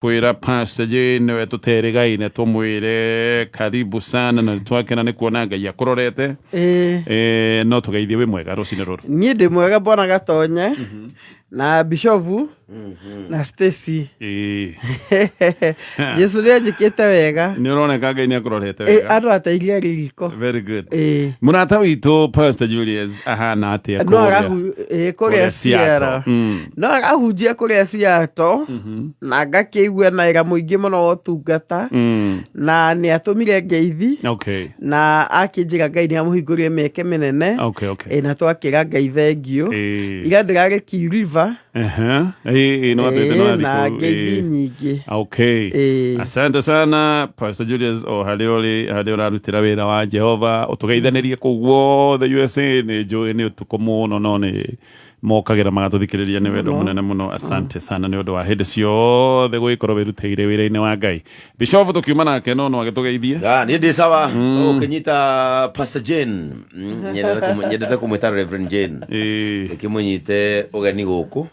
Kwĩra Pastor Jane nĩwe tũterĩgaine tũmwĩre karibu sana na twakena nĩ kuona Ngai akũrorete. Eh, no tũgeithie wĩ mwega rũcinĩ rũrũ. Niĩ ndĩ mwega bwana Gatonye na Bishovu na Stacy. Jesu nĩ anjĩkĩte wega. Nĩ ũroneka Ngai nĩ akũrorete wega. Andũ ateithia riko. Very good. Mũrata witũ Pastor Julius ahana atĩa No kũrĩa Seattle? No arahunjia kũrĩa Seattle na ngakĩigua na wĩra mũingĩ mũno wa ũtungata na nĩ atũmire ngeithi na akĩnjĩra Ngai nĩ amũhingũrire mĩeke mĩnene. Na twakĩra Ngai thengiũ. Ira ndĩrarĩ Key River. Ĩĩ, no atwĩte no Na athikũ, ngeithi nyingĩ. Asante sana Pastor Julius o harĩa ũrĩ, harĩa ũrarutĩra wĩra wa Jehova, ũtũgeithanĩrie kũu guothe USA. Nĩ njũĩ nĩ ũtukũ mũno, no nĩ mokagĩra magatũthikĩrĩria nĩ wendo mũnene mũno. Asante sana nĩ ũndũ wa hĩndĩ ciothe gũgĩkorwo wĩrutĩire wĩra-inĩ wa Ngai. Bishop tũkiuma nake no no agĩtũgeithie. Ah, niĩ ndĩ sawa. Ũkĩnyita Pastor Jane. Nyendete kũmwĩta Reverend Jane. Ũkĩmũnyite ũgeni gũkũ.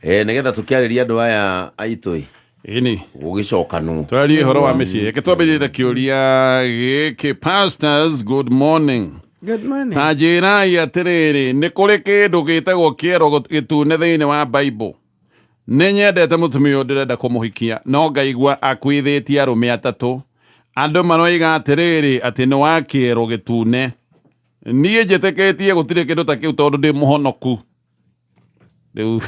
Nĩgetha tũkĩarĩria andũ aya aitũ ĩ. Ĩni. Gũgĩcokanwo. Twarie ũhoro wa mĩciĩ. Reke twambĩrĩrie na kĩũria gĩkĩ. Pastors, good morning. Good morning. Ta njĩrai atĩrĩrĩ, nĩ kũrĩ kĩndũ gĩtagwo kĩero gĩtune thĩinĩ wa Bible? Nĩ nyendete mũtumia ũyũ, ndĩrenda kũmũhikia, no ngaigua akuithĩtie arũme atatũ. Andũ maroiga atĩrĩrĩ, atĩ nĩ wa kĩero gĩtune. Niĩ njĩtĩkĩtie gũtirĩ kĩndũ ta kĩu tondũ ndĩ mũhonoku. Rĩu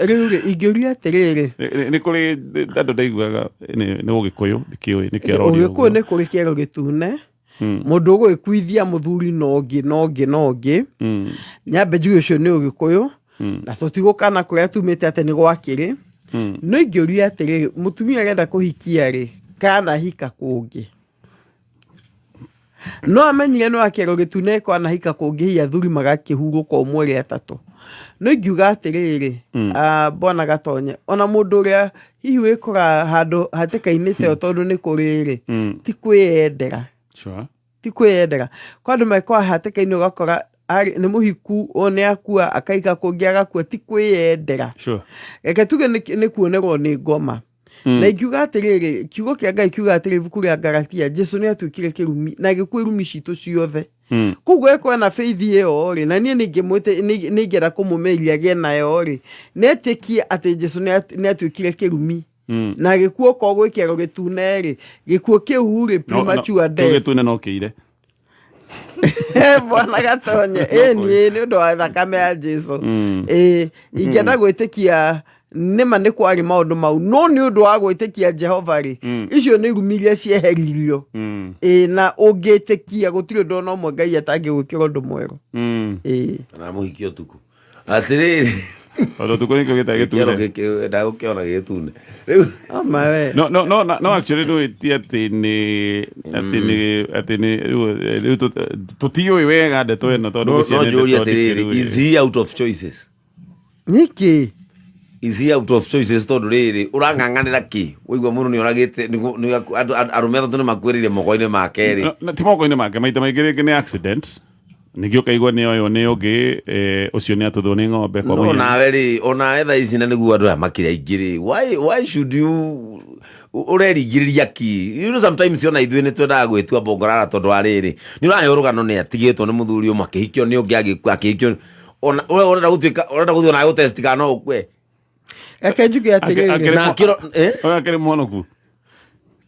Rĩu rĩ, ingĩũria atĩrĩrĩ, nĩ kũrĩ andũ ndaiguaga nĩ Ũgĩkũyũ, ndikĩũĩ nĩkĩ aroria Ũgĩkũyũ nĩ kũrĩ kĩero gĩtune, mũndũ ũgũgĩkuithia mũthuri na ũngĩ na ũngĩ na ũngĩ. Nyambe njuge ũcio nĩ Ũgĩkũyũ, na tũtigũkana kũrĩa tumĩte atĩ nĩ gwakĩrĩ. No ingĩũria atĩrĩrĩ, mũtumia arenda kũhikia rĩ, kana hika kũngĩ? No amenyire no akĩero gĩtune kwanahika kũngĩ, hihi athuri magakĩhurũka ũmwe rĩ atatũ. No ingiuga atĩrĩrĩ, bwana Gatonye, ona mũndũ ũrĩa hihi wĩkora handũ hatĩka-inĩ ta ĩyo, tondũ nĩ kũrĩ rĩ, ti kwĩyendera. Ti kwĩyendera. Kwa andũ mekora hatĩka-inĩ, ũgakora nĩ mũhiku, ũyũ nĩ akua, akaika kũngĩ, agakua, ti kwĩyendera. Reke tuge nĩ kuonerwo nĩ ngoma. Na ingiuga atĩrĩrĩ, kiugo kĩa Ngai kiuga atĩrĩ, ibuku rĩa Galatia, Jesu nĩ atuĩkire kĩrumi na agĩkua irumi citũ ciothe. Koguo ĩkorwo na faith ĩyo rĩ, na niĩ nĩ ingĩenda kũmũmĩria agĩe nayo rĩ, nĩ etĩkie atĩ Jesu nĩ atuĩkire kĩrumi na agĩkua. Okorwo gwĩ kĩero gĩtune rĩ, gĩkuũ kĩu rĩ, premature Kĩu death. gĩtune no kĩire. Bwana Gatonye, ĩ niĩ nĩ ũndũ wa thakame ya Jesu, ĩ ingĩenda gwĩtĩkia nĩma nĩ kwarĩ maũndũ mau, no nĩ ũndũ wa gwĩtĩkia Jehova rĩ, icio nĩ irumi iria cieheririo. Ĩ na ũngĩtĩkia, gũtirĩ ũndũ ona ũmwe Ngai atangĩgwĩkĩra ũndũ mwerũ. Ĩ. Kana mũhiki ũtukũ atĩrĩrĩ. Tondũ ũtukũ nĩkĩo gĩtarĩ Kĩero gĩtune. gĩkĩ ndagũkĩona gĩtune rĩu. Ama we. No actually ndũĩ ti atĩ nĩ rĩu tũtiũĩ wega ndeto ĩno tondũ No ngwĩciria no nĩ njũrie ndeto atĩrĩrĩ, ndikĩru. is he out of choices? Nĩkĩ? Is he out of choices? Tondũ rĩrĩ, ũrang'ang'anĩra kĩ? Waigua mũndũ nĩ oragĩte arũme atatũ nĩ makuĩrĩire moko-inĩ make rĩ. No, ti moko-inĩ make, maita maingĩ rĩngĩ nĩ accident, ningĩ ũkaigua nĩ ũyũ nĩ ũngĩ, ũcio nĩ atũthwo nĩ ng'ombe kwa No mũhiano. Nawe rĩ, onawe thaa ici na nĩguo andũ aya makĩrĩ aingĩ rĩ, why should you ũreringĩrĩria ki? Sometimes ona ithuĩ nĩ twendaga gwĩtua mbongorara, tondũ wa rĩrĩ, nĩ ũraheo rũgano nĩ atigĩtwo nĩ mũthuri ũmwe, akĩhikio nĩ ũngĩ, agĩkua, akĩhikio ona we ũrenda gũtuĩka, ũrenda gũthiĩ onawe gũtest kana no ũkue. Reke njuge atĩrĩrĩ, Na eh? Ũyũ akĩrĩ mũhonoku.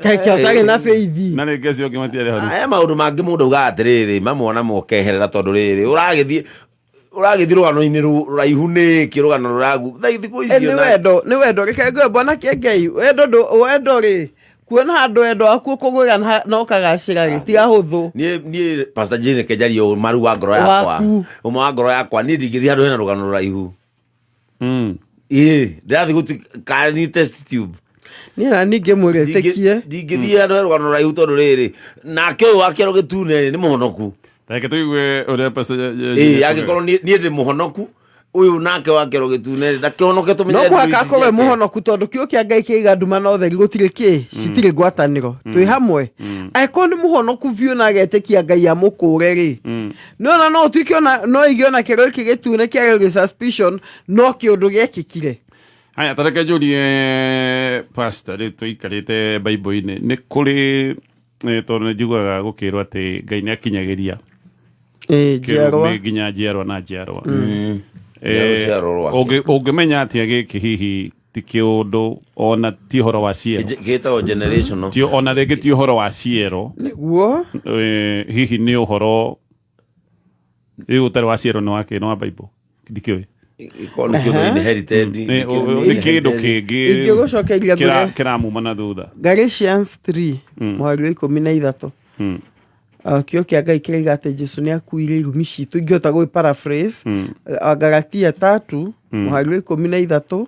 Keke ũtarĩ na faith. Na rĩngĩ acio angĩ matiarĩ honoku. Aya maũndũ mangĩ mũndũ augaga atĩrĩrĩ, mamwe ona mokeherera, tondũ rĩrĩ, ũragĩthiĩ rũgano-inĩ rũraihu nĩkĩ, rũgano rũragu thaa thikũ icio Nĩ wendo, nĩ wendo. Reke ngwĩre, bwana Kĩengei, wendo ndũ wendo rĩ, kuona handũ wendo waku ũkũgwĩra na ũkagacĩra rĩ, ti ahũthũ. Niĩ Pastor Jane, reke njarie ũmaru wa ngoro yakwa. Waku. Ũma wa ngoro yakwa, niĩ ndingĩthiĩ handũ hena rũgano rũraihu. Ĩĩ, ndĩrathiĩ gũtu kana nĩ test tube. Niĩ na ningĩ mwĩrĩtĩkie. Ndingĩthiĩ handũ he rũgano rũraihu, tondũ rĩrĩ, nake ũyũ wa kĩero gĩtune rĩ, nĩ mũhonoku? Reke tũigue ũrĩa Pastor Ĩĩ, angĩkorwo niĩ ndĩ mũhonoku, ũyũ nake wa kĩero gĩtune rĩ, ndakĩhonoke tũmenye No mũhaka ici akorwo e ciake. mũhonoku, tondũ kiugo kĩa Ngai kĩiga nduma na ũtheri gũtirĩ kĩ citirĩ ngwatanĩro. Twĩ hamwe? Angĩkorwo nĩ mũhonoku biũ na agetĩkia Ngai amũkũre rĩ, nĩ ona no ũtuĩke ona no ige ona kĩero gĩkĩ gĩtune kĩarĩ gĩ suspicion, no kĩũndũ gĩekĩkire. Haya, tareke njũrie pastor, rĩu tũikarĩte Bible-inĩ, nĩ kũrĩ tondũ nĩ njiguaga gũkĩrwo atĩ Ngai nĩ akinyagĩria Njiarwa. kĩrumi nginya njiarwa na njiarwa. Rũciaro rwake. Ũngĩmenya atĩa gĩkĩ hihi ti kĩũndũ ona ti ũhoro wa ciero, Gĩtagwo generational. ti ona rĩngĩ ti ũhoro wa ciero, Nĩguo. Hihi nĩ ũhoro rĩu ũtarĩ wa ciero nĩ wa kĩ? Nĩ wa Bible? Ndikĩũĩ. Ĩkorwo nĩ kĩndũ inherited. Nĩ kĩndũ kĩngĩ Ingĩgũcokeria ngũre kĩramuma na thutha. Galatians 3 mũhari wa 13. Kĩo kĩa Ngai kĩraiga atĩ Jesu nĩ akuire irumi citũ, ingĩhota gwĩ paraphrase. Galatia 3 mũhari wa 13,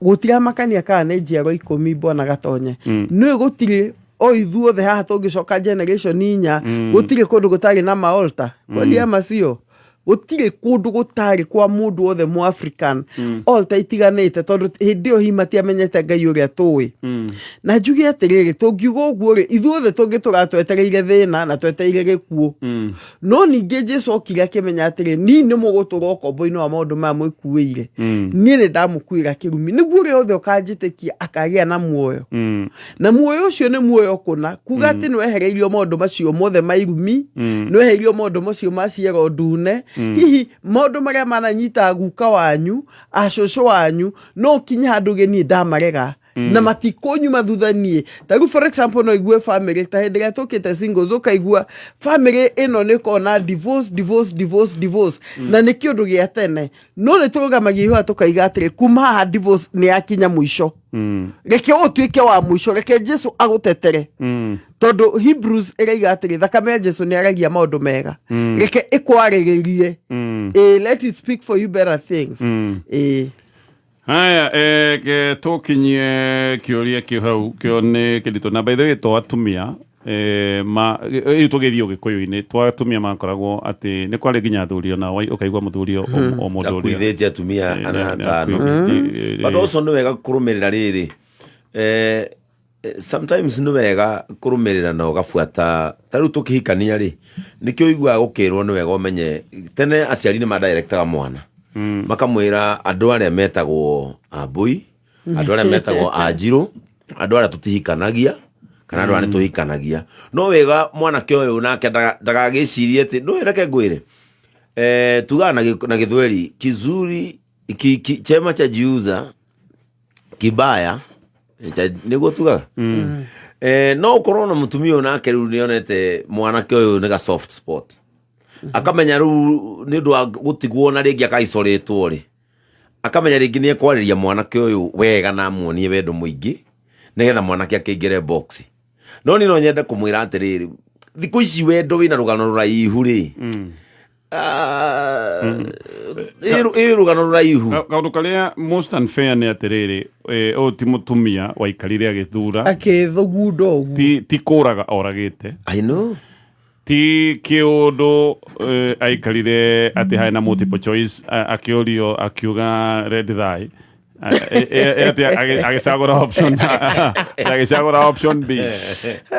gũtiramakania kana nĩ njiarwa 10, bwana Gatonye, nĩ gũtirĩ o ithuothe haha tũngĩcoka generation 4, gũtirĩ kũndũ gũtarĩ na maolta kwaria macio, gũtirĩ kũndũ gũtarĩ kwa mũndũ wothe mu African altar itiganĩte, tondũ hĩndĩ ĩyo hihi matiamenyete Ngai ũrĩa tũĩ. Na njuge atĩrĩrĩ, tũngiuga ũguo rĩ, ithuothe tũngĩtũra twetereire thĩna na twetereire gĩkuũ. No ningĩ Jesu okire akĩmenya atĩrĩ, niĩ nĩ mũgũtũra ũkombo-inĩ wa maũndũ maya mwĩkuĩire, niĩ nĩ ndamũkuĩra kĩrumi nĩguo ũrĩa wothe ũkanjĩtĩkia akagĩa na muoyo, na muoyo ũcio nĩ muoyo kũna, kuga atĩ nĩ wehereirio maũndũ macio mothe ma irumi, nĩ wehereirio maũndũ macio ma ciero ndune, hihi maũndũ marĩa mananyita guka wanyu, acũcũ wanyu, no ũkinye handũ ge niĩ ndamarega na matikũnyuma thutha niĩ. Ta rĩu, for example, no igue family ta hĩndĩ ĩrĩa tũkĩte singles, ũkaigua family ĩno nĩ ĩkoragwo na divorce, divorce, divorce, divorce, na nĩ kĩũndũ gĩa tene, no nĩ tũrũgamagia ihoya tũkaiga atĩrĩ, kuma haha divorce nĩ yakinya mũico, reke ũtuĩke wa mũico, reke Jesu agũtetere, tondũ Hebrews ĩraiga atĩrĩ, thakame ya Jesu nĩ aragia maũndũ mega, reke ĩkwarĩrĩrie. Let it speak for you better things. Haya, ke tũkinyie kĩũria kĩu hau, kĩo nĩ kĩritũ, na by the way to atumia ma rĩu tũgĩthiĩ ũgĩkũyũ-inĩ, to atumia makoragwo atĩ nĩ kwarĩ nginya athuri, ona ũkaigua mũthuri o mũndũ ũrĩa Akuithĩtie atumia ana atano. But also nĩ wega kũrũmĩrĩra rĩrĩ, sometimes nĩ wega kũrũmĩrĩra na ũgabuata. Ta rĩu tũkĩhikania rĩ, nĩkĩo ũiguaga gũkĩrwo nĩ wega ũmenye tene aciari nĩ madirectaga mwana, makamwĩra andũ arĩa metagwo ambũi, andũ arĩa metagwo anjirũ, andũ arĩa tũtihikanagia kana andũ arĩa nĩtũhikanagia. No wega mwanake ũyũ nake ndagagĩcirie atĩ ndũĩ, reke ngwĩre, tugaga na gĩthweri kizuri chema cha jiuza kibaya nĩguo tugaga. No ũkorwo na mũtumia ũyũ nake rĩu nĩonete mwanake ũyũ nĩ ga soft spot, akamenya rĩu nĩ ũndũ wa gũtigwo na rĩngĩ akaicorĩtwo rĩ, akamenya rĩngĩ nĩ ekwarĩria mwanake ũyũ wega na amuonie wendo mũingĩ nĩgetha mwanake akĩingĩre box. No niĩ no nyende kũmwĩra atĩrĩrĩ, thikũ ici wendo wĩna rũgano rũraihu rĩ, ĩ rũgano rũraihu. Kaũndũ karĩa most unfair nĩ atĩrĩrĩ, ũyũ ti mũtumia waikarire agĩthura, Akĩthugunda ũguo. Ti kũraga oragĩte. I know. Ti kĩũndũ aikarire atĩ harĩ na multiple choice, akĩũrio akiuga red thigh, atĩ agĩcagũra option B.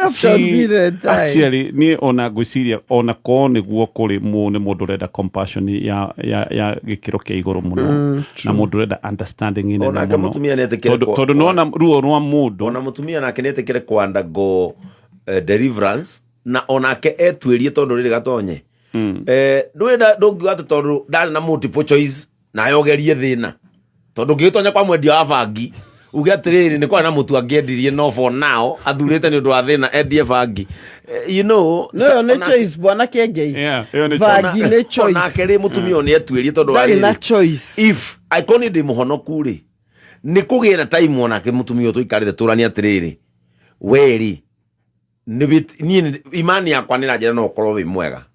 Option B, red thigh. Actually niĩ ona ngwĩciria ona korwo nĩguo kũrĩ nĩ mũndũ ũrenda compassion ya gĩkĩro kĩa igũrũ mũno na mũndũ ũrenda understanding nene Onake mũno. Mũtumia nĩetĩkĩre Tondũ nĩwona ruo rwa mũndũ. Ona mũtumia nake nĩetĩkĩre kwandago deliverance na onake etuĩrie, tondũ rĩrĩ gatonye, ndũrenda ndũngiuga atĩ tondũ ndarĩ na multiple choice nawe ũgerie thĩna, tondũ ũngĩgĩtonya kwa mwendia wa bangi uge atĩrĩrĩ, nĩ kwarĩ na mũtu angĩendirie, no for now athurĩte nĩ ũndũ wa thĩna endie bangi. No ĩyo nĩ choice, bwana Kĩengei. Yeah, ĩyo nĩ Bangi nĩ choice. Onake rĩ, mũtumia ũyũ nĩ etuĩrie tondũ wa Ndarĩ na rĩrĩ, choice. If angĩkorwo niĩ ndĩ mũhonoku rĩ, nĩ kũgĩe na time onake mũtumia ũyũ tũikarĩte tũranie atĩrĩrĩ, we rĩ, niĩ imani yakwa nĩ ranjĩra no ũkorwo wĩ mwega,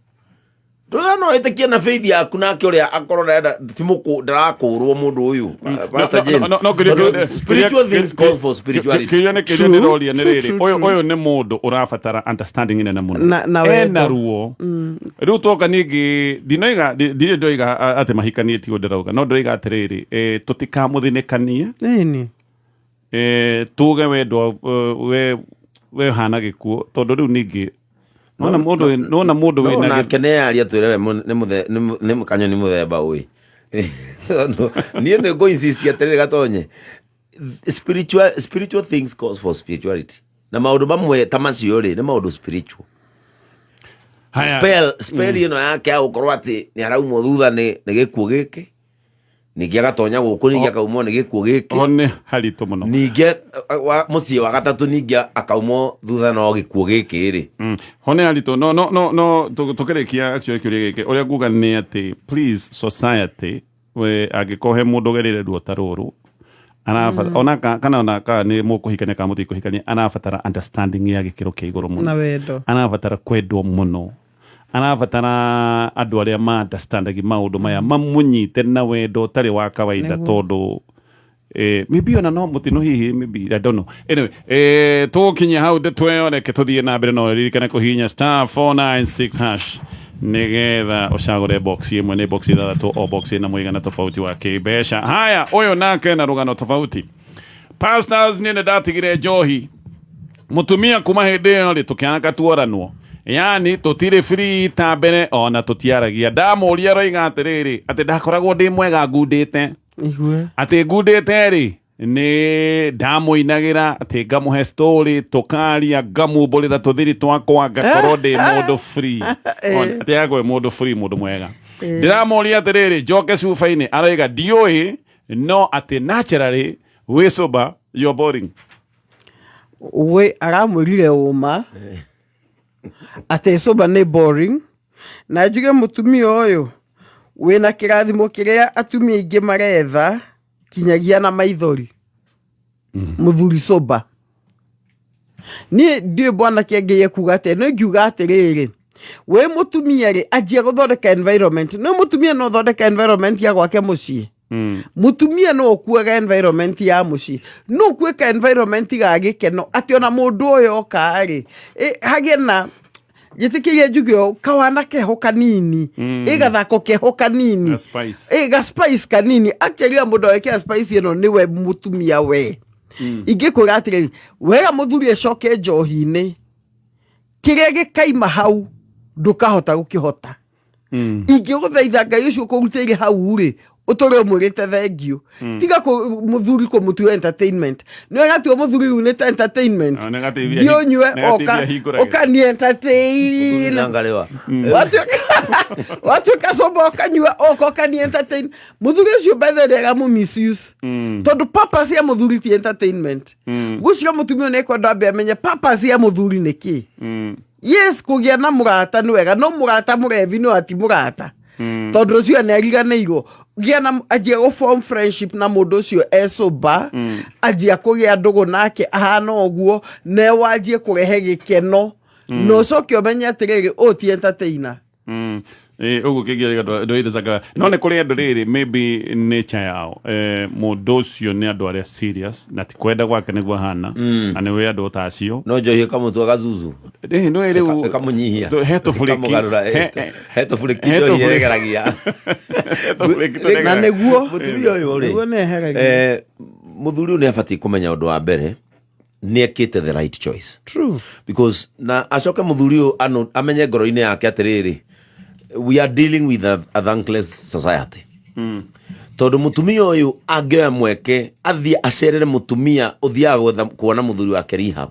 ndũga no wĩtĩkie na faith yaku, nake ũrĩa akorwo ndarenda ti mũkũ ndarakũrwo mũndũ ũyũ, Pastor Jane. No, Tondũ spiritual things call for spirituality. Kĩũria nĩ kĩrĩa ndĩroria nĩ rĩrĩ, ũyũ nĩ mũndũ ũrabatara understanding nene mũno Na ena wendo. Ruo rĩu twoka ningĩ ndinoiga ndirĩ ndoiga atĩ mahikanĩtie, ũũ ndĩrauga, no ndĩroiga atĩrĩrĩ, tũtikamũthĩnĩkanie. Ĩni. Tuge wendo we hana gĩkuũ, tondũ rĩu ningĩ nona mũndũ No wĩna nake nĩ yaria twĩre we nĩ kanyoni mũthemba ũyũ. Tondũ niĩ nĩ ngũ insist atĩrĩrĩ gatonye spiritual things calls for spirituality na maũndũ mamwe ta macio rĩ nĩ maũndũ spiritual. Haya. Spell ĩno yake ya gũkorwo atĩ nĩ araumwo thutha nĩ gĩkuũ gĩkĩ, ningĩ agatonya gũkũ, ningĩ akaumwo nĩ gĩkuũ gĩkĩ. Ho nĩ haritũ mũno. Ningĩ mũciĩ wa gatatũ ningĩ akaumwo thutha no gĩkuũ gĩkĩ rĩ. Ho nĩ haritũ no tũkĩrĩkia actually kĩũria gĩkĩ, ũrĩa nguga nĩ atĩ please society, we angĩkorwo he mũndũ ũgereire ruo ta rũrũ arabatara ona kana ona kana nĩ mũkũhikania kana mũtikũhikania, arabatara understanding ya gĩkĩro kĩa igũrũ mũno na wendo. Arabatara kwendwo mũno, arabatara andũ arĩa ma understandagi maũndũ maya mamũnyite na wendo ũtarĩ wa kawaida. Tondũ maybe ona no mũtino hihi, maybe, I don't know. Anyway, tũkinyia hau ndeto ĩyo, reke tũthiĩ na mbere. No ririkane kũhihinya *496# nĩgetha ũcagũre box ĩmwe. Nĩ box ithathatũ, o box ĩna mũigana tofauti wa kĩmbeca. Haya, ũyũ nake na rũgano tofauti. Pastors, niĩ nĩ ndatigire njohi, mũtumia kuma hĩndĩ ĩyo rĩ tũkĩanaka tuoranwo, yani tũtirĩ free ta mbere, ona tũtiaragia. Ndamũria roiga atĩrĩrĩ, atĩ ndakoragwo ndĩ mwega ngundĩte. Igue. Atĩ ngundĩte rĩ, nĩ ndamũinagĩra, atĩ ngamũhe story, tũkaria, ngamumbũrĩra tũthiri twakwa, ngakorwo ndĩ mũndũ free. Atĩ agwe mũndũ free, mũndũ mwega. Ndĩramũria atĩrĩrĩ, njoke cuba-inĩ? Aroiga ndiũĩ, no atĩ naturally wĩ sober you're boring. We aramwĩrire ũma atĩ sober nĩ boring, na njuge mũtumia ũyũ wĩna kĩrathimo kĩrĩa atumia aingĩ maretha kinyagia na maithori. Mũthuri sober, niĩ ndiũĩ bwana kĩengei ekuga atĩa, no ingiuga atĩrĩrĩ, wĩ mũtumia rĩ, anjia gũthondeka environment. No mũtumia no ũthondeka environment ya gwake mũciĩ. Mũtumia no ũkuaga environment ya mũciĩ, no ũkuĩka environment ga gĩkeno, atĩ ona mũndũ ũyũ oka rĩ, hagĩe na gĩtĩkĩrie njuge ũũ, kawana keho kanini, ĩ gathako keho kanini. Ga spice. Ĩ ga spice kanini. Actually mũndũ awekĩra spice ĩno nĩwe mũtumia. We ingĩkwĩra atĩrĩrĩ, wega mũthuri acoke njohi-inĩ, kĩrĩa gĩkaima hau ndũkahota gũkĩhota. Ingĩgũthaitha Ngai ũcio ũkũrutĩire hau rĩ, ũtũre ũmwĩrĩte thengiũ. Tiga mũthuri kũmũtua entertainment. Nĩ wega mũthuri rĩu nĩ ta entertainment. Ah, nĩ gateithia Thiĩ ũnyue, nĩ gateithia oka hingũrage. ũkani entertain. Nangarewa. Watuĩka sober, ũkanyua, oka ũkani entertain. Mũthuri ũcio by the way aramũ misuse, tondũ purpose ya mũthuri ti entertainment. Ngwĩciria mũtumia ũyũ nĩekwenda ambe amenye purpose ya mũthuri nĩ kĩ. Yes, kũgĩa na mũrata nĩ wega, no mũrata mũrevi no ati mũrata, tondũ ũcio nĩ ariganĩirwo. Gĩa na anjia gũ form friendship na mũndũ ũcio e sober, anjia kũgĩa ndũgũ nake ahana ũguo, na wanjie kũrehe gĩkeno, na ũcoke ũmenye atĩrĩrĩ, ũyũ ti entertainer. Ũguo kĩngĩarĩga ndwĩrĩcaga, no nĩ kũrĩ andũ rĩrĩ maybe nature yao, mũndũ ũcio nĩ andũ arĩa serious na ti kwenda gwake nĩguo ahana, na nĩ wĩ andũ ta acio. No njohi ĩkamũtua gacucu. Nĩ rĩu ĩkamũnyihia. He tũburĩki. Ĩkamũgarũra, he tũburĩki he njohi tũburĩki. ĩregeragia. He tũburĩki Na tũregeragia. nĩguo Mũtumia ũyũ rĩ, nĩguo nĩeheragia. Mũthuri ũyũ nĩ abatiĩ kũmenya ũndũ wa mbere nĩ ekĩte the right choice. True. Because na acoke mũthuri ũyũ amenye ngoro-inĩ yake atĩrĩrĩ, we are dealing with a thankless society, tondũ mũtumia ũyũ angĩoya mweke athiĩ acerere mũtumia ũthiaga gwetha kuona mũthuri wake rehab,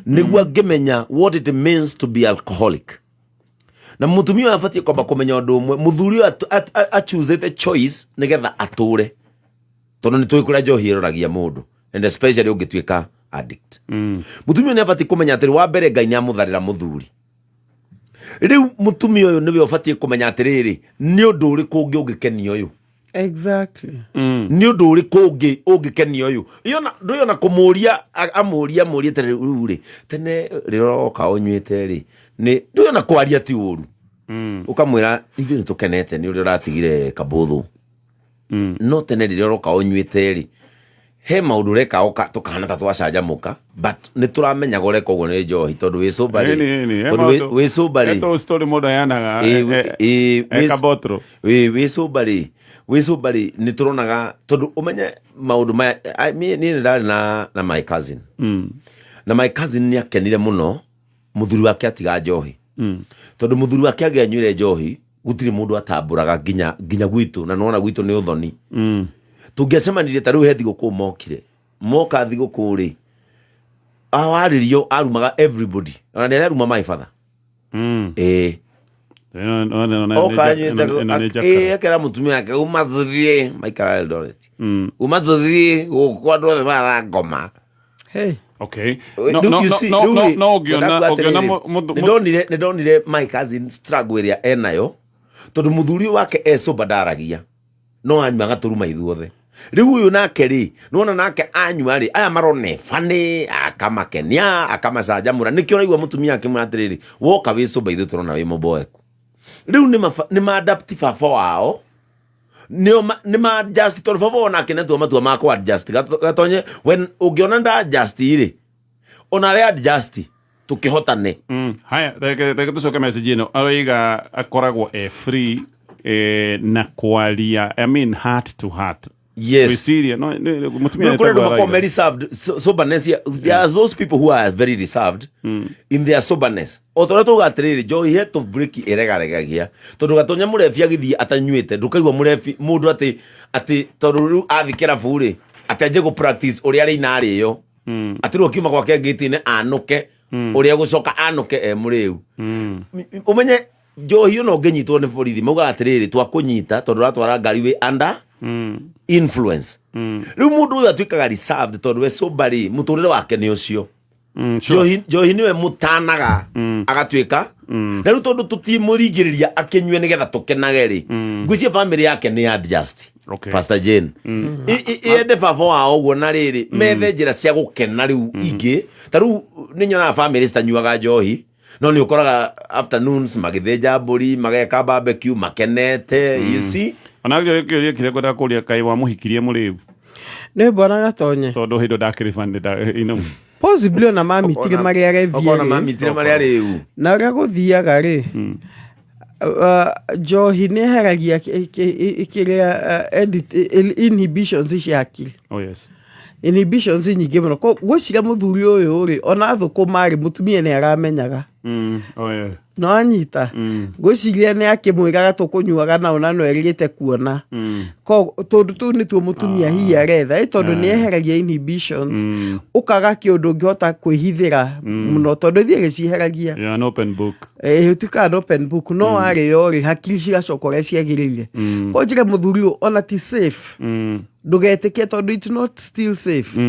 nĩguo angĩmenya what it means to be alcoholic. Na mũtumia ũyũ abatiĩ kwamba kũmenya ũndũ ũmwe, mũthuri ũyũ achoosete choice nĩgetha atũre, tondũ nĩ tũĩ kũrĩa njohi ĩroragia mũndũ, and especially ũngĩtuĩka addict. Mũtumia ũyũ nĩ abatiĩ kũmenya atĩrĩ, wa mbere Ngai nĩ amũtharĩra mũthuri. Rĩu mũtumia ũyũ nĩwe ũbatiĩ kũmenya atĩrĩrĩ, nĩ ũndũ ũrĩkũ ũngĩ ũngĩkenia ũyũ. Nĩ ũndũ ũrĩkũ ũngĩ ũngĩkenia ũyũ. Yona ndũyona kũmũria amũria amũrie atĩrĩ, rĩu rĩ, tene rĩrĩa ũroka ũnyuĩte rĩ, nĩ ndũyona kwaria ti ũru, ũkamwĩra ithuĩ nĩ tũkenete nĩ ũrĩa ũratigire kabũthũ, no tene rĩrĩa ũroka ũnyuĩte rĩ, he maũndũ ũreka tũkahana ta twacanjamũka, but nĩ tũramenyaga ũreka ũguo nĩ njohi, tondũ wĩ sober rĩ, tondũ wĩ sober rĩ, He story mũndũ aheanaga. Kabotro. Wĩ sober rĩ, nĩ tũronaga, tondũ ũmenye maũndũ maya, niĩ nĩ ndarĩ na my cousin, na my cousin nĩ akenire mũno mũthuri wake atiga njohi, tondũ mũthuri wake angĩanyuire njohi Gũtirĩ mũndũ atambũraga nginya gwitũ, na nona gwitũ nĩ ũthoni. Tũngĩacemanirie ta rĩu he thigũkũ mokire, moka thigũkũ rĩ, awarĩrio arumaga everybody, ona nĩ araruma my father. Ĩĩ. Ĩno Oka nĩ anyuĩte ĩno nĩ ĩĩ, njakara. Akera mũtumia wake, "Uma tũthiĩ," maikara Eldoret. "Uma tũthiĩ gũkũ, andũ othe marangoma." Hey. Okay. Rĩu No, no, you no, see, no, rĩu no, rĩ, no ũngĩona ngwendaga ũngĩona atĩrĩrĩ, nĩ ndonire my cousin struggle ĩrĩa enayo, tondũ mũthuri ũyũ wake e sober ndaragia, no anyua agatũruma ithuothe. Rĩu ũyũ nake rĩ, nĩwona nake anyua rĩ, aya marone bani akamakenia, akamacanjamũra. Nĩkĩo ũraigua mũtumia akĩmwĩra atĩrĩrĩ, "Woka wĩ sober, ithuĩ tũrona wĩ mũboeku." Rĩu nĩ ma-adapt baba wao, nĩo nĩ ma adjust, tondũ baba wao nake nĩatua matua ma kũ adjust. Gatonye when ũngĩona nda adjust rĩ, onawe adjust tũkĩhotane. Haya, reke tũcoke message ĩno. Aroiga akoragwo e free na kwaria, I mean, heart to heart. Gwĩciria no mũtumia Nĩ kũrĩ andũ etagwo makoragwo araiga. me reserved. Soberness, there are those people who are very reserved in their soberness. O ta ũrĩa tauga atĩrĩrĩ, njohi he tũ break ĩregaregagia, tondũ gatonya mũrebi agĩthiĩ atanyuĩte, ndũkaigua mũrebi mũndũ atĩ tondũ rĩu athiĩ kĩrabu rĩ, atĩ anjie gũ practice ũrĩa arĩina arĩo, atĩ rĩu akiuma gwake ngĩti-inĩ anũke ũrĩa gũcoka anũke e mũrĩu. Ũmenye njohi ona ũngĩnyitwo nĩ borithi, maugaga atĩrĩrĩ, "Twakũnyita tondũ ũratwara ngari wĩ under influence." Rĩu mũndũ ũyũ atuĩkaga reserved tondũ we sober rĩ, mũtũrĩre wake nĩ ũcio. Njohi nĩwe mũtanaga agatuĩka, na rĩu tondũ tũtimũringĩrĩria akĩnyue nĩgetha tũkenage rĩ, ngwĩciria family yake nĩ adjust. Pastor Jane, yende baba wao ũguo, na rĩrĩ methe njĩra cia gũkena rĩu ingĩ. Ta rĩu nĩ nyonaga family citanyuaga njohi, no nĩ ũkoraga afternoons magĩthĩnja mbũri, mageka barbecue, makenete, you see. Ona kĩũria kĩrĩa ngwendaga kũria, kaĩ wamũhikirie mũrĩu? Nĩ mbona gatonye. Tondũ hĩndĩ ndakĩrĩ bani. Possibly ona mamitire marĩa Okona revie rĩ. Mamitire marĩa rĩu. Na ũrĩa gũthiaga rĩ, njohi nĩ eheragia kĩrĩa inhibitions cia hakiri. Oh yes. Inhibitions nyingĩ mũno. Ngwĩciria mũthuri ũyũ rĩ, ona thũkũma rĩ, mũtumia nĩ aramenyaga. Oh yeah. No anyita, ngwĩciria nĩ akĩmwĩraga tũkũnyuaga nao na no erĩgĩte kuona. Ko tũndũ tũu nĩtuo mũtumia hihi aretha ĩ, tondũ nĩ eheragia inhibitions, ũkaga kĩũndũ ũngĩhota kwĩhithĩra mũno, tondũ ithiĩ gĩcieheragia. You're an open book. Ĩ, ũtuĩkaga an open book, no warĩo rĩ, hakiri cigacoka ũrĩa ciagĩrĩire. Ko njĩre mũthuri ũyũ ona ti safe. Ndũgetĩkie, tondũ it's not still safe.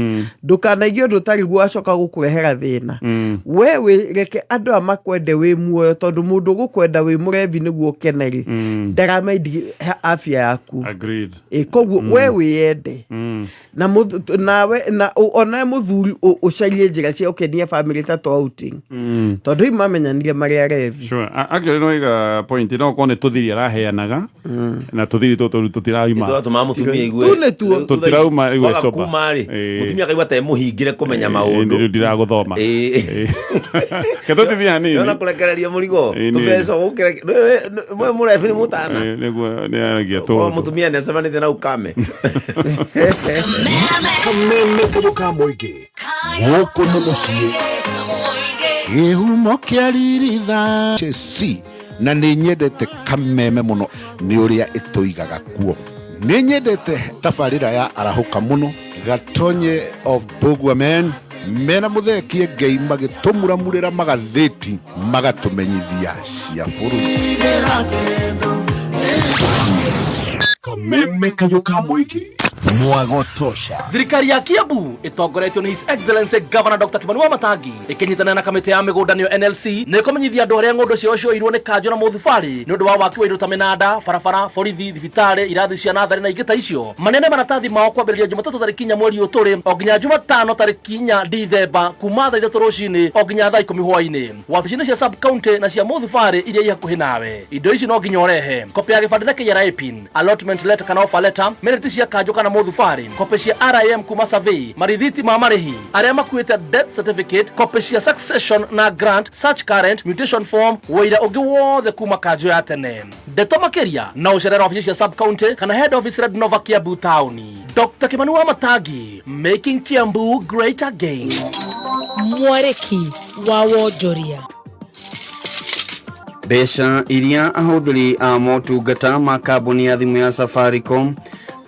Ndũkanaigie ũndũ ũtarĩ guo wacoka gũkũrehera thĩna. We wĩ reke andũ aya makwende wĩ muoyo, tondũ mũndũ ũgũkwenda wĩ mũrevi nĩguo ũkene rĩ, ndaramaindi afya yaku. Agreed. Ĩ, koguo we wĩyende na nawe na onawe mũthuri ũcarie njĩra cia gũkenia family ta to outing, tondũ hihi mamenyanire marĩ arevi. Sure. Actually no iga point, no korwo nĩ tũthiri araheanaga na tũthiri tũtũ tũtirauma. Tũratũma mũtumia igue. Tu nĩtuo. Tũtirauma igue Twaga sober. kuma rĩ, Ĩĩ. mũtumia akaigua ta emũhingĩre kũmenya maũndũ. Rĩu ndiragũthoma. Ĩĩ. Ke tũtithie hanini. Yona kũrekereria mũrigo. Ĩĩ, tũbeca gũkĩre mũrebi nĩ mũtana. Ĩĩ, nĩguo nĩ aragia O tũndũ. mũtumia nĩ acemanĩtie na ukame. Kameme kayũ ka mũingĩ, gũkũ nĩ mũciĩ. Kĩhumo kĩa riritha C, na nĩ nyendete Kameme mũno nĩ ũrĩa ĩtũigaga kuo. Nĩ nyendete tabarĩra ya Arahũka mũno, Gatonye of Bogwa Men mena mũthekie Ngei magĩtũmuramurĩra magathĩti, magatũmenyithia cia bũrũri. Kameme kayũ ka mũingĩ, mwagotosha. Thirikari ya Kiambu ĩtongoretio nĩ His Excellency Governor Dr. Kimani Wamatangi ĩkĩnyitanĩra na kamĩtĩ ya mĩgũnda nĩyo NLC nĩ ĩkũmenyithia andũ arĩa ng'ũndũ ciao cioirwo nĩ kanjũ na mũthubarĩ nĩ ũndũ wa waki wa indo ta mĩnanda, barabara, borithi, thibitarĩ, irathi cia natharĩ na ingĩ ta icio, maneane maratathi mao kwambĩrĩria Jumatatũ tarĩki 4 mweri ũyũ tũrĩ o nginya Jumatano tarĩki 4 Dithemba, kuma thaa 3 rũcinĩ o nginya thaa 10 hwainĩ, wabici-inĩ cia sub county na cia mũthubarĩ iria i hakuhĩ nawe. Indo ici no nginya ũrehe: kopĩ ya gĩbandĩ na KRA PIN, allotment letter kana offer letter, minute cia kanjũ kana mũthubarĩ, kopĩ cia RAM kuma survey, marithiti ma marĩhi, arĩa makuĩte death certificate, kopĩ cia succession na grant, search current, mutation form, wũira ũngĩ wothe kuma kanjũ ya tene. Ndeto makĩria na ũcerere wabici cia sub county kana head office Red Nova, Kiambu taũni. Dr. Kimani Wamatangi, making Kiambu great again. Mwarĩki wa wonjoria. Mbeca iria ahũthĩri a motungata ma kambuni ya thimũ ya Safaricom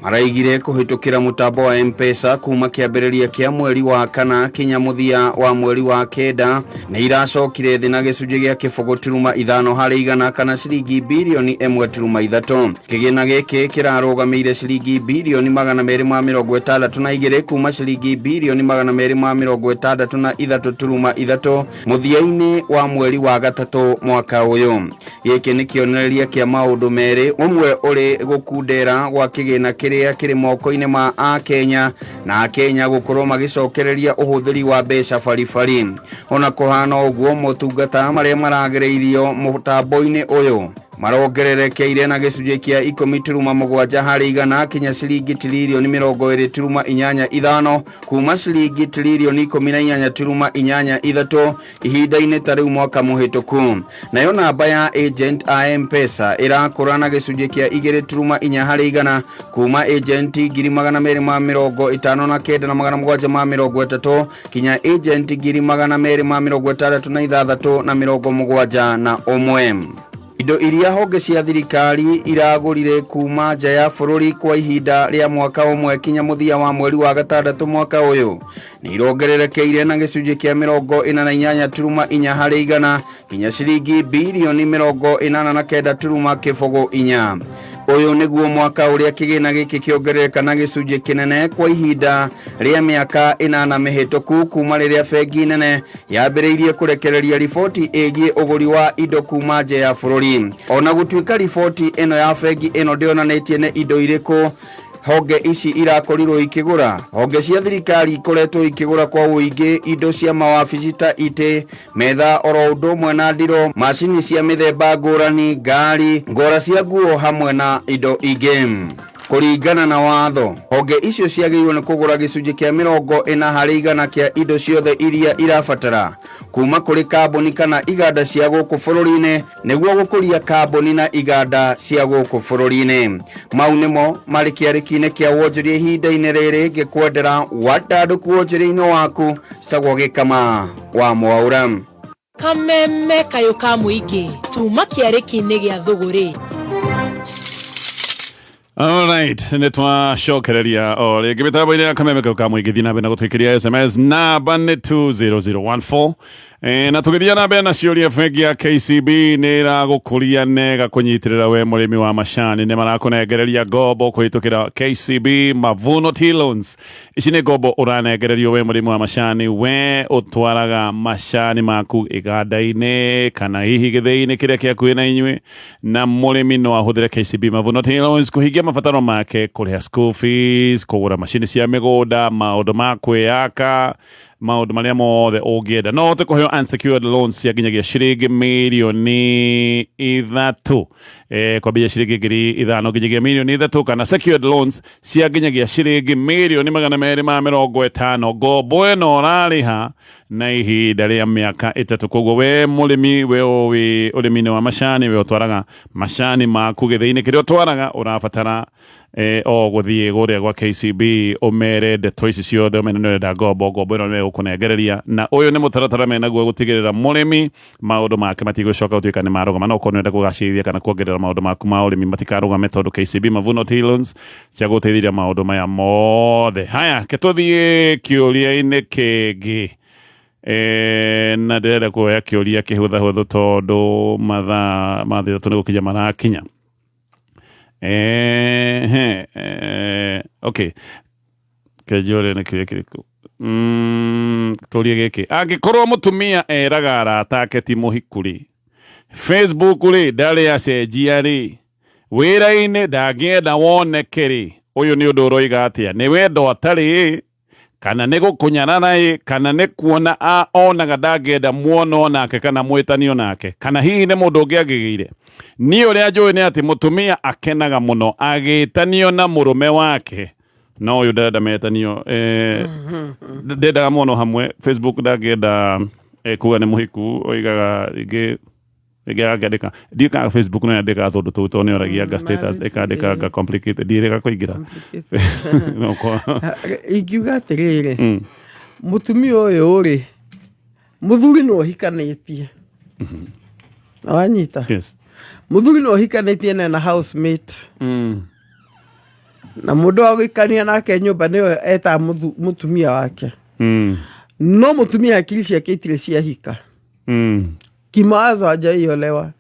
maraigire kũhĩtũkĩra mũtambo wa M-Pesa kuma kĩambĩrĩria kĩa mweri wa kana kinya mũthia wa mweri wa kenda nĩ iracokire thĩ na gĩcunjĩ gĩa 0.5 harĩ igana kana ciringi birioni 1.3. Kĩgĩna gĩkĩ kĩrarũgamĩire ciringi birioni 262 kuma ciringi birioni 263.3 mũthia-inĩ wa mweri wa gatatũ mwaka ũyũ. Gĩkĩ nĩ kĩonereria kĩa maũndũ merĩ, ũmwe ũrĩ gũkundera gwa kĩgĩna kĩrĩa kĩrĩ moko-inĩ ma Akenya na Akenya gũkorwo magĩcokereria ũhũthĩri wa mbeca baribari. Ona kũhana ũguo, motungata marĩa maragĩrĩirio mũtambo-inĩ ũyũ marongererekeire na gĩcunjĩ kĩa 10.7 harĩ igana kinya ciringi tiririoni 20.85 kuma ciringi tiririoni 18.83 ihinda-inĩ ta rĩu mwaka mũhĩtũku. Nayo namba ya agent a M-Pesa ĩrakũra na gĩcunjĩ kĩa 2.4 harĩ igana kuma agent 259,730 kinya agent 266,071. Indo iria honge cia thirikari iragũrire kuma nja ya bũrũri kwa ihinda rĩa mwaka ũmwe kinya mũthia wa mweri wa gatandatũ mwaka ũyũ nĩ irongererekeire na gĩcunjĩ kĩa 48.4 harĩ igana kinya ciringi birioni 89.04. Ũyũ nĩguo mwaka ũrĩa kĩgĩna gĩkĩ kĩongerereka na gĩcunjĩ kĩnene kwa ihinda rĩa mĩaka 8 mĩhĩtũku kuma rĩrĩa bengi nene yambĩrĩirie kũrekereria riboti ĩgiĩ ũgũri wa indo kuma nja ya bũrũri. Ona gũtuĩka riboti ĩno ya bengi ĩno ndĩonanĩtie nĩ indo irĩkũ honge ici irakorirwo ikĩgũra, honge cia thirikari ikoretwo ikĩgũra kwa ũingĩ indo cia mawabici ta itĩ, metha oro ũndũ ũmwe na ndiro, macini cia mĩthemba ngũrani, ngari, ngora cia nguo hamwe na indo ingĩ. Kũringana na watho, honge icio ciagĩrĩirwo nĩ kũgũra gĩcunjĩ kĩa 40 harĩ igana kĩa indo ciothe iria irabatara kuma kũrĩ kambuni kana iganda cia gũkũ bũrũri-inĩ nĩguo gũkũria kambuni na iganda cia gũkũ bũrũri-inĩ. Mau nĩmo marĩ kĩarĩki-inĩ kĩa wonjoria ihinda-inĩ rĩrĩ ngĩkwendera wandandũku wonjoria-inĩ waku. Citagwo Gĩkama wa Mwaũra. Kameme kayũ ka mũingĩ tuma kĩarĩki-inĩ gĩa thũgũrĩ. Alright, nä twacokereria o rĩngĩ mĩtambo-inĩ ya kameme kau ka mũingĩ. Thiĩ na mbere na gũtwĩkĩria SMS, namba nĩ 20014. Na tũgĩthiĩ na mbere na ciũria, bengi ya KCB nĩ ĩragũkũria nega kũnyitĩrĩra we mũrĩmi wa macani. Nĩ marakũnengereria ngombo kũhĩtũkĩra KCB Mavuno Tea Loans. Ici nĩ ngombo ũranengererio we mũrĩmi wa macani, we ũtwaraga macani maku iganda-inĩ kana hihi gĩthĩi-inĩ kĩrĩa kĩ hakuhĩ na inyuĩ. Na mũrĩmi no ahũthĩre KCB Mavuno Tea Loans kũhingia mabataro make, kũrĩha school fees, kũgũra macini cia mĩgũnda, maũndũ ma kwĩyaka, maũndũ marĩa mothe ũngĩenda. No ũhote kũheo unsecured loans cia nginyagia ciringi 3 mirioni, kwambĩrĩria ciringi 5,000 nginyagia 3 mirioni, kana secured loans cia nginyagia ciringi 250 mirioni. Ngombo ĩno ũrarĩha na ihinda rĩa mĩaka 3. Koguo we mũrĩmi, we wĩ ũrĩmi-inĩ wa macani, we ũtwaraga macani maku gĩthĩi-inĩ kĩrĩa ũtwaraga, ũrabatara o gũthiĩ kũrĩa gwa KCB, ũmere ndeto ici ciothe, ũmere nĩ ũrenda ngombo. Ngombo ĩno nĩ gũkũnengereria, na ũyũ nĩ mũtaratara menaguo gũtigĩrĩra mũrĩmi maũndũ make matigũcoka gũtuĩka nĩ marũgama. No ũkorwo nĩ ũrenda kũgacĩrithia kana kuongerera maũndũ maku ma ũrĩmi, matikarũgame, tondũ KCB Mavuno Tea Loans cia gũteithĩrĩria maũndũ maya mothe. Haya, ke tũthiĩ kĩũria-inĩ kĩngĩ. Na ndĩrenda kuoya kĩũria kĩhũthahũthũ tondũ mathaa ma 3 nĩ gũkinya marakinya. Okay, kenjũre nĩ kĩũria kĩrĩkũ? Tũrie gĩkĩ: angĩkorwo mũtumia eraga arata ake ti mũhiku rĩ, Facebook rĩ ndarĩ acenjia rĩ, wĩra-inĩ ndangĩenda woneke rĩ, ũyũ nĩ ũndũ ũroiga atĩa? Nĩ wendo atarĩ, kana nĩ gũkũnyarara ĩ, kana nĩ kuona onaga ndangĩenda muono nake kana mwĩtanio nake, kana hihi nĩ mũndũ ũngĩ angĩgĩire? Niĩ ũrĩa njũĩ nĩ atĩ mũtumia akenaga mũno agĩtanio na mũrũme wake, no ũyũ ndarenda metanio, ndendaga muono hamwe. Facebook ndangĩenda kuga nĩ mũhiku, oigaga rĩngĩ rĩngĩ akĩandĩka, ndiũĩ kana Facebook no yandĩkaga tũndũ tũu, tondũ nĩ oragia anga status ĩkandĩka anga complicated, ndiĩrĩga kũingĩra. No Ingiuga atĩrĩrĩ, mũtumia ũyũ rĩ, mũthuri nĩ ũhikanĩtie. Wanyita? Yes. Mũthuri no ũhikanĩtie na ena housemate. Na mũndũ wa gũikania nake nyũmba nĩwe etaga mũtumia wake. No mũtumia hakiri ciake itirĩ ciahika. Kimawazo hajaiolewa.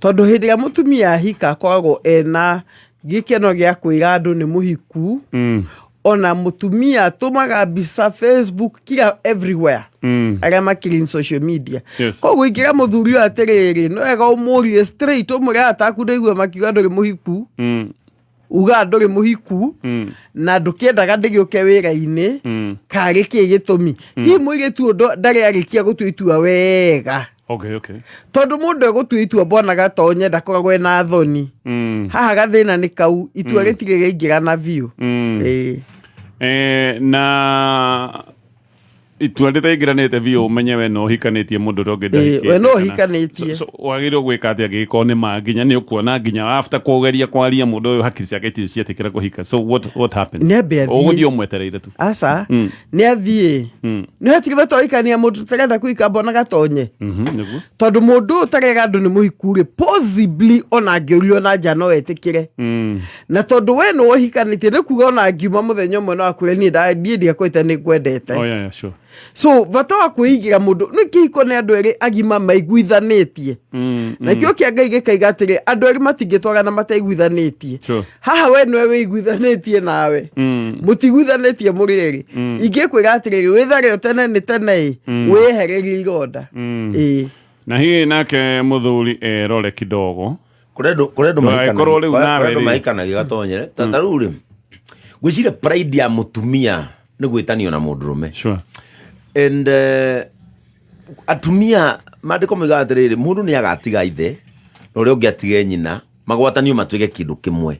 Tondũ hĩndĩ ĩrĩa mũtumia ahika akoragwo ena gĩkeno gĩa kwĩra andũ nĩ mũhiku. Ona mũtumia atũmaga mbica Facebook kila everywhere. Arĩa makĩrĩ in social media. Yes. Koguo ingĩra mũthuri ũyũ atĩrĩrĩ, no wega ũmũrie straight ũmwĩre ataku ndaigua makiuga ndũrĩ mũhiku. Uga ndũrĩ mũhiku. Na ndũkĩendaga ndĩgĩũke wĩra-inĩ. Karĩ kĩ gĩtũmi. Hihi mũirĩtu ũyũ ndarĩ arĩkia gũtua itua wega. Okay, okay. Tondũ mũndũ egũtua itua mbona gatonye ndakoragwo ena thoni. Haha gathĩna nĩ kau, itua rĩtirĩ rĩaingĩrana biũ. Ĩĩ. Na itua rĩtaingĩranĩte biũ ũmenye we no ũhikanĩtie mũndũ ũrĩa ũngĩ ndahikĩte we no kana- ũhikanĩtie. So, wagĩrĩirwo gwĩka atĩa angĩgĩkorwo nĩ ma nginya nĩ ũkuona nginya after kũgeria kwaria mũndũ ũyũ hakiri ciake itirĩ cietĩkĩra kũhika, so what happens? Nĩ ambe athiĩ. Ũgũthiĩ ũmwetereire tu? Aca, nĩ athiĩ. Nĩ hatirĩ bata ũhikania mũndũ ũtarenda kũhika mbona gatonye. Nĩguo. Tondũ mũndũ ũyũ ũtarega andũ nĩ mũhiku rĩ, possibly ona angĩũrio na nja no etĩkĩre. Na tondũ we nĩ ũhikanĩtie nĩ kuga ona angiuma mũthenya ũmwe no akwĩre niĩ niĩ ndiakwĩte nĩ ngwendete. Oh, yeah, yeah, sure. So bata wa kwĩigĩra mũndũ nĩ kĩhiko nĩ andũ erĩ agima maiguithanĩtie. Na kĩo kĩa Ngai gĩkaiga atĩrĩ, andũ erĩ matingĩtwarana mataiguithanĩtie. Sure. Haha we nĩwe wĩiguithanĩtie nawe. Mũtiguithanĩtie mũrĩ erĩ. Ingĩkwĩra atĩrĩrĩ, wĩthare o tene nĩ tene ĩ, wĩyehererie ironda. Ĩĩ. Na hihi nake mũthuri erore kidogo. Kũrĩ andũ Ndũgagĩkorwo rĩu nawe kũrĩ andũ rĩ. mahikanagia gatonyere. Ta rĩu rĩ, ngwĩciria pride ya mũtumia nĩ gwĩtanio na mũndũrũme. Sure. And atumia maandĩko moigaga atĩrĩrĩ, mũndũ nĩ agatiga ithe na ũrĩa ũngĩ atige nyina, magwatanio matuĩke kĩndũ kĩmwe.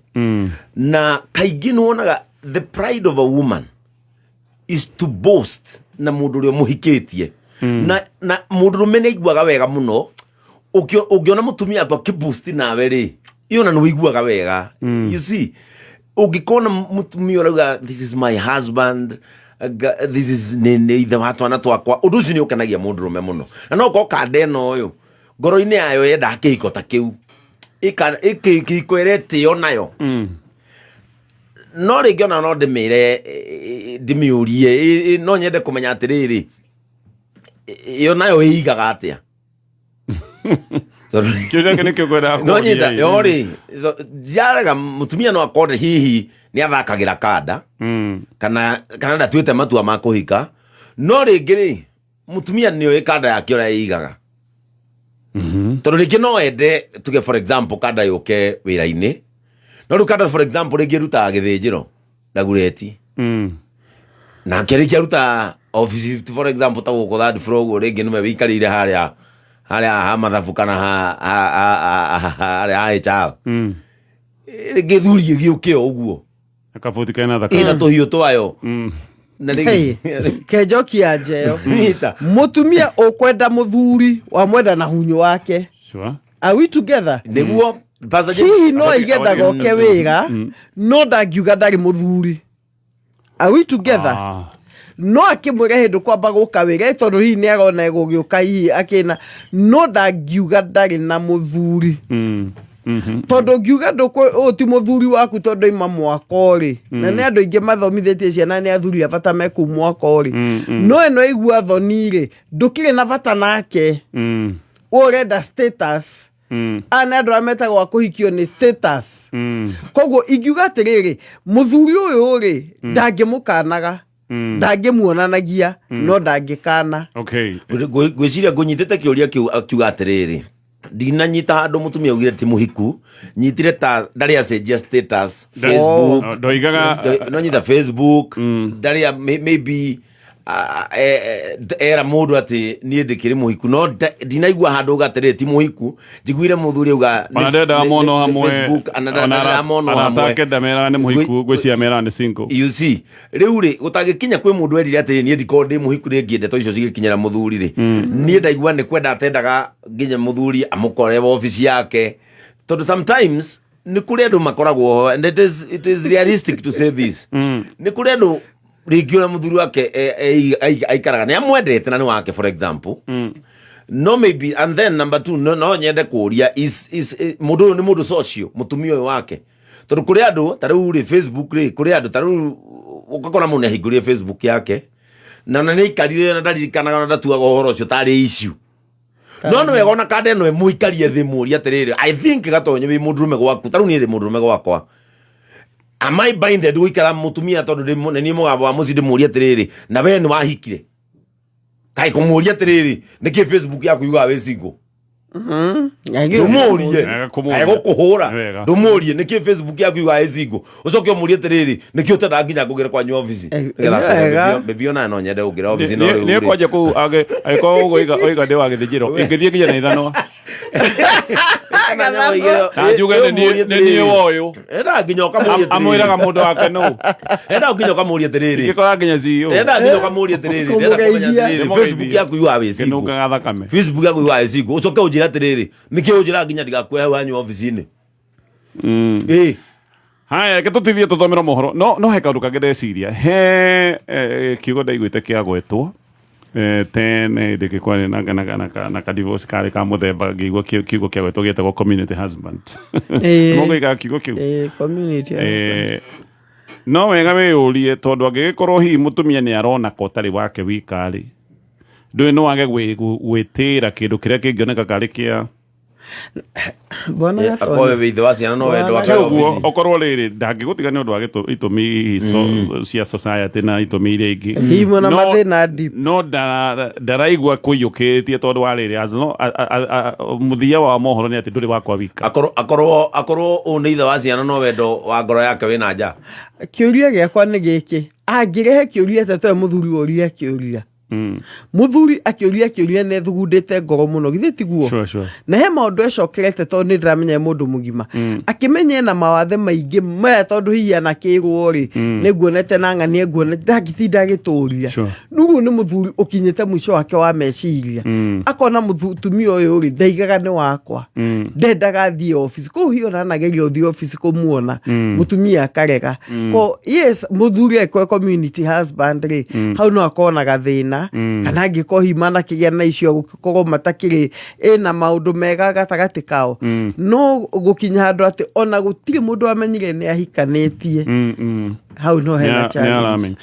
Na kaingĩ nĩ wonaga the pride of a woman is to boast na mũndũ ũrĩa ũmũhikĩtie. Na mũndũrũme nĩ aiguaga wega mũno ũngĩona mũtumia aku akĩboost nawe rĩ, iyo na nĩ ũiguaga wega. You see, ũngĩkona mũtumia ũrauga this is my husband, this is nĩ ithe wa twana twakwa, ũndũ ũcio nĩ ũkenagia mũndũrũme mũno. Na no ũkorwo kanda ĩno ũyũ ngoro-inĩ yayo yendaga kĩhiko ta kĩu, kĩhiko ĩretĩo nayo. No rĩngĩ ona no ndĩmĩre, ndĩmĩũrie, no nyende kũmenya atĩrĩrĩ, ĩyo nayo ĩigaga atĩa? Kĩũria gĩkĩ nĩkĩo ngwendaga No kũũria nyita, ĩ. yo rĩ, njarega mũtumia no akorwo hihi nĩ athakagĩra kanda, kana ndatuĩte matua ma kũhika, no rĩngĩ rĩ, mũtumia nĩ oĩ kanda yake ũrĩa ĩigaga. Tondũ rĩngĩ no ende tuge for example kanda yũke wĩra-inĩ, no rĩu kanda for example rĩngĩ ĩrutaga gĩthĩnjĩro Dagoretti. Nake rĩngĩ aruta office for example ta gũkũ third floor ũguo, rĩngĩ nĩwe wĩikarĩire harĩa ha mathabu kana harĩa ha HR. Rĩngĩ thuri ĩgĩũke o ũguo. Akabuti kena thakame. Ĩna tũhiũ twayo. Na rĩngĩ- Hey, kenjoki ya njeyo. Nyita. Mũtumia ũkwenda mũthuri wamwenda na hunyũ wake. Sure. Are we together? Nĩguo, Pastor James. Hihi no aige ndagoke wĩra, no ndangiuga ndarĩ mũthuri. Are we together? No akĩmwĩra hĩndĩ kwamba gũka wĩra, tondũ hihi nĩ arona egũgĩũka hihi akĩna, no ndangiuga ndarĩ na mũthuri. Tondũ ngiuga ũyũ ti mũthuri waku tondũ aima mwaka ũrĩ. Na nĩ andũ aingĩ mathomithĩtie ciana nĩ athuri a bata me kũu mwaka ũrĩ. No ĩno aigua thoni rĩ, ndũkĩrĩ na bata nake. Ũyũ ũrenda status. Aya nĩ andũ arĩa metagwo a kũhikio nĩ status. Koguo ingiuga atĩrĩrĩ, mũthuri ũyũ rĩ, ndangĩmũkanaga. Ndangĩmuonanagia, no ndangĩkana. Okay. Ngwĩciria ngũnyitĩte kĩũria kĩu akiuga atĩrĩrĩ, ndinanyita handũ mũtumia augire ti mũhiku, nyitire ta ndarĩ acenjia status Facebook. Oh, ndoigaga No nyita Facebook, ndarĩ maybe, era mũndũ atĩ niĩ ndĩkĩrĩ mũhiku, no ndinaigua handũ uga atĩrĩrĩ ti mũhiku, njiguire mũthuri auga Ona ndendaga mono nĩ hamwe, Facebook, ona ona ndendaga mono arata hamwe. ake ndameraga nĩ mũhiku, ngwĩciria meraga nĩ single. You see, rĩu rĩ, gũtangĩkinya kwĩ mũndũ erire atĩrĩ niĩ ndikorwo ndĩ mũhiku rĩngĩ, ndeto icio cigĩkinyĩra mũthuri rĩ, niĩ ndaigua nĩ kwenda atendaga nginya mũthuri amũkore wabici yake, tondũ sometimes nĩ kũrĩ andũ makoragwo ho, and it is realistic to say this, nĩ kũrĩ andũ rĩngĩ ũrĩa mũthuri wake aikaraga nĩ amwendete na nĩ wake for example. No maybe, and then number two, no nyende kũria is mũndũ ũyũ nĩ mũndũ socio mũtumia ũyũ wake, tondũ kũrĩ andũ ta rĩu rĩ Facebook rĩ, kũrĩ andũ ta rĩu ũgakora mũndũ nĩahingũrire Facebook yake na nĩ aikarire na ndaririkanaga na ndatuaga ũhoro ũcio tarĩ issue. No nĩ wega ona kanda ĩno ĩmũikarie thĩ, mũrie atĩrĩrĩ, I think Gatonyo wĩ mũndũrũme gwaku, ta rĩu niĩ ndĩ mũndũrũme gwakwa, am I binded gũikara mũtumia tondũ nĩ niĩ mũgambo wa mũciĩ? Ndĩmũrie atĩrĩrĩ, na we nĩ wahikire? Kaĩ kũmũria atĩrĩrĩ, nĩkĩ Facebook yaku yugaga wĩ single? Ndũmũrie. Wega kũmũria. Kaĩ gũkũhũra. Wega. Ndũmũrie nĩkĩ Facebook yaku yugaga wĩ single, ũcoke ũmũrie atĩrĩrĩ, nĩkĩ ũtendaga nginya ngũgĩre kwanyu obici? Nĩgetha Nĩ wega. Baby, ona no nyende gũkĩra obici, no rĩu Nĩ rĩ, kwanja kũu angĩkorwo ũguo oiga ndĩ wa gĩthĩnjĩro, ingĩthiĩ nginya na ithanwa na njuge nĩ niĩ woyũ. Enda nginya ũkamũria. Amwĩraga mũndũ wake nũ. Enda nginya ũkamũria atĩrĩrĩ. Ingĩkora nginya CEO. Enda nginya ũkamũria atĩrĩrĩ, ndĩrenda kũmenya Kũmũgeithia. atĩrĩrĩ, Nĩmũgeithie. Facebook yaku yugaga wĩ single. Ngĩnungaga thakame. Facebook yaku yugaga wĩ single, ũcoke ũnjĩre atĩrĩrĩ, nĩkĩ ũnjĩraga nginya ndigakue hau hanyu obici-inĩ? Ĩ. Haya, reke tũtithie tũthomere mohoro, no he kaũndũ kangĩ ndeciria he kiugo ndaiguĩte kĩagwetwo tene hĩndĩ ĩngĩ kwarĩ na ka divorce karĩ ka mũthemba, ngĩigua kiugo kĩagwetwo gĩetagwo community husband. Mũgũigaga kiugo kĩu. Community husband. No wega wĩyũrie, tondũ angĩgĩkorwo hihi mũtumia nĩ arona ko ũtarĩ wake wika rĩ, ndũĩ no wage gwĩtĩra kĩndũ kĩrĩa kĩngĩoneka karĩ kĩa Bwana Gatonyo. Akorwo wĩ ithe wa ciana no wendo wake. Ti ũguo. Obici. Okorwo rĩrĩ ndangĩgũtiga nĩ ũndũ wa itũmi hihi cia society na itũmi iria ingĩ. Hihi mwena mathĩna deep. No ndaraigua kũiyũkĩtie, tondũ wa rĩrĩ, as long- mũthia wa mohoro nĩ atĩ ndũrĩ wakwa wika. Akorwo ũyũ nĩ ithe wa ciana no wendo wa ngoro yake wĩna nja. Kĩũria gĩakwa nĩ gĩkĩ, angĩrehe kĩũria tetoe mũthuri ũria kĩũria, mũthuri akĩũria kĩũria nĩ ethugundĩte ngoro mũno, githĩ tiguo? Sure. Na he maũndũ ecokerete, tondũ nĩ ndĩramenya nĩ mũndũ mũgima, akĩmenya ena mawathe maingĩ maya, tondũ hihi anakĩrwo rĩ, nĩ nguonete na ng'ania nguonete, ndangĩtinda agĩtũria. Rĩu nĩ mũthuri ũkinyĩte mũico wake wa meciria, akona mũtumia ũyũ rĩ, ndaigaga nĩ wakwa, ndendaga athiĩ obici kũu, hihi ona anageria ũthiĩ obici kũmuona, mũtumia akarega. Ko yes, mũthuri angĩkorwo community husband rĩ, hau no akorwo na gathĩna, kana angĩkorwo hihi manakĩgĩa na icio gũkorwo matakĩrĩ ĩna maũndũ mega gatagatĩ kao, no gũkinya handũ atĩ ona gũtirĩ mũndũ wamenyire nĩ ahikanĩtie, hau no hena challenge. Aramenya.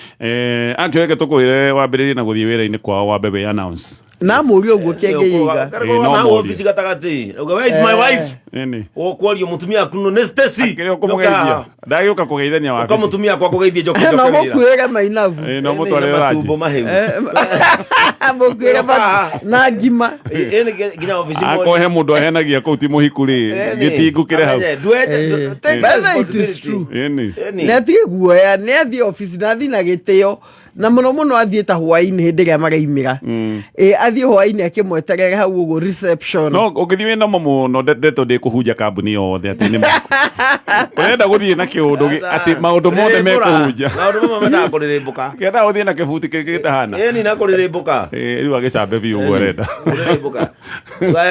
Actually, reke tũkwĩre wambĩrĩrie na gũthiĩ wĩra-inĩ kwao, wambe wĩ announce. Na mũrie ũguo kĩngĩiga. Ĩ, no Na mũrie. obici gatagatĩ. Uga, "Where is my wife?" Nini. Ũkwario mũtumia waku nũ? Nĩ Stacy. Akĩrĩ ũkũmũgeithia, ndagĩũka kũgeithania Ũka wabici. mũtumia akwa kũgeithia njoke Na njoke wĩra. mũkuĩre mainabu. Ĩ, no mũtwarĩre ranji. Matumbo mahĩu. Mũkuĩre na ngima. Ĩ, nĩ nginya obici. Akorwo he mũndũ ahenagia kũu ti mũhiku rĩ, gĩtingũkĩre hau. By the way, it is true. Ĩni. Nĩ atige guoya, nĩ athiĩ obici na athiĩ na gĩtĩo, na mũno mũno athiĩ ta hwaĩ-inĩ hĩndĩ ĩrĩa maraimĩra. Ĩ, athiĩ hwaĩ-inĩ akĩmweterere hau ũguo reception. No ũngĩthiĩ wĩ nomo mũno, ndeto ndĩkũhunja kambuni yothe atĩ nĩ mũhiku. Ũrenda gũthiĩ na kĩũndũ atĩ maũndũ mothe mekũhunja. Maũndũ mamwe mendaga kũrĩrĩmbũka. Kĩendaga gũthiĩ na kĩbuti kĩngĩ gĩtahana. Ĩni, na kũrĩrĩmbũka. Ĩ, rĩu agĩcambe biũ ũguo arenda. Kũrĩrĩmbũka.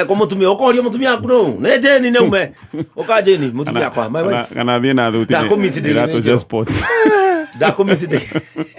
Kũ mũtumia ũkoria mũtumia waku nũ? Nĩ Jeni nĩ ume. Ũka Jeni, mũtumia wakwa, my wife. Kana athiĩ na thuti Ndakũmiss ndĩ iratũ cia gĩthĩnjĩro. sports. Ndakũmiss ndĩ.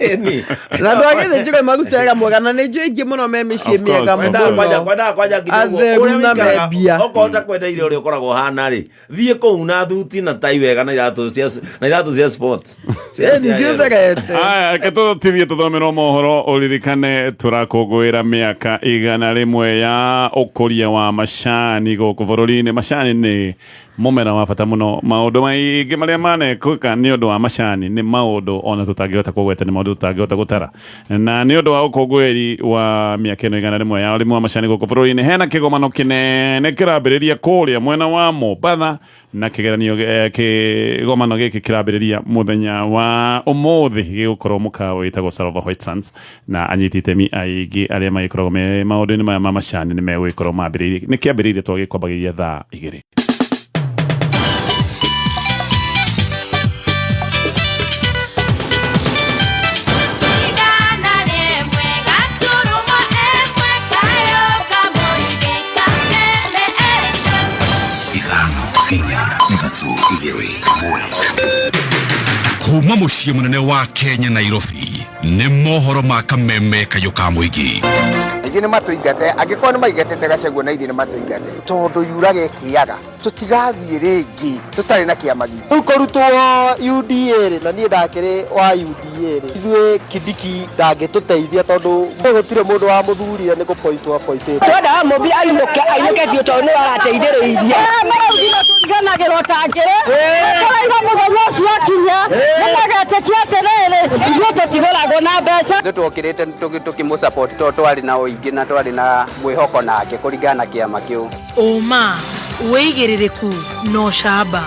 Ĩni. Na andũ a gĩthĩnjĩro maruta wĩra mwega, na nĩ njũĩ aingĩ mũno me mĩciĩ Of course, mĩega of Kwendaga course. kwanja mũno. kwendaga kwanja nginya ũguo. Atheru Ũrĩa na wĩikaraga, membia. okorwo ũtakwendeire ũrĩa ũkoragwo ũhana rĩ, thiĩ kũu na thuti na tai wega na iratũ cia sport. Ĩni, Cia yellow. thiũtherete. Aya, reke tũtithie tũthomerwo mohoro. Ũririkane tũrakũngũĩra mĩaka 100 ya ũkũria wa macani gũkũ bũrũri-inĩ. Macani nĩ mũmera wa bata mũno. Maũndũ maingĩ marĩa manekĩka nĩ ũndũ wa macani nĩ maũndũ ona tũtangĩhota kũgweta, nĩ maũndũ tũtangĩhota gũtara. Na nĩ ũndũ wa ũkũngũĩri wa mĩaka ĩno 100 ya ũrĩmi wa macani gũkũ bũrũri-inĩ, hena kĩgomano kĩnene kĩrambĩrĩria kũrĩa mwena wa Mombatha, na kĩgeranio kĩgomano gĩkĩ kĩrambĩrĩria mũthenya wa ũmũthĩ, gĩgũkorwo mũkawa wĩtagwo Sarova White Sands, na anyiti itemi aingĩ arĩa magĩkoragwo me maũndũ-inĩ maya ma macani nĩ megũgĩkorwo mambĩrĩirie. Nĩ kĩambĩrĩirie twagĩkwambagĩria thaa 2. 1 4 3 2 1. Kuma muciĩ mũnene wa Kenya, Nairobi. Nĩ mohoro ma kameme kayũ ka mũingĩ. Ithuĩ nĩ matũingate, angĩkorwo nĩ maingatĩte Gachagua na ithuĩ nĩ matũingate, tondũ yuraga ĩkĩaga, tũtigathiĩ rĩngĩ tũtarĩ na kĩama gitũ. Rĩu kũrutwo UDA rĩ, na niĩ ndakĩrĩ wa UDA rĩ, ithuĩ Kindiki ndangĩtũteithia tondũ gũtirĩ mũndũ wamũthurire nĩ gũpointwo apointĩtwo. Twendaga Mũmbi ainũke ainũke biũ tondũ nĩwe arateithĩrĩirie. Maraugi matũriganagĩrwo ta ngĩrĩ tũraigua mũthenya ũcio akinya nĩmagetĩkia atĩrĩrĩ ithuĩ tũtigũragwo na mbeca. Ithuĩ twokĩrĩte tũkĩmũ support tondũ twarĩ na ũingĩ na twarĩ na mwĩhoko nake kũringana na kĩama kĩu. Ũma, wĩigĩrĩrĩku na ũcamba.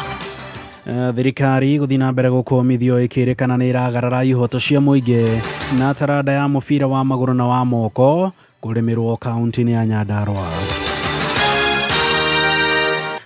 Thirikari gũthiĩ na mbere gũkũmithio ĩkĩrĩkana nĩ ĩragarara ihoto cia mũingĩ na taranda ya mũbira wa magũrũ na wa moko kũrĩmĩrwo kaunti-inĩ ya Nyandarua.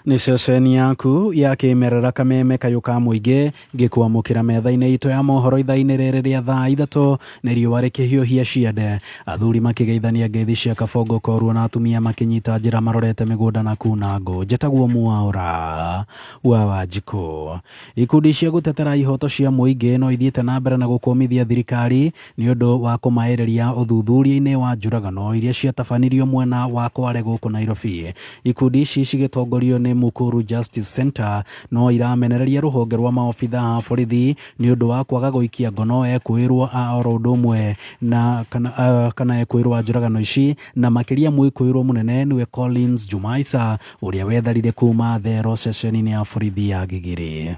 Nĩ ceceni yaku ya kĩmerera kameme kayũ ka mũingĩ ngĩkwamũkĩra metha-inĩ itũ ya mohoro ithaa-inĩ rĩrĩ rĩa thaa ithatũ nĩ riũa rĩkĩhiũhia ciande athuri makĩgeithania ngeithi cia kabongo koruo na atumia makĩnyita njĩra marorete mĩgũnda na kuna ngũ. Njĩtagwo Mwaũra wa Wanjikũ. Ikundi cia gũtetera ihoto cia mũingĩ no ithiĩte na mbere na gũkũmithia thirikari nĩ ũndũ wa kũmaĩrĩria ũthuthuria-inĩ wa njũragano iria ciatabanirio mwena wa Kware gũkũ Nairobi. Ikundi ici cigĩtongorio nĩ Mukuru Justice Centre no iramenereria rũhonge rwa maobitha a borithi nĩ ũndũ wa kwaga gũikia ngono ekũĩrwo a oro ũndũ ũmwe na kana, kana ekũĩrwo a njũragano ici na makĩria mwĩkũĩrwo mũnene nĩwe Collins Jumaisa ũrĩa wetharire kuma thero ceceni-inĩ ya borithi ya Gigiri.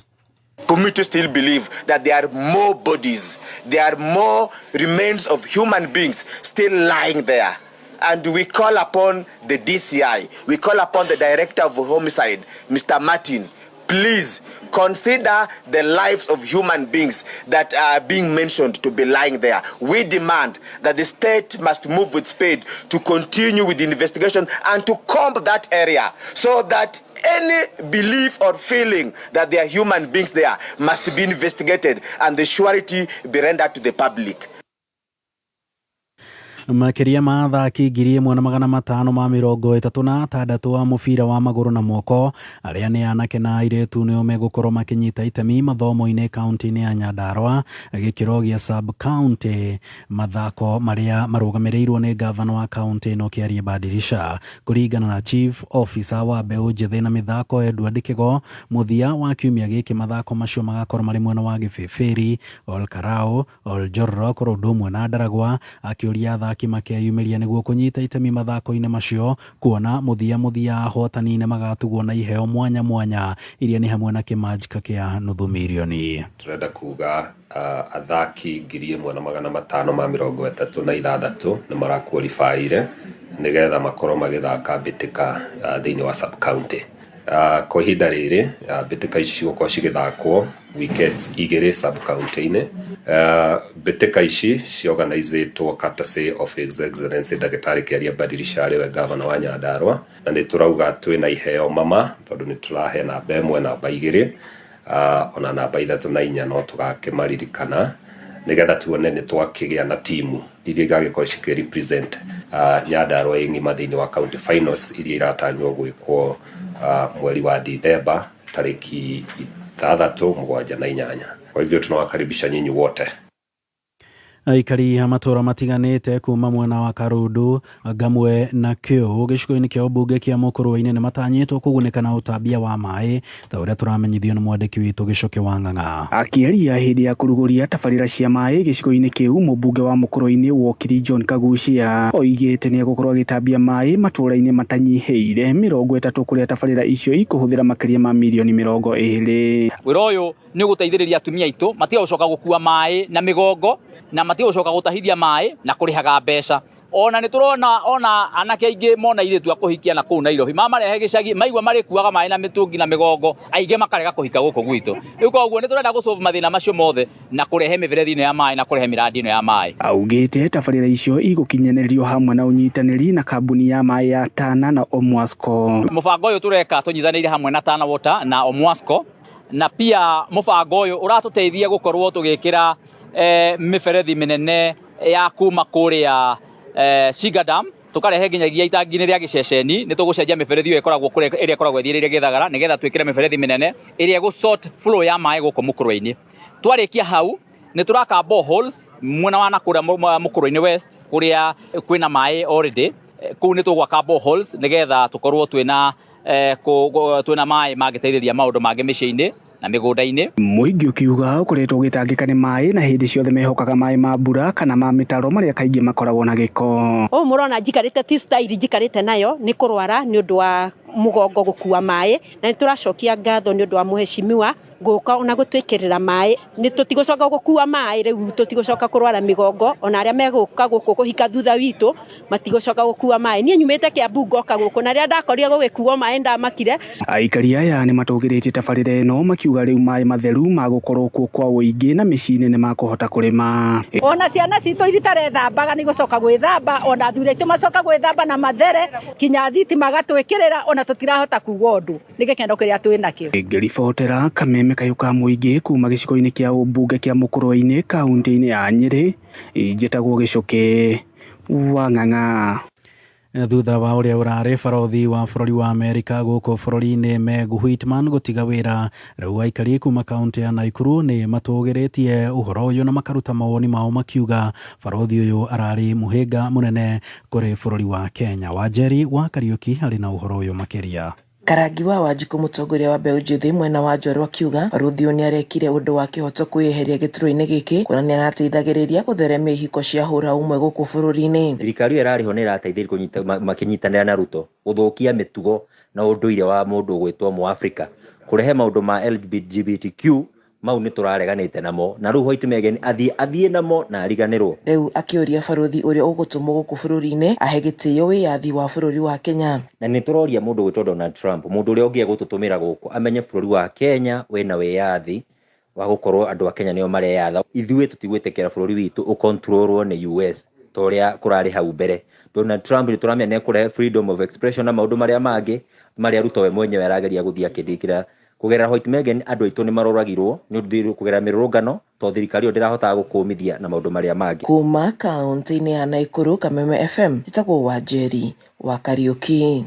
Community still believe that there are more bodies, there are more remains of human beings still lying there. And we call upon the DCI, we call upon the Director of Homicide, Mr. Martin, please consider the lives of human beings that are being mentioned to be lying there. We demand that the state must move with speed to continue with the investigation and to comb that area so that any belief or feeling that there are human beings there must be investigated and the surety be rendered to the public. Makĩria ma athaki 1536 a mũbira wa magũrũ na moko arĩa nĩ anake na airĩtu nĩo megũkorwo makĩnyita itemi mathomo-inĩ kaunti-inĩ ya Nyandarua gĩkĩro gĩa sub county mathako marĩa marũgamĩrĩirwo nĩ gavana wa kaunti ĩno Kĩarie Badirisha. Kũringana na chief officer wa mbeũ njĩthĩ na mĩthako Edward Kĩgo, mũthia wa kiumia gĩkĩ mathako macio magakorwo marĩ mwena wa Gĩbĩbĩri, Olkarau, Oljororok oro ũndũ ũmwe na Ndaragwa, akĩũria athaki makeyumĩria nĩguo kũnyita itemi mathako-inĩ macio kuona mũthia mũthia ahotani nĩ magatugwo na iheo mwanya mwanya iria nĩ hamwe na kĩmanjĩka kĩa nuthu mirioni. Tũrenda kuga athaki 1536 nĩ maraqualifyire nĩgetha makorwo magĩthaka mbĩtĩka thĩinĩ wa sub county. Kwa ihinda rĩrĩ mbĩtĩka ici cigũkorwo cigĩthakwo weekends igĩrĩ sub county-inĩ. Mbĩtĩka ici ciorganizĩtwo courtesy of His Excellency Ndagĩtarĩ Kĩaria Badirisha arĩwe gavana wa Nyandarua, na nĩ tũrauga twĩna iheo mama tondũ nĩ tũrahe namba ĩmwe, namba igĩrĩ, ona namba ithatũ na inya no tũgakĩmaririkana nĩgetha tuone nĩ twakĩgĩa na timu iria igagĩkorwo cikĩ represent Nyandarua ĩ ng'ima thĩinĩ wa county finals iria iratanywo gwĩkwo mweri wa Dithemba tarĩki 6, 7 na 8. Kwa hivyo tunawakaribisha nyinyi wote. Aikari a matũra matiganĩte kuma mwena wa Karundu, Ngamwe na Kĩũ gĩcigo-inĩ kĩa ũmbunge kĩa Mũkũrwe-inĩ nĩ matanyĩtwo kũgunĩka na ũtambia wa maĩ ta ũrĩa tũramenyithio nĩ mwandĩki witũ Gĩcoke wa Ng'ang'a. Akĩaria hĩndĩ ya kũrugũria tabarĩra cia maĩ gĩcigo-inĩ kĩu, mũmbunge wa Mũkũrwe-inĩ Wokiri John Kagucia oigĩte nĩ egũkorwo agĩtambia maĩ matũra-inĩ matanyihĩire 30 kũrĩa tabarĩra icio ikũhũthĩra makĩria ma mirioni 20. Wĩra ũyũ nĩ ũgũteithĩrĩria atumia aitũ matige gũcoka gũkua maĩ na mĩgongo na matige gũcoka gũtahithia maĩ na kũrĩhaga mbeca. Ona nĩ tũrona ona anake aingĩ mona airĩtu a kũhikia na kũu Nairobi mamarehe gĩcagi maigua marĩkuaga maĩ na mĩtũngi na mĩgongo, aingĩ makarega kũhika gũkũ gwitũ. Rĩu koguo nĩ tũrenda gũsolve mathĩna macio mothe na kũrehe mĩberethi ĩno ya maĩ na kũrehe mĩrandi ĩno ya maĩ. Augĩte tabarĩra icio igũkinyanĩrio hamwe na ũnyitanĩri na kambuni ya maĩ ya Tana na Omwasco. Mũbango ũyũ tũreka tũnyitanĩire hamwe na Tana Water na Omwasco, na pia mũbango ũyũ ũratũteithia gũkorwo tũgĩkĩra mĩberethi mĩnene ya kuma kũrĩa Shiga Dam tũkarehe nginyagia itangi-inĩ rĩa gĩceceni. Nĩ tũgũcenjia mĩberethi ĩyo ĩkoragwo kũrĩa ĩrĩa ĩkoragwo ĩthiĩrĩire gĩthagara nĩgetha twĩkĩre mĩberethi mĩnene ĩrĩa ĩgũ sort flow ya maĩ gũkũ Mũkũrwe-inĩ. Twarĩkia hau Nĩ tũraka boreholes mwena wa nakũrĩa Mũkũrũ-inĩ West kũrĩa kwĩna maĩ already. Kũu nĩ tũgwaka boreholes nĩgetha tũkorwo twĩna twĩna maĩ mangĩteithĩrĩria maũndũ mangĩ mĩciĩ-inĩ na mĩgũnda-inĩ. Mũingĩ ũkiuga ũkoretwo ũgĩtangĩka nĩ maĩ na hĩndĩ ciothe mehokaga maĩ ma mbura kana ma mĩtaro marĩa kaingĩ makoragwo na gĩko. Ũũ mũrona njikarĩte ti style njikarĩte nayo nĩ kũrwara nĩ ũndũ wa mũgongo gũkua maĩ, na nĩ tũracokia ngatho nĩ ũndũ wa mũheshimiwa gũka ona gũtwĩkĩrĩra maĩ. Nĩ tũtigũcoka gũkua maĩ rĩu, tũtigũcoka kũrwara mĩgongo, ona arĩa megũka gũkũ kũhika thutha witũ matigũcoka gũkua maĩ. Niĩ nyumĩte Kiambu ngoka gũkũ, na rĩrĩa ndakorire gũgĩkuo maĩ ndamakire. Aikari aya nĩ matũgĩrĩtie tabarĩra ĩno makiuga rĩu maĩ matheru magũkorwo kuo kwa ũingĩ na mĩciĩ-inĩ nĩ makũhota kũrĩma. Ona ciana citũ iria itarethambaga nĩ igũcoka gwĩthamba, ona athuri aitũ macoka gwĩthamba na mathere, kinya thitima magatwĩkĩrĩra, ona tũtirahota kuga ũndũ nĩ gĩkeno kĩrĩa twĩ nakĩo. Ngĩribotera Kameme Kayũ ka Mũingĩ kuma gĩcigo-inĩ kĩa ũmbunge kĩa Mũkũrwe-inĩ kaunti-inĩ ya Nyĩrĩ, njĩtagwo Gĩcũkĩ wa Ng'ang'a. Thutha wa ũrĩa ũrarĩ barothi wa bũrũri wa Amerika gũkũ bũrũri-inĩ Meg Whitman gũtiga wĩra, rĩu aikari kuma kaunti ya Nakuru nĩ matũgĩrĩtie ũhoro ũyũ na makaruta mawoni mao makiuga barothi ũyũ ararĩ mũhĩnga mũnene kũrĩ bũrũri wa Kenya. Wanjeri wa Kariũki arĩ na ũhoro ũyũ makĩria. Karangi wa Wanjikũ mũtongoria wa mbeũ njĩthĩ mwena wa Njorua akiuga barũthi ũyũ nĩarekire ũndũ wa kĩhoto kwĩyeheria gĩturwa-inĩ gĩkĩ kuona nĩarateithagĩrĩria gũtheremia ihiko cia hũra ũmwe gũkũ bũrũri-inĩ. Thirikari ĩyo ĩrarĩho nĩ ĩrateithĩrĩria kũnyita makĩnyitanĩra na Ruto gũthũkia mĩtugo na ũndũire wa mũndũ ũgwĩtwo Mũafrika, kũrehe maũndũ ma LGBTQ mau nĩ tũrareganĩte namo, na rĩu White Megan athiĩ namo na ariganĩrwo. Rĩu akĩũria barũthi ũrĩa ũgũtũmwo gũkũ bũrũri-inĩ ahe gĩtĩo wĩyathi wa bũrũri wa Kenya. Na nĩ tũroria mũndũ ũgwĩtwo Donald Trump, mũndũ ũrĩa ũngĩe gũtũtũmĩra gũkũ amenye bũrũri wa Kenya wĩna wĩyathi wa gũkorwo andũ a Kenya nĩo mareyatha. Ithuĩ tũtigwĩtĩkĩra bũrũri witũ ũkontrolwo nĩ US ta ũrĩa kũrarĩ hau mbere. Donald Trump nĩ tũramenya nĩ ekũrehe freedom of expression na maũndũ marĩa mangĩ marĩa Ruto we mwenyewe arageria gũthiĩ akĩndĩkĩra. Kũgerera White Megan andũ aitũ nĩ maroragirwo nĩ ũndũ kũgerera mĩrũrũngano tondũ thirikari ĩyo ndĩrahotaga gũkũmithia na maũndũ marĩa mangĩ. Kuma kaunti-inĩ ya Nakuru, Kameme FM, njĩtagwo Wanjeri wa Kariũki.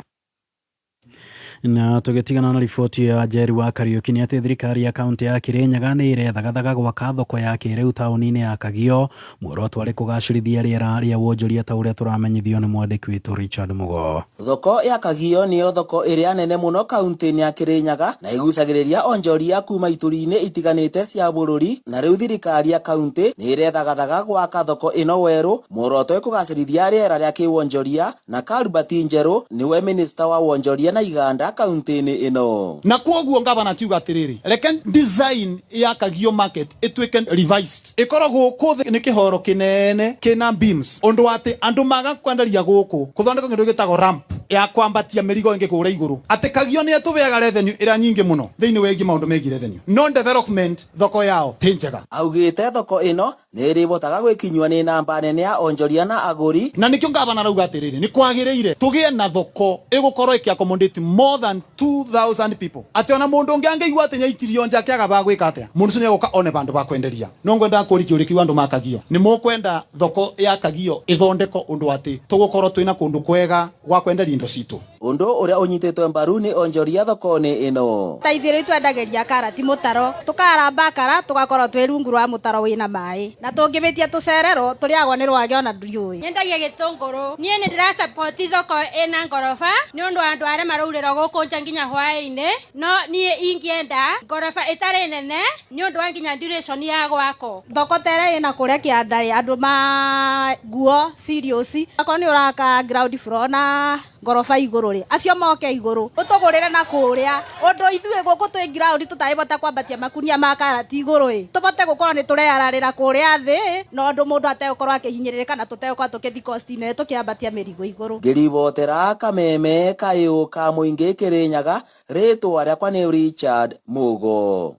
Na tũgĩtigana na riboti ya Njeri wa Kariũki nĩ atĩ thirikari ya kaunti ya Kirinyaga nĩ ĩrethagathaga gwaka thoko ya kĩrĩu taũni-inĩ ya Kagio, muoroto arĩ kũgacĩrithia rĩera rĩa wonjoria ta ũrĩa tũramenyithio nĩ mwandĩki witũ Richard Mugo. Thoko ya Kagio nĩyo thoko ĩrĩa nene mũno kaunti-inĩ ya Kirinyaga na ĩgucagĩrĩria onjoria kuma ituri-inĩ itiganĩte cia bũrũri, na rĩu thirikari ya kaunti nĩ ĩrethagathaga gwaka thoko ĩno werũ, muoroto ĩkũgacĩrithia rĩera rĩa kĩwonjoria, na Karubati Njerũ nĩwe minista wa wonjoria na iganda kaunti-inĩ ĩno. Na kwoguo ngavana akiuga atĩrĩrĩ, reke design ya Kagio market ĩtuĩke revised, ĩkorwo gũkũ thĩ nĩ kĩhoro kĩnene kĩna beams, ũndũ wa atĩ andũ maga kwenderia gũkũ kũthondekwo kĩndũ gĩtagwo ramp ya kwambatia mĩrigo ĩngĩ kũrĩa igũrũ, atĩ Kagio nĩ ĩtũbeaga revenue ĩrĩa nyingĩ mũno thĩinĩ wĩgiĩ maũndũ megiĩ revenue, no development thoko yao ti njega. Augĩte thoko ĩno nĩ ĩrĩbotaga gwĩkinyua nĩ namba nene ya onjoria na agũri, na nĩkĩo ngavana arauga atĩrĩrĩ, nĩ kwagĩrĩire tũgĩe na thoko ĩgũkorwo ĩkĩ accommodate more than 2000 people, atĩ ona mũndũ ũngĩ angĩigua atĩ nĩaikirio nja akĩaga ba gwĩka atĩa, mũndũ ũcio nĩegũka one vandũ ba kwenderia. No ngwendaga kũũria kĩũria kĩu andũ ma Kagio, nĩ mũkwenda thoko ya Kagio ĩthondekwo ũndũ atĩ tũgũkorwo twĩna kũndũ kwega gwa kwenderia indo citũ? Ũndũ ũrĩa ũnyitĩtwe mbaru nĩ onjoria thoko-inĩ ĩno. Ta ithuĩ rĩu twendagĩria karati mũtaro, tũkaramba kara tũgakorwo twĩ rungu rwa mũtaro wĩna maĩ, na tũngĩbĩtia tũcererwo tũrĩagwo nĩ rwagĩ ona ndiũĩ. Nyendagia gĩtũngũrũ, niĩ nĩ ndĩrasupport thoko ĩna ngoroba nĩ ũndũ wa andũ arĩa maraurĩrwo gũkũ nja nginya hwaĩ-inĩ, no niĩ ingĩenda ngoroba ĩtarĩ nene nĩ ũndũ wa nginya duration ya gwakwo. Thoko ta ĩrĩa ĩna kũrĩa kĩanda rĩ, andũ ma nguo serious, akorwo nĩ ũraka ground floor na ngoroba igũrũ rĩ, acio moke igũrũ ũtũgũrĩre na kũrĩa, ũndũ ithuĩ gũkũ twĩ ground tũtangĩhota kwambatia makunia ma karati igũrũ ĩ, tũbote gũkorwo nĩ tũreyararĩra kũrĩa thĩ, na ũndũ mũndũ ategũkorwo akĩhinyĩrĩrĩka na tũtegũkorwo tũkĩthi cost nene tũkĩambatia mĩrigo igũrũ. Ngĩribotera Kameme Kayũ ka Mũingĩ Kĩrĩnyaga, rĩtwa rĩakwa nĩ Richard Mugo.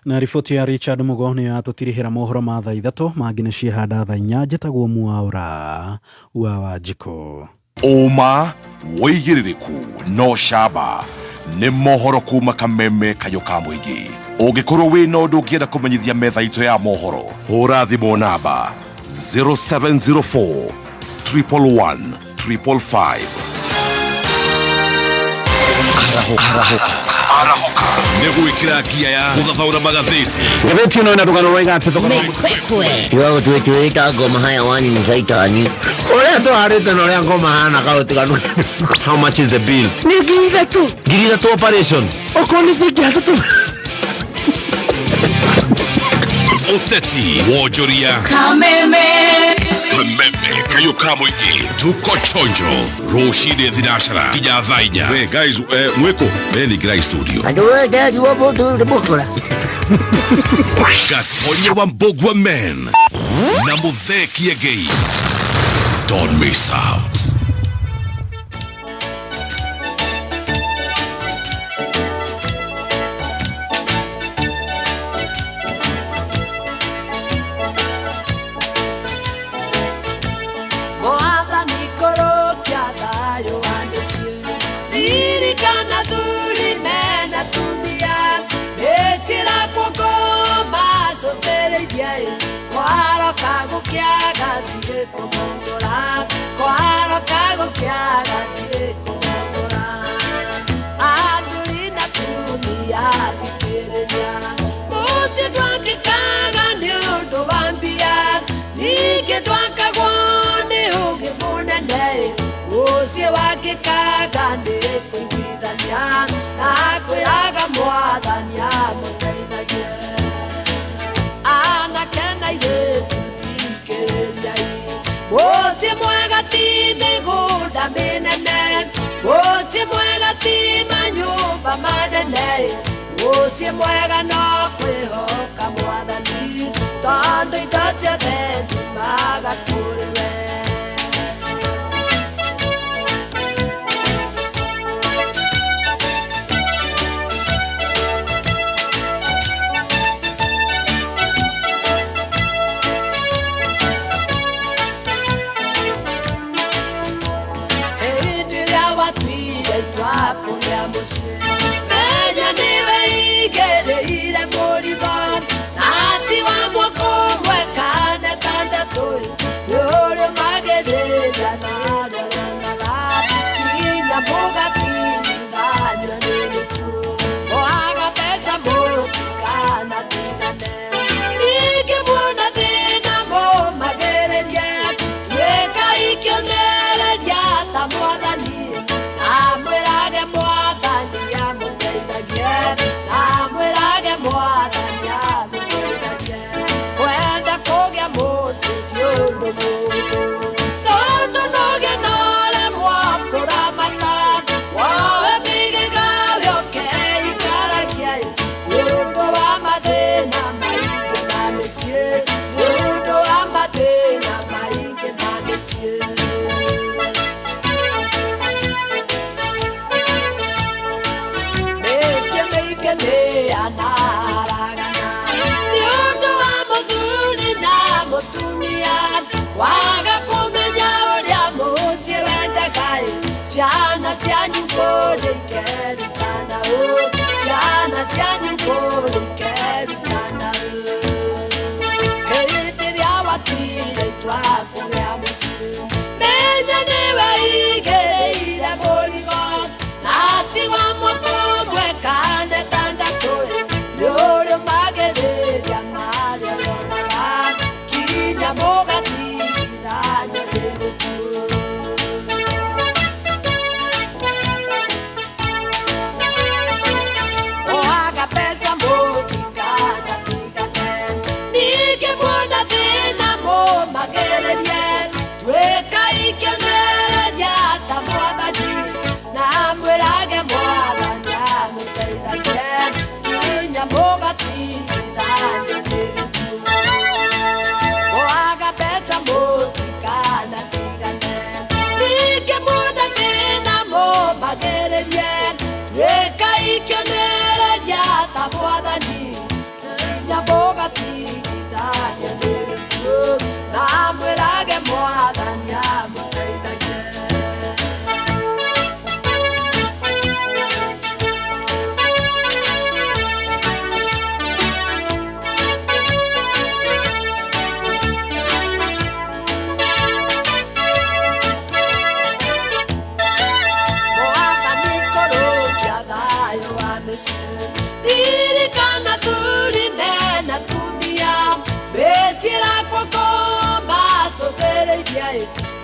Na riboti ya Richard Mugo nĩ yatũtirihĩra mohoro ma thaa 3 mangĩ nĩ ciehanda thaa 4. Njĩtagwo Mwaũra wa Wanjikũ. Ũma wĩigĩrĩrĩku no camba nĩ mohoro kuma Kameme Kayũ ka Mũingĩ. Ũngĩkorwo wĩna ũndũ ũngĩenda kũmenyithia metha itũ ya mohoro, hũra thimũ namba 0704 111 555. Arahũka. Arahũka. Nĩ gwĩkĩra ngia ya gũthathaũra magathĩti. Ngathĩti ĩno ĩna rũgano rwaiga atĩ thogora Tiga gũtwĩtwĩta ngoma hayawani nĩ caitani. Ũrĩa tũharĩte na ũrĩa ngoma hana kaũtiganu. How much is the bill? Nĩ 3,000. 3,000 operation. Okorwo nĩ ciringi 3,000. Ũteti, wonjoria, Kameme. Kameme kayũ ka mũingĩ. Tuko chonjo rũcinĩ thinacara nginya thaa 4. We guys, mwĩkũ we ningĩrai studio. Andũ othe ariwo mũndũ nĩ mũkora. Gatonye wa Mbogwa Men na Muthee Kiengei. Don't miss out. Mwathani kũrũkia thayũ wa mĩciĩ, ririkana thuri mena atumia, mĩciĩ ĩrakwo ngoma cũthĩrĩirie, kwaroka gũkĩaga thiĩ kũmũgũra, kwaroka gũkĩaga thiĩ kũmũgũra. Athuri na atumia thikĩrĩria, mũciĩ ndwakĩkaga nĩ ũndũ wa mbia, ningĩ ndwakagwo nĩ ũũgĩ mũnene, mũciĩ wakĩkaga nĩ kũiguithania, na kwĩraga Mwathani amũteithagie. Anake na airĩtu thikĩrĩriai, mũciĩ mwega ti mĩgũnda mĩnene, mũciĩ mwega ti manyũmba manene, mũciĩ mwega no kwĩhoka Mwathani, tondũ indo ciothe ciumaga kũrĩ we. Hĩndĩ ĩrĩa watuire itua kũgĩa mũciĩ, menya nĩwe igĩrĩire mũrigo, na ti wa mwaka ũmwe kana ĩtandatũ, nĩ ũrĩ magĩrĩria na arĩa wonaga, nginya mũgatigithanio nĩ gĩkuũ. Mwaga mbeca mũtikanatigane, ningĩ muona thĩna mũmagĩrĩrie, tuĩkai kĩonereria ta Mwathani, na mwĩrage Mwathani amũteithagie, na mwĩrage Mwathani amũteithagie. Kwenda kũgĩa mũciĩ ti ũndũ mũhũthũ, tondũ no ũgĩe na ũremwo kũramata, woe mĩgĩgawe ũkeikaragia, nĩ ũndũ wa mathĩna maingĩ ma mĩciĩ, nĩ ũndũ wa mathĩna maingĩ ma mĩciĩ. Mĩciĩ mĩingĩ nĩ yanaharagana, nĩ ũndũ wa mũthuri na mũtumia kwaga kũmenya ũrĩa mũciĩ wendaga. Ciana cianyu kũrĩ ikerutana ũ, ciana cianyu kũrĩ ikerutana ũ. Hĩndĩ ĩrĩa watuire itua kũgĩa mũciĩ, menya nĩwe igĩrĩire mũrigo, na ti wa mwaka ũmwe kana ĩtandatũ, nĩ ũrĩ ũmagĩrĩria marĩa wonaga, nginya mũgatigithanio nĩ gĩkuũ. Oaga mbeca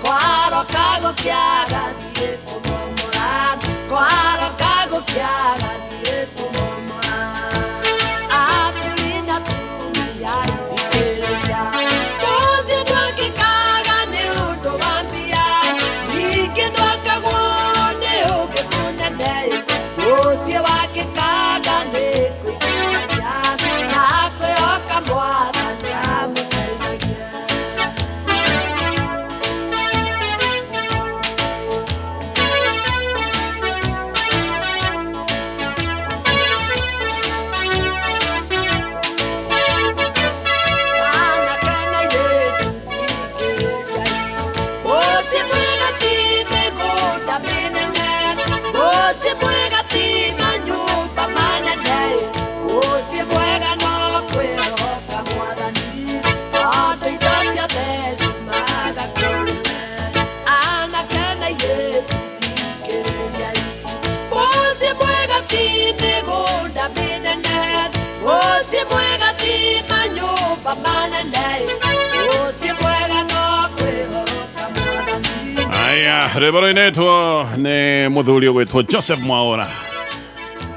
Kwaroka gũkĩaga thiĩ kũmomora, kwaroka gũkĩaga thiĩ kũmomora. Athuri na atumia ithikĩrĩria, mũciĩ ndwakĩkaga nĩ ũndũ wa mbia, ningĩ ndwakagwo nĩ ũũgĩ mũnene, mũciĩ wakĩkaga nĩ kwĩgitania na kwĩhoka Mwathani amũteithagia. Anake na airĩtu thikĩrĩriai, mũciĩ mwega ti mĩgũnda mĩnene, mũciĩ mwega ti manyũmba manene, mũciĩ mwega no kwĩhoka Mwathani, tondũ indo ciothe ciumaga kũrĩ we. Anake na airĩtu thikĩrĩriai, mũciĩ mwega ti mĩgũnda mĩnene, mũciĩ mwega ti manyũmba manene, mũciĩ mwega no kwĩhoka Mwathani. Aya, rwĩmbo rũinĩtwo nĩ mũthuri ũgwĩtwo Joseph Mwaura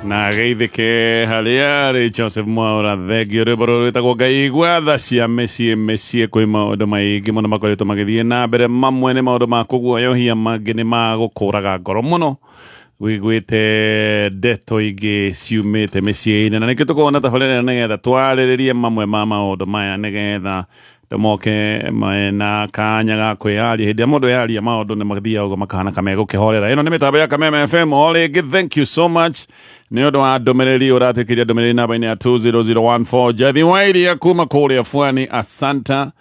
na geithĩke harĩa arĩ Joseph Mwaura thengio. Rwĩmbo rũrũ rwĩtagwo Ngai igua tha cia mĩciĩ mĩciĩ. Kwĩ maũndũ maingĩ mũno makoretwo magĩthiĩ na mbere, mamwe nĩ maũndũ ma kũguoyohia, mangĩ nĩ ma gũkũraga ngoro mũno wiguĩte ndeto ingĩ ciumĩte mĩciĩ-inĩ, na nĩkĩo tũkorwo na tabarĩra ĩno nĩgetha twarĩrĩrie mamwe ma maũndũ maya, nĩgetha moke mena kanya ga kwĩyaria. Hĩndĩ ĩrĩa mũndũ yaria maũndũ nĩ mathiaga ũguo makahana kamegũkĩhorera. Ĩno nĩ mĩtambo ya Kameme FM. O rĩngĩ, thank you so much nĩ ũndũ wa ndũmĩrĩri ũratĩkĩria ndũmĩrĩri namba-inĩ ya 20014. Jathi Wairia kuma kũrĩa Bwani, asanta.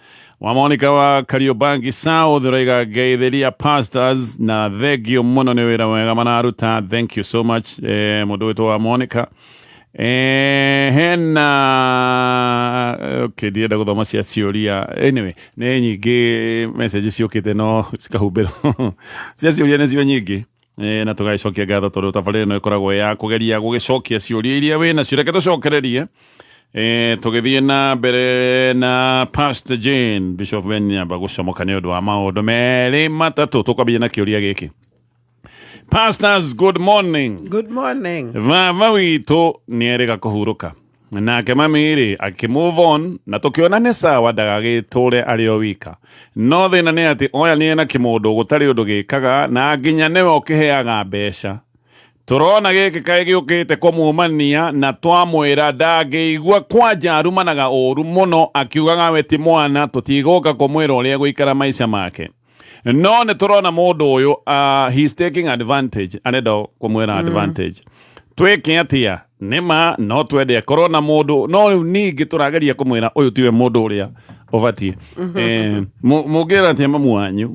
Wa Monica wa Kariobangi South ũraiga ngeithĩria pastors na thengio mũno nĩ wĩra mwega mararuta. Thank you so much, mũndũ wĩtwo wa Monica. Hena okay, ndirenda gũthoma cia ciũria. Anyway, nĩ nyingĩ message ciũkĩte no cikahumbĩrwo. Cia ciũria nĩcio nyingĩ. Na tũgagĩcokia ngatho tondũ tabarĩra ĩno ĩkoragwo ya kũgeria gũgĩcokia ciũria iria wĩ nacio. Reke tũcokererie tũgĩthiĩ na mbere na Pastor Jane. Bishop Ben nyamba gũcomoka nĩ ũndũ wa maũndũ merĩ matatũ. Tũkwambia na kĩũria gĩkĩ. Pastors, good morning. Good morning. Baba witũ nĩ erĩga kũhurũka, nake mami rĩ akĩ move on, na tũkĩona nĩ sawa ndagagĩtũre arĩ o wika, no thĩna nĩ atĩ oya nĩ ena kĩmũndũ gũtarĩ ũndũ gĩkaga, na nginya nĩwe ũkĩheaga mbeca. Tũrona gĩkĩ kaĩ gĩũkĩte kũmumania, na twamwĩra ndangĩigua, kwanja arumanaga ũru mũno akiugaga we ti mwana, tũtigũka kũmwĩra ũrĩa gũikara maica make. No nĩ tũrona mũndũ ũyũ, he's taking advantage, arenda kũmwĩra advantage. Twĩke atĩa? Nĩma no twende akorwo na mũndũ, no rĩu ningĩ tũrageria kũmwĩra ũyũ tiwe mũndũ ũrĩa ũbatiĩ. Mũngĩra atĩa mamu wanyu?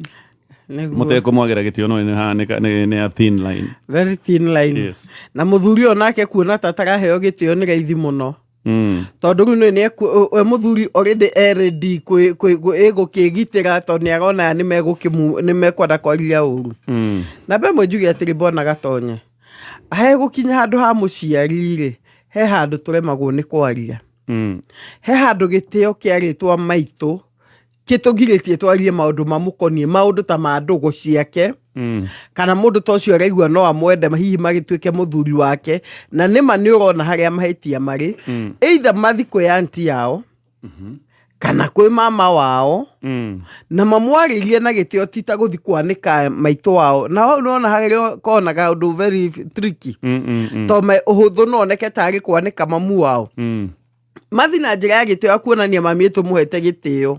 Nĩguo. Mũtekũmwagĩra gĩtĩo, no nĩ a thin line. Very thin line. Yes. Na mũthuri ũyũ nake kuona ta ataraheo gĩtĩo nĩ raithi mũno, tondũ rĩu nĩ we mũthuri already e ready ĩgũkĩgitĩra, tondũ nĩ arona aya nĩ mekwenda kwaria ũru. Na ĩmwe njuge atĩrĩ, bwana Gatonye, he gũkinya handũ ha mũciari rĩ, he handũ tũremagwo nĩ kwaria, he handũ gĩtĩo kĩa rĩtwa maitũ kĩtũgirĩtie twarie maũndũ mamũkoniĩ, maũndũ ta ma ndũgũ ciake, kana mũndũ ta ũcio araigua no amwende hihi magĩtuĩke mũthuri wake, na nĩma nĩ ũrona harĩa mahĩtia marĩ. Either mathi kwĩ anti yao kana kwĩ mama wao na mamwarĩrie na gĩtĩo, ti ta gũthi kwanĩka maitũ wao. Na hau nĩwona harĩa konaga ũndũ very tricky, to ũhũthũ no oneke tarĩ kwanĩka mamu wao. Mathi na njĩra ya gĩtĩo ya kuonania mami ĩtũmũhete gĩtĩo,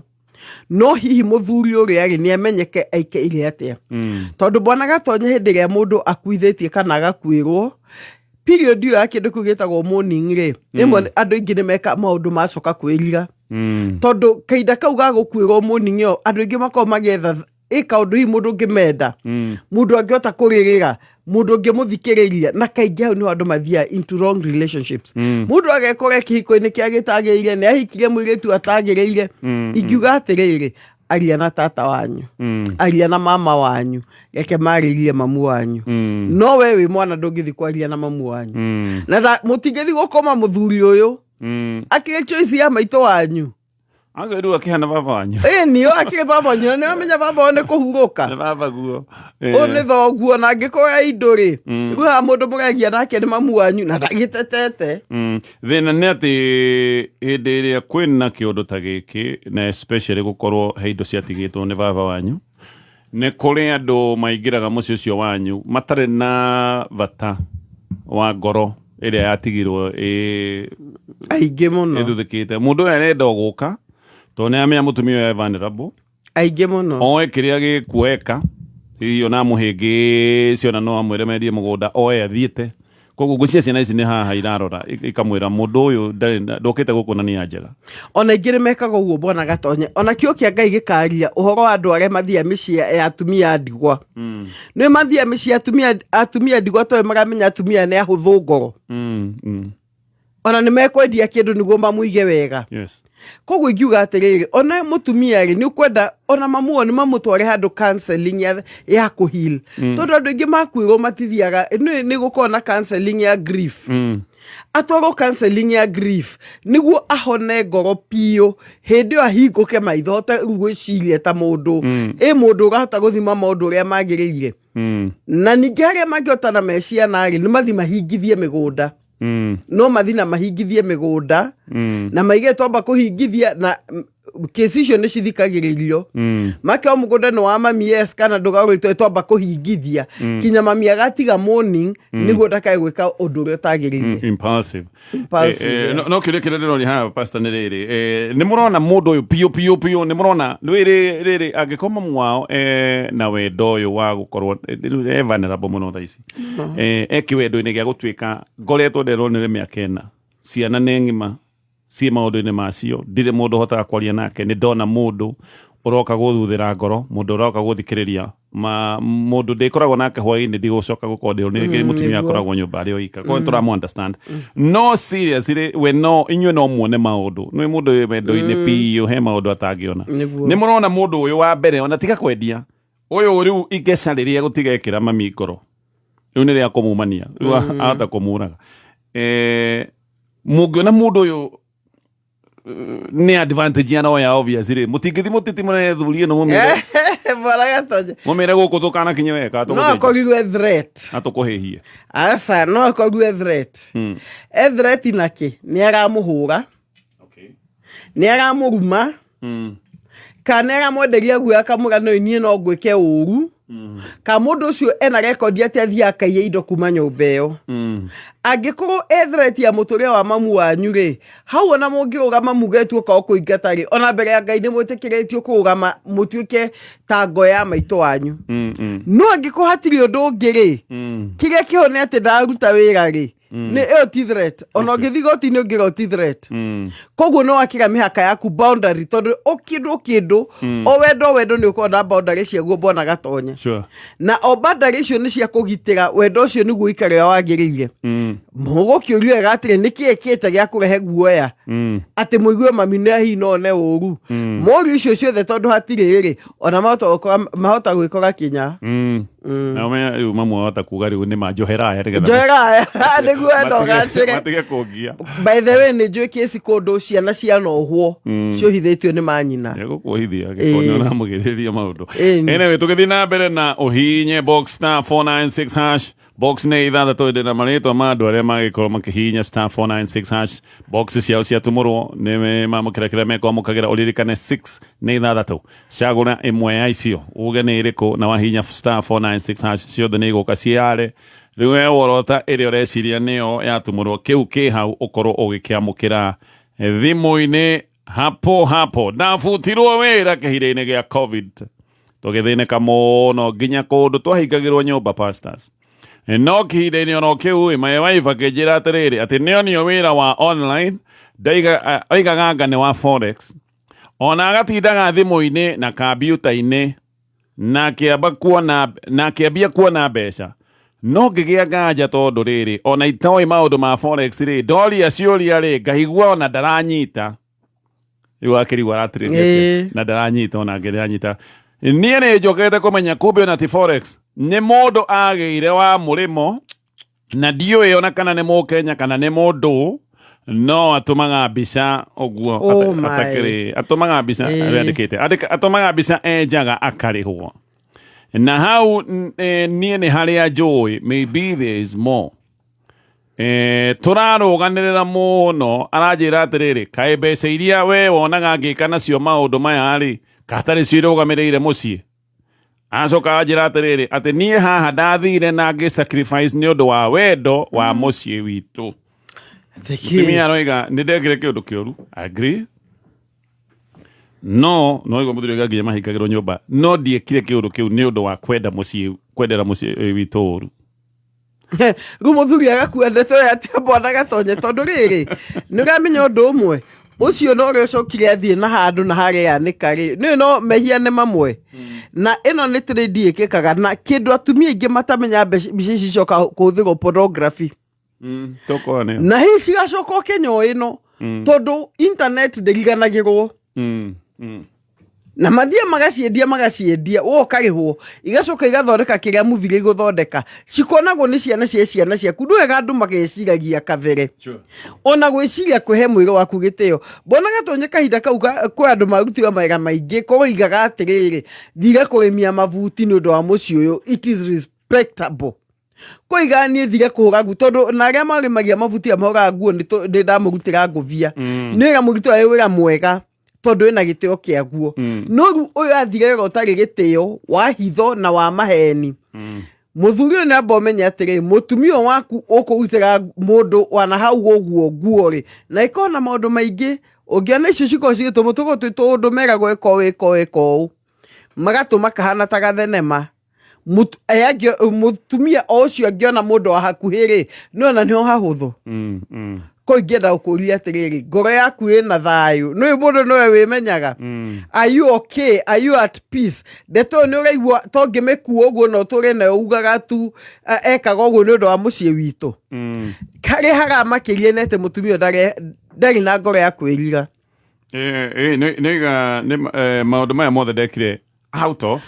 no hihi mũthuri ũrĩa rĩ nĩ amenyeke aikaire atĩa, tondũ bwana Gatonye, hĩndĩ ĩrĩa mũndũ akuithĩtie kana agakuĩrwo, period ĩyo ya kĩndũ kĩu gĩtagwo mourning rĩ, rĩmwe andũ aingĩ nĩ meka maũndũ macoka kwĩrira, tondũ kahinda kau ga gũkuĩrwo, mourning ĩyo, andũ aingĩ makoragwo magĩetha ĩ kaũndũ hihi mũndũ ũngĩmenda, mũndũ angĩhota kũrĩrĩra, mũndũ ũngĩmũthikĩrĩria, na kaingĩ hau nĩho andũ mathiaga into wrong relationships. Mũndũ agekora kĩhiko-inĩ kĩa gĩtagĩrĩire, nĩ ahikirie mũirĩtu atagĩrĩire. Ingiuga atĩrĩrĩ, aria na tata wanyu, aria na mama wanyu, reke marĩrie mamu wanyu. No we wĩ mwana ndũngĩthi kwaria na mamu wanyu, na mũtingĩthi gũkoma mũthuri ũyũ akĩrĩ choice ya maitũ wanyu. Anga rĩu akĩhana baba wanyu. Ĩni, ũyũ akĩrĩ baba wanyu, na nĩwamenya baba wao nĩ kũhurũka. Nĩ baba guo. Ũyũ nĩ thoguo, na angĩkorwo ya indo rĩ, rĩu haha mũndũ mũregia nake nĩ mamu wanyu na ndagĩtetete. Thĩna nĩ atĩ hĩndĩ ĩrĩa kwĩna kĩũndũ ta gĩkĩ na especially gũkorwo he indo ciatigĩtwo nĩ baba wanyu, nĩ kũrĩ andũ maingĩraga mũciĩ ũcio wanyu matarĩ na bata wa ngoro ĩrĩa yatigirwo ĩ aingĩ mũno ĩthuthĩkĩte. Mũndũ ũyũ arenda o gũka tondũ nĩ amenya mũtumia ũyũ e vulnerable, aingĩ mũno, oe kĩrĩa gĩkuoeka, hihi ona amũhĩngĩce, ona no amwĩre mendie mũgũnda oe athiĩte. Koguo ngwĩciria ciana ici nĩ haha irarora ikamwĩra mũndũ ũyũ ndokĩte gũkũ na nia njega. Ona ingĩ nĩ mekaga ũguo, bwana Gatonye, ona kĩo kĩa Ngai gĩkaria ũhoro wa andũ arĩa mathiaga mĩciĩ ya atumia a ndigwa. Nĩ mathiaga mĩciĩ ya atumia ndigwa tondũ maramenya atumia nĩ ahũthũ ngoro. Ona nĩ mekwendia kĩndũ nĩguo mamũige wega. Koguo ingiuga atĩrĩrĩ, ona mũtumia rĩ, nĩ ũkwenda ona mamu wao nĩ mamũtware handũ counseling ya kũheal. Tondũ andũ aingĩ makuĩrwo matithiaga, nĩ gũkorwo na counseling ya grief. Atwarwo counseling ya grief nĩguo ahone ngoro piũ, hĩndĩ ĩyo ahingũke maitho, ahote rĩu gwĩciria ta mũndũ. Ĩ mũndũ ũrahota gũthima maũndũ ũrĩa magĩrĩire. Na ningĩ harĩa mangĩhota na me ciana rĩ, nĩ mathi mahingithie mĩgũnda. No mathi na mahingithie mĩgũnda. Na maige twamba kũhingithia na kesi icio nĩ cithikagĩrĩrio. Make o mũgũnda nĩ wa mami, yes, kana ndũgagũrĩtwo, twamba kũhingithia. Kinya mami agatiga morning nĩguo ndakae gwĩka ũndũ ũrĩa ũtagĩrĩire. Impulsive. Impulsive, yeah. No kĩũria kĩrĩa ndĩroria haha, pastor, nĩ rĩrĩ, nĩ mũrona mũndũ ũyũ piũ piũ piũ, nĩ mũrona rĩrĩ rĩrĩ angĩkorwo mamu wao na wendo ũyũ wa gũkorwo rĩu e vulnerable mũno thaa ici, e kĩwendo-inĩ gĩa gũtuĩka ngoretwo nderwo nĩ mĩaka 4, ciana nĩ ng'ima ciĩ maũndũ-inĩ macio, ndirĩ mũndũ hotaga kwaria nake, nĩ ndona mũndũ ũroka gũthuthĩra ngoro, mũndũ ũroka gũthikĩrĩria ma mũndũ ndĩkoragwo nake hwaĩ-inĩ, ndigũcoka gũkorwo ndĩ nĩ mũtumia akoragwo nyũmba arĩ oika, koguo tũramũ understand. No seriously, we no inyuĩ no muone maũndũ, nĩ mũndũ wĩ wendo-inĩ piũ, he maũndũ atangĩona. Nĩ mũrona mũndũ ũyũ wa mbere, ona tiga kwendia ũyũ rĩu igeca rĩrĩa gũtigekĩra mami ngoro, rĩu nĩ rĩa kũmumania rĩu, ahota kũmũraga. Mũngĩona mũndũ ũyũ nĩ advantage aroya, obviously mũtingĩthi mũtitimũre thuri ĩno mũmĩre Bwana Gatonye, mũmĩre gũkũ tũkanakinye weka no akorirwo e threat. Na tũkũhĩhie. Aca, no akorirwo e threat. E threat nakĩ? Nĩ aramũhũra, nĩ aramũruma, kana nĩ aramwenderia guoya, akamwĩra no niĩ no ngwĩke ũru, ka mũndũ ũcio ena rekondi atĩ athiaga akaiya indo kuma nyũmba ĩyo. Angĩkorwo e threat ya mũtũrĩre wa mamu wanyu rĩ, hau ona mũngĩrũgama muge tuoka o kũingata rĩ, ona mbere ya Ngai nĩ mwĩtĩkĩrĩtio kũrũgama mũtuĩke ta ngo ya maitũ wanyu. No angĩkorwo hatirĩ ũndũ ũngĩ rĩ, kĩrĩa kĩho nĩ atĩ ndaruta wĩra rĩ, nĩ ĩyo ti threat. Ona ũngĩthiĩ igoti-inĩ ũngĩra ti threat. Koguo nĩ wakĩra mĩhaka yaku, boundary, tondũ o kĩndũ o kĩndũ, o wendo o wendo nĩ ũkoragwo na boundary ciaguo, bwana Gatonye. Na o boundary icio nĩ cia kũgitĩra wendo ũcio nĩguo ũikare ũrĩa wagĩrĩire. Mũgũkĩũrio wega atĩrĩ, nĩ kĩĩ kĩte gĩa kũrehe guoya atĩ mũigue mami nĩ hihi no one ũru? Morio icio ciothe, tondũ hatirĩ rĩ, ona mahota gwĩkora kinya. Na ũmenye rĩu mamu ahota kuga rĩu nĩ manjohera aya nĩgetha Njohera aya nĩguo wendo ũgacĩre. Matige kũngia. By the way, nĩ njũĩ kĩci kũndũ ciana cianohwo ciohithĩtio nĩ manyina. Gũkuohithia gĩkorwo nĩ ũramũgirĩrĩria maũndũ. Ĩni. Anyway, tũgĩthiĩ na mbere na ũhihinye box *496 hash, box nĩ 6 ndĩ na marĩtwa ma andũ arĩa magĩkorwo makĩhihinya *496 hash, box ciao ciatumũrwo nĩ mamũkĩra kĩrĩa mekwamũkagĩra. Ũririkane 6 nĩ 6, cagũra ĩmwe ya icio uge nĩ ĩrĩkũ, na wahihinya *496 hash ciothe nĩ igũka ciare. Rĩu we worota ĩrĩa ũreciria nĩyo yatumũrwo, kĩu kĩ hau ũkorwo ũgĩkĩamũkĩra thimũ-inĩ hapo hapo. Ndabutirwo wĩra kĩhinda-inĩ gĩa COVID, tũgĩthĩnĩka mũno nginya kũndũ twahingagĩrwo nyũmba, pastors, no kĩhinda-inĩ oro kĩu ĩ, my wife akĩnjĩra atĩrĩrĩ, atĩ nĩonio wĩra wa online, ndaiga oigaga anga nĩ wa forex, ona agatindaga thimũ-inĩ na kambiuta-inĩ, na akĩamba kuona na akĩambia kuona mbeca, no ngĩgĩa nganja tondũ rĩrĩ, ona itoĩ maũndũ ma forex rĩ, ndoria ciũria rĩ, ngaigua ona ndaranyita. Rĩu akĩrigwo aratirĩria atĩa, na ndaranyita, ona ngĩranyita niĩ nĩ njokete kũmenya kumbe ona ti forex, nĩ mũndũ agĩire wa mũrĩmo na ndiũĩ ona kana nĩ Mũkenya kana nĩ mũndũ. No atũmaga mbica ũguo Oh my. atakĩrĩ atũmaga mbica Ĩĩ. andĩkĩte atũmaga mbica enjaga akarĩhwo na hau niĩ nĩ harĩa njũĩ maybe there is more. Tũrarũganĩrĩra mũno aranjĩra atĩrĩrĩ kaĩ mbeca iria we wonaga ngĩka nacio maũndũ maya rĩ katarĩ cio irũgamĩrĩire mũciĩ acoka anjĩra atĩrĩrĩ atĩ niĩ haha ndathire na ngĩ sacrifice nĩ ũndũ wa wendo wa mũciĩ witũ. Mũtumia aroiga nĩ ndekire kĩũndũ kĩũru. Agree. No no igua mũthuri oiga nginya mahingagĩrwo nyũmba no ndiekire kĩũndũ kĩu nĩ ũndũ wa kwenda mũciĩ kwendera mũciĩ witũ ũru. Rĩu mũthuri agakua ndeto ĩyo atĩa bwana Gatonye tondũ rĩrĩ nĩ ũramenya ũndũ ũmwe ũcio no ũrĩa ũcokire athiĩ na handũ na harĩa anĩka rĩ nĩ no mehia nĩ mamwe na ĩno nĩ trade ĩkĩkaga na kĩndũ atumia aingĩ matamenya mbica ici icoka kũhũthĩrwo pornography. Tũkorwo nĩyo. Na hihi cigacoka o Kenya o ĩno tondũ internet ndĩriganagĩrwo na mathiĩ magaciendia magaciendia wo ũkarĩhwo igacoka igathondeka kĩrĩa movie igũthondeka cikonagwo nĩ ciana cia ciana ciaku ndũ wega andũ mageciragia kabere ona gwĩciria kwĩhe mwĩrĩ waku gĩtĩo mbona Gatonye kahinda kau kwĩ andũ marutirwo mawĩra maingĩ koigaga atĩrĩrĩ thire kũrĩmia mabuti nĩ ũndũ wa mũciĩ ũyũ it is respectable koiga niĩ thire kũhũra nguo tondũ na arĩa marĩmagia mabuti aya mahũraga nguo nĩ ndamũrutĩra ngũbia nĩ wĩra mũrutĩra wĩ wĩra mwega tondũ wĩna gĩtĩo kĩaguo no rĩu ũyũ athire wĩra ũtarĩ gĩtĩo wa hitho na wa maheni mũthuri ũyũ nĩ amba ũmenye atĩrĩ mũtumia ũyũ waku ũkũrutĩra mũndũ wana hau ũguo nguo rĩ na ĩkorwo na maũndũ maingĩ ũngĩona icio cikorwo cigĩtũmwo tũkorwo twĩ tũũndũ meragwo ĩka ũũ ĩka ũũ ĩka ũũ magatũma kahana ta gathenema Mũtumia o ũcio angĩona mũndũ wa hakuhĩ rĩ nĩona nĩho hahũthũ ko ingĩenda gũkũria atĩrĩrĩ ngoro yaku ĩna thayũ nĩũĩ mũndũ nĩwe wĩmenyaga are you okay are you at peace ndeto ĩyo nĩ ũraigua to ngĩmĩkua ũguo na ũtũre nayo ugaga tu ekaga ũguo nĩ ũndũ wa mũciĩ witũ harĩa haramakĩria nĩ atĩ mũtumia ũyũ ndarĩ na ngoro ya kwĩrira Nĩiga maũndũ maya mothe ndekire out of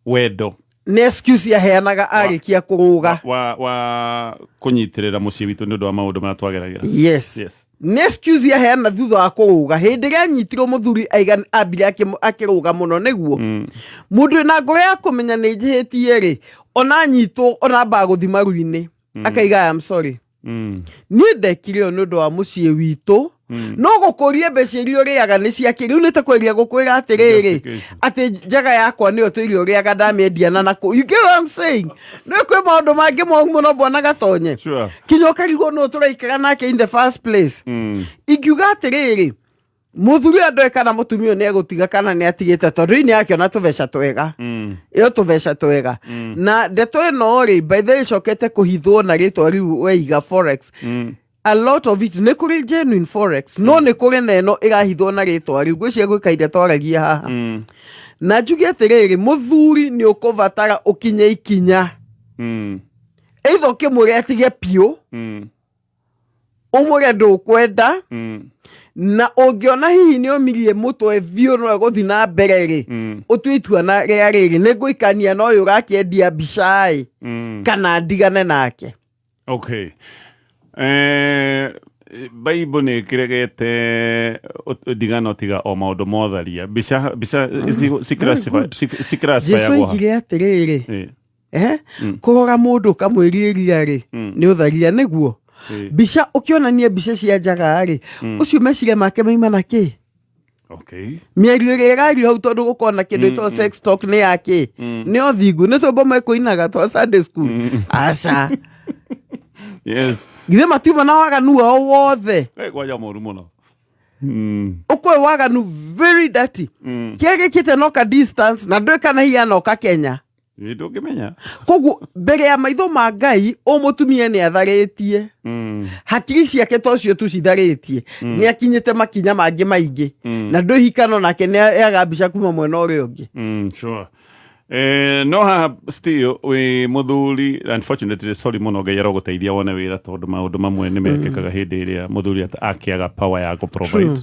wendo nĩ excuse aheanaga arĩkia kũrũga wa kũnyitĩrĩra mũciĩ witũ nĩ ũndũ wa maũndũ marĩa twageragĩra. Yes. Yes. Nĩ excuse aheana thutha wa kũrũga hĩndĩ ĩrĩa anyitirwo mũthuri ambire akĩrũga mũno nĩguo mũndũ wĩna ngoro ya kũmenya nĩ njĩhĩtie rĩ ona anyitwo ona ambaga gũthi maru-inĩ akaiga I am sorry niĩ ndekire ũũ nĩ ũndũ wa mũciĩ witũ no gũkũria mbeca iria ũrĩaga nĩ ciake rĩu nĩ ta kweria gũkwĩra atĩrĩrĩ atĩ njaga yakwa nĩyo tũirio ũrĩaga ndamĩendia na nakũ you get what I'm saying nĩ kwĩ maũndũ mangĩ moru mũno bwana Gatonye kinya ũkarigwo nũ tũraikara nake in the first place ingiuga atĩrĩrĩ mũthuri ũyũ ndoĩ kana mũtumia ũyũ nĩ egũtiga kana nĩ atigĩte tondũ rĩu nĩ akĩona tũbeca twega ĩyo tũbeca twega na ndeto ĩno rĩ by the way ĩcokete kũhithwo na rĩtwa rĩu weiga forex a lot of it nĩ kũrĩ genuine forex no nĩ kũrĩ na ĩno ĩrahithwo na rĩtwa rĩu ngwĩciria gwĩ kahinda twaragia haha na njuge atĩrĩrĩ mũthuri nĩ ũkũbatara ũkinye ikinya either ũkĩmwĩre atige biũ ũmwĩre ndũkwenda na ũngĩona hihi nĩ ũmirie mũtwe biũ no egũthiĩ na mbere rĩ ũtue itua na rĩa rĩrĩ nĩ ngũikania na ũyũ ũrakĩendia mbica ĩ kana ndigane nake. Okay. Bible nĩ ĩkĩregete ndigano tiga o maũndũ motharia mbica mbica Jesu ciclassifyagwo oigire atĩrĩrĩ kũrora mũndũ ũkamwĩrirĩria rĩ nĩ ũtharia nĩguo mbica ũkĩonania mbica cia njaga rĩ ũcio meciria make maima na kĩ Okay. Mĩario ĩrĩa ĩrario hau tondũ gũkorwo na kĩndũ ĩtagwo sex talk nĩ ya kĩ nĩ ũthingu nĩ twĩmbo mekũinaga twa Sunday school aca Yes. githĩ matiuma na waganu wao wothe Kwanja mũru mũno. Ũkũĩ waganu very dirty kĩrĩa gĩkĩte no ka distance na ndũĩ kana hihi anoka Kenya Ĩ, ndũngĩmenya. Koguo mbere ya maitho ma Ngai o mũtumia nĩ atharĩtie hakiri ciake to cio tu citharĩtie nĩ akinyĩte makinya mangĩ maingĩ na ndũĩ hikano nake nĩ yaga mbica kuma mwena ũrĩa ũngĩ. Sure. No haha still wĩ mũthuri unfortunately sorry mũno Ngai arogũteithia wone wĩra tondũ maũndũ mamwe nĩ mekĩkaga hĩndĩ ĩrĩa mũthuri akĩaga power ya gũ provide. True.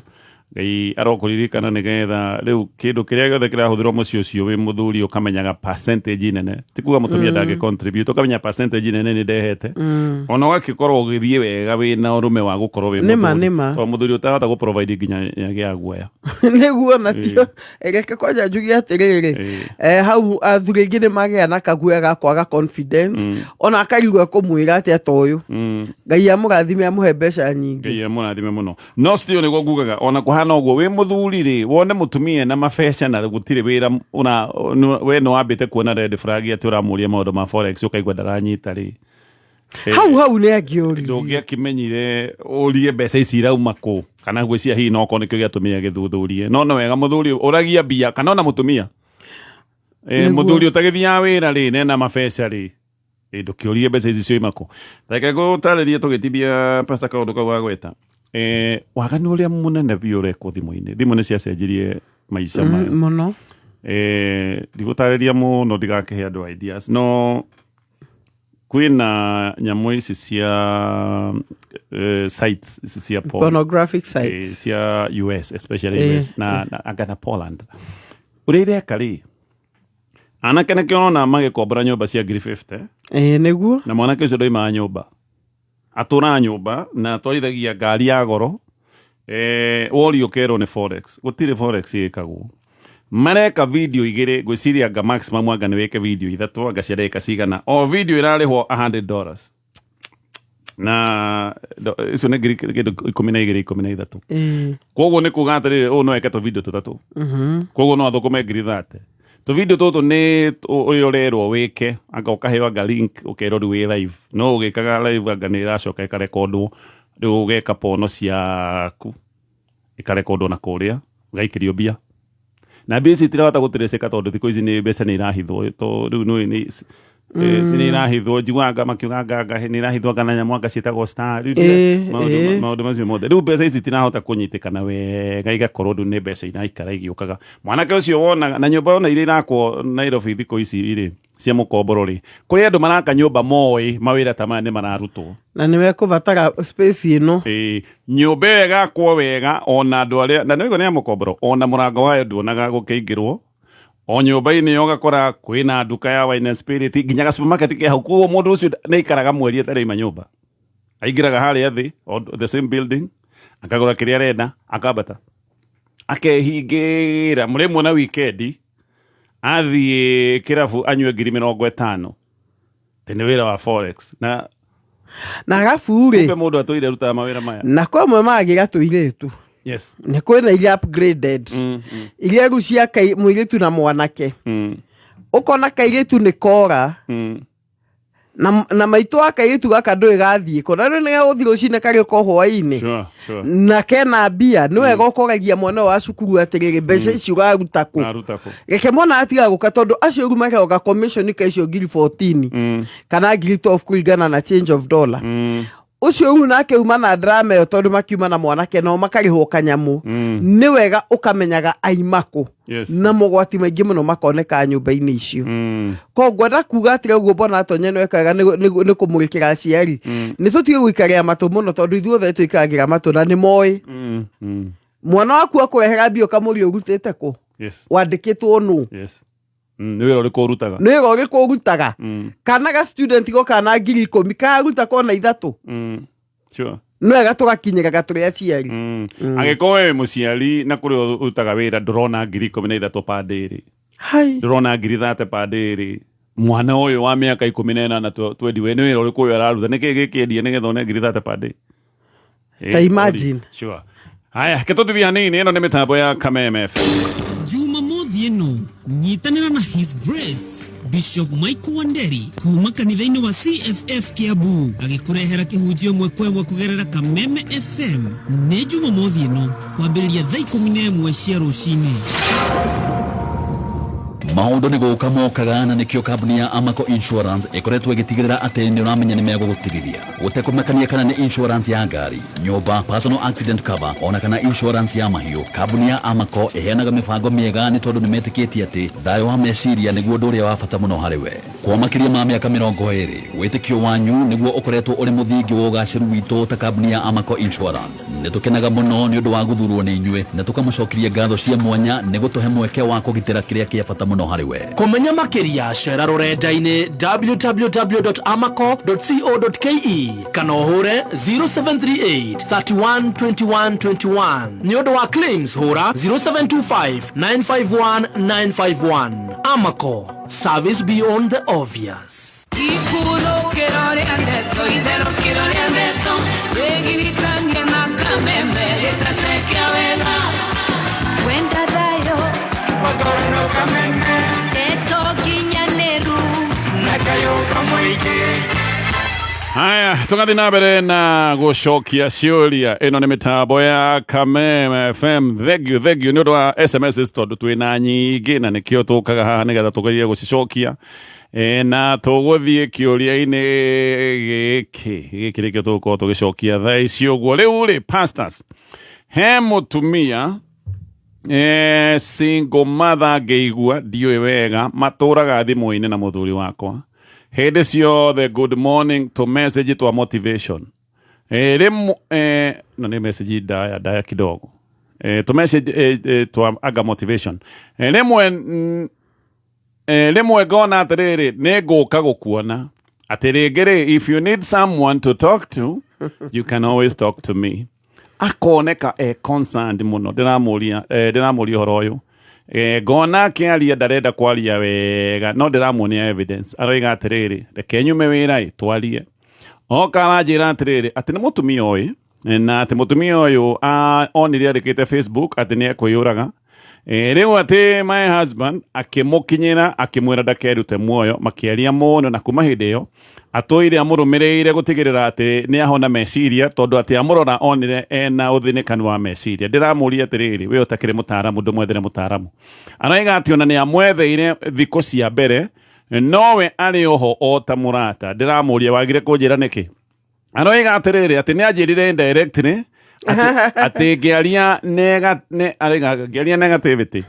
Ngai arokũririkana nĩgetha rĩu kĩndũ kĩrĩa gĩothe kĩrahũthĩrwo mũciĩ ũcio wĩ mũthuri ũkamenyaga percentage nene, ti kuga mũtumia ndangĩ contribute, ũkamenya percentage nene nĩ ndehete. Ona ũgakĩkorwo ũgĩthiĩ wega wĩna ũrũme wa gũkorwo wĩ Nĩma, mũthuri. nĩma. Tondũ mũthuri ũtarahota gũ provide nginya gĩa guoya. Nĩguo natio reke kwanja njuge atĩrĩrĩ, hau athuri aingĩ nĩ magĩa na kaguoya ga kwaga confidence, ona akaigua kũmwĩra atĩ ta ũyũ. Ngai amũrathime, amũhe mbeca nyingĩ. Ngai amũrathime mũno. No still nĩguo ngugaga, ona kũhana ũguo wĩ mũthuri rĩ, wone mũtumia na mabeca na gũtirĩ wĩra ũra we nĩ wambĩte kuona red flag atĩ ũramũria maũndũ ma forex ũkaigua ndaranyita rĩ. Hau nĩ angĩũririe. Ndũngĩakĩmenyire ũrie mbeca ici irauma kũ, kana ngwĩciria hihi no okorwo nĩkĩo gĩatũmire gĩthuthurie. No nĩ wega mũthuri ũragia mbia kana ona mũtumia. Nĩguo. Mũthuri ũtagĩthiaga wĩra rĩ, nena mabeca rĩ, ndũkĩũrie mbeca ici cioima kũ. Reke ngũtarĩrie tũgĩtithia pasta kaũndũ kau gagweta. Waganu ũrĩa mũnene biũ ũrekwo thimũ-inĩ. Thimũ nĩ ciacenjirie maica maya. Mũno. Ndigũtarĩria mũno ndigakĩhe andũ ideas, no kwĩna nyamũ ici cia sites ici cia porn. Pornographic sites. Cia US, especially US na anga na Poland. Ũrĩa ireka rĩ, anake nĩkĩo ũrona magĩkombora nyũmba cia ngiri 50. Nĩguo. Na mwanake ũcio ndoimaga nyũmba, atũraga nyũmba na atwarithagia ngari ya goro. Worio ũkerwo nĩ forex. Gũtirĩ forex ĩkagwo. Mareka video igĩrĩ, ngwĩciria anga maximum anga nĩ wĩke video ithatũ, anga cia ndagĩka cigana. O video ĩrarĩhwo $100, na icio nĩ ngiri kĩndũ 12, 13. Koguo nĩ kuga atĩrĩrĩ, ũyũ no eke tũvideo tũtatũ. Koguo no athũkũme ngiri 30. Tũvideo tũtũ nĩ ũrĩa ũrerwo wĩke, anga ũkaheo anga link, ũkerwo rĩu wĩ live, no ũgĩkaga live anga nĩ ĩracoka ĩkarekondwo, rĩu ũgeka pono ciaku ĩkarekondwo na kũrĩa ũgaikĩrio mbia, na mbia ici itirahota gũtĩrĩcĩka tondũ thikũ ici nĩ mbeca nĩ irahithwo, to rĩu nĩ nĩ irahithwo. Njiguaga makiuga anga nĩ irahithwo, anga na nyamũ anga ciĩtagwo star. Rĩu maũndũ macio mothe, rĩu mbeca ici itirahota kũnyitĩkana wega, igakorwo rĩu nĩ mbeca iraikara igĩũkaga. Mwanake ũcio wonaga na nyũmba ona iria irakwo Nairobi thikũ ici rĩ, cia mũkomboro rĩ, kũrĩ andũ maraka nyũmba moĩ mawĩra ta maya nĩ mararutwo. Na nĩ mekũbatara space ĩno. Nyũmba ĩyo ĩgakwo wega, ona andũ arĩa na nĩũigua nĩ ya mũkomboro, ona mũrango wayo nduonaga gũkĩingĩrwo. O nyũmba-inĩ ĩyo ũgakora kwĩna nduka ya wine and spirit, nginya ga supermarket ke hau. Koguo mũndũ ũcio nĩ aikaraga mweri atarĩ aima nyũmba, aingĩraga harĩa thĩ o the same building, akagũra kĩrĩa arenda, akambata akehingĩra. Mũrĩmuona wikendi athiĩ kĩrabu anyue ngiri 50, tĩ nĩ wĩra wa forex na Na arabu rĩ, kumbe mũndũ atũire arutaga mawĩra maya. Na kwa amwe magĩra tũirĩtu, nĩ kwĩna iria upgraded, iria rĩu cia mũirĩtu na mwanake. Ũkona kairĩtu nĩ kora, na maitũ wa kairĩtu gaka ndũĩ gathiĩ kũ, na rĩu nĩ gagũthiĩ rũcinĩ karĩũka o hwaĩ-inĩ. Sure, sure. Na kena mbia. Nĩ wega ũkoragia mwana ũyũ wa cukuru atĩrĩrĩ, mbeca ici ũraruta kũ? Aruta kũ? Reke mwana atiga gũka, tondũ acio rĩu maheoga commission ka icio ngiri 14 kana ngiri 12 kũringana na change of dollar. Ũcio rĩu nake uma na drama ĩyo, tondũ makiuma na mwanake nao makarĩhwo kanyamũ. Nĩ wega ũkamenyaga aima kũ. Na mogwati maingĩ mũno makoneka nyũmba-inĩ icio. Koguo ngwenda kuga atĩrĩ, ũguo mbona atonye nĩ wekaga nĩ kũmũrĩkĩra aciari nĩ tũtige gũikarĩra matũ mũno, tondũ ithuothe tũikaragĩra matũ na nĩ moĩ. Mwana waku akũrehera mbia, ũkamũria ũrutĩte kũ? Wandĩkĩtwo nũ? Yes. Nĩ wĩra ũrĩkũ ũrutaga? Nĩ wĩra ũrĩkũ ũrutaga? Kana ga student goka na ngiri 10 karuta kona ithatũ. Nĩ wega tũgakinyĩraga tũrĩ aciari. Angĩkorwo wĩ mũciari na kũrĩa ũrutaga wĩra ndũrona ngiri 13 per day rĩ, Hai. ndũrona ngiri 30 per day rĩ, mwana ũyũ wa mĩaka 18 twendi we nĩ wĩra ũrĩkũ ũyũ araruta? Nĩkĩ gĩkĩendia nĩgetha one ngiri 30 per day? Ta imagine. Sure. Haya, ketũtithia hanini. Ĩno nĩ mĩtambo ya Kameme FM. Jumamothi ĩno nyitanĩra na His Grace Bishop Michael Wanderi kuma kanitha-inĩ wa CFF Kiambu agĩkũrehera kĩhunjio ĩmwe kwa ĩmwe kũgerera Kameme FM. Nĩ Jumamothi ĩno kwambĩrĩria thaa 11 cia rũcinĩ. Maũndũ nĩ gũka mokaga, na nĩkĩo kambuni ya Amaco Insurance ĩkoretwo ĩgĩtigĩrĩra atĩ nĩ ũramenya nĩ megũgũtigithia gũtekũmakania kana nĩ insurance ya ngari, nyũmba, personal accident cover, ona kana insurance ya mahiũ. Kambuni ya Amaco ĩheanaga mĩbango mĩega nĩ tondũ nĩ metĩkĩtie atĩ thayũ wa meciria nĩguo ũndũ ũrĩa wa bata mũno harĩ we. Kwa makĩria ma mĩaka 20, wĩtĩkio wanyu nĩguo ũkoretwo ũrĩ mũthingi wa ũgacĩru witũ ta kambuni ya Amaco Insurance. Nĩ tũkenaga mũno nĩ ũndũ wa gũthurwo nĩ inyuĩ na tũkamũcokeria ngatho cia mwanya nĩ gũtũhe mweke wa kũgitĩra kĩrĩa kĩa bata mũno harĩ we. Kũmenya makĩria, cera rũrenda-inĩ www.amaco.co.ke kana ũhũre 0738 31 21 21. Nĩ ũndũ wa claims, hũra 0725 951 951. Amaco, service beyond the obvious. Ikurũkĩro rĩa ndeto, itherũkĩro rĩa ndeto, wĩgiritanie na Kameme gĩtate kĩa wega. Wenda thayũ Magorano Kameme. Ndeto nginyanĩru na kayũ kamũingĩ. Haya, tũgathiĩ na mbere na gũcokia ciũria. Ĩno nĩ mĩtambo ya Kameme FM. Thank you, thank you nĩ ũndũ wa SMS, tondũ twĩna nyingĩ na nĩkĩo tũkaga haha nĩgetha tũgerie gũcicokia. Na tũgũthiĩ kĩũria-inĩ gĩkĩ. Gĩkĩ nĩkĩo tũgũkorwo tũgĩcokia thaa ici ũguo. Rĩu rĩ, pastors, he mũtumia single mother ngĩigua ndiũĩ wega, matũraga thimũ-inĩ na mũthuri wakwa hĩndĩ ciothe, good morning to message twa motivation. Rĩmwe no nĩ message ndaya ndaya kidogo, to message twa aga motivation. Rĩmwe ngona atĩrĩrĩ, nĩ ngũka gũkuona atĩ rĩngĩ rĩ, if you need someone to talk to, you can always talk to me. Akoneka e concerned mũno. Ndĩramũria ũhoro ũyũ, ngona akĩaria ndarenda kwaria wega, no ndĩramuonia evidence. Aroiga atĩrĩrĩ, reke nyume wĩra ĩ twarie. Oka aranjĩra atĩrĩrĩ, atĩ nĩ mũtumia ũyũ, na atĩ mũtumia ũyũ onire andĩkĩte Facebook atĩ nĩ ekwĩyũraga. Rĩu atĩ my husband akĩmũkinyĩra, akĩmwĩra ndakerute muoyo, makĩaria mũno, na kuma hĩndĩ ĩyo atũire amũrũmĩrĩire gũtigĩrĩra atĩ nĩ ahona meciria, tondũ atĩ amũrora onire ena ũthĩnĩkanu wa meciria. Ndĩramũria atĩrĩrĩ, we ũtakĩrĩ mũtaaramu, ndũmwethere mũtaaramu. Araiga atĩ ona nĩ amwetheire thikũ cia mbere, nowe arĩ oho o ta mũrata. Ndĩramũria, wagire kũnjĩra nĩkĩ? Aroiga atĩrĩrĩ, atĩ nĩ anjĩrire indirectly atĩ ngĩaria arauga ngĩaria negativity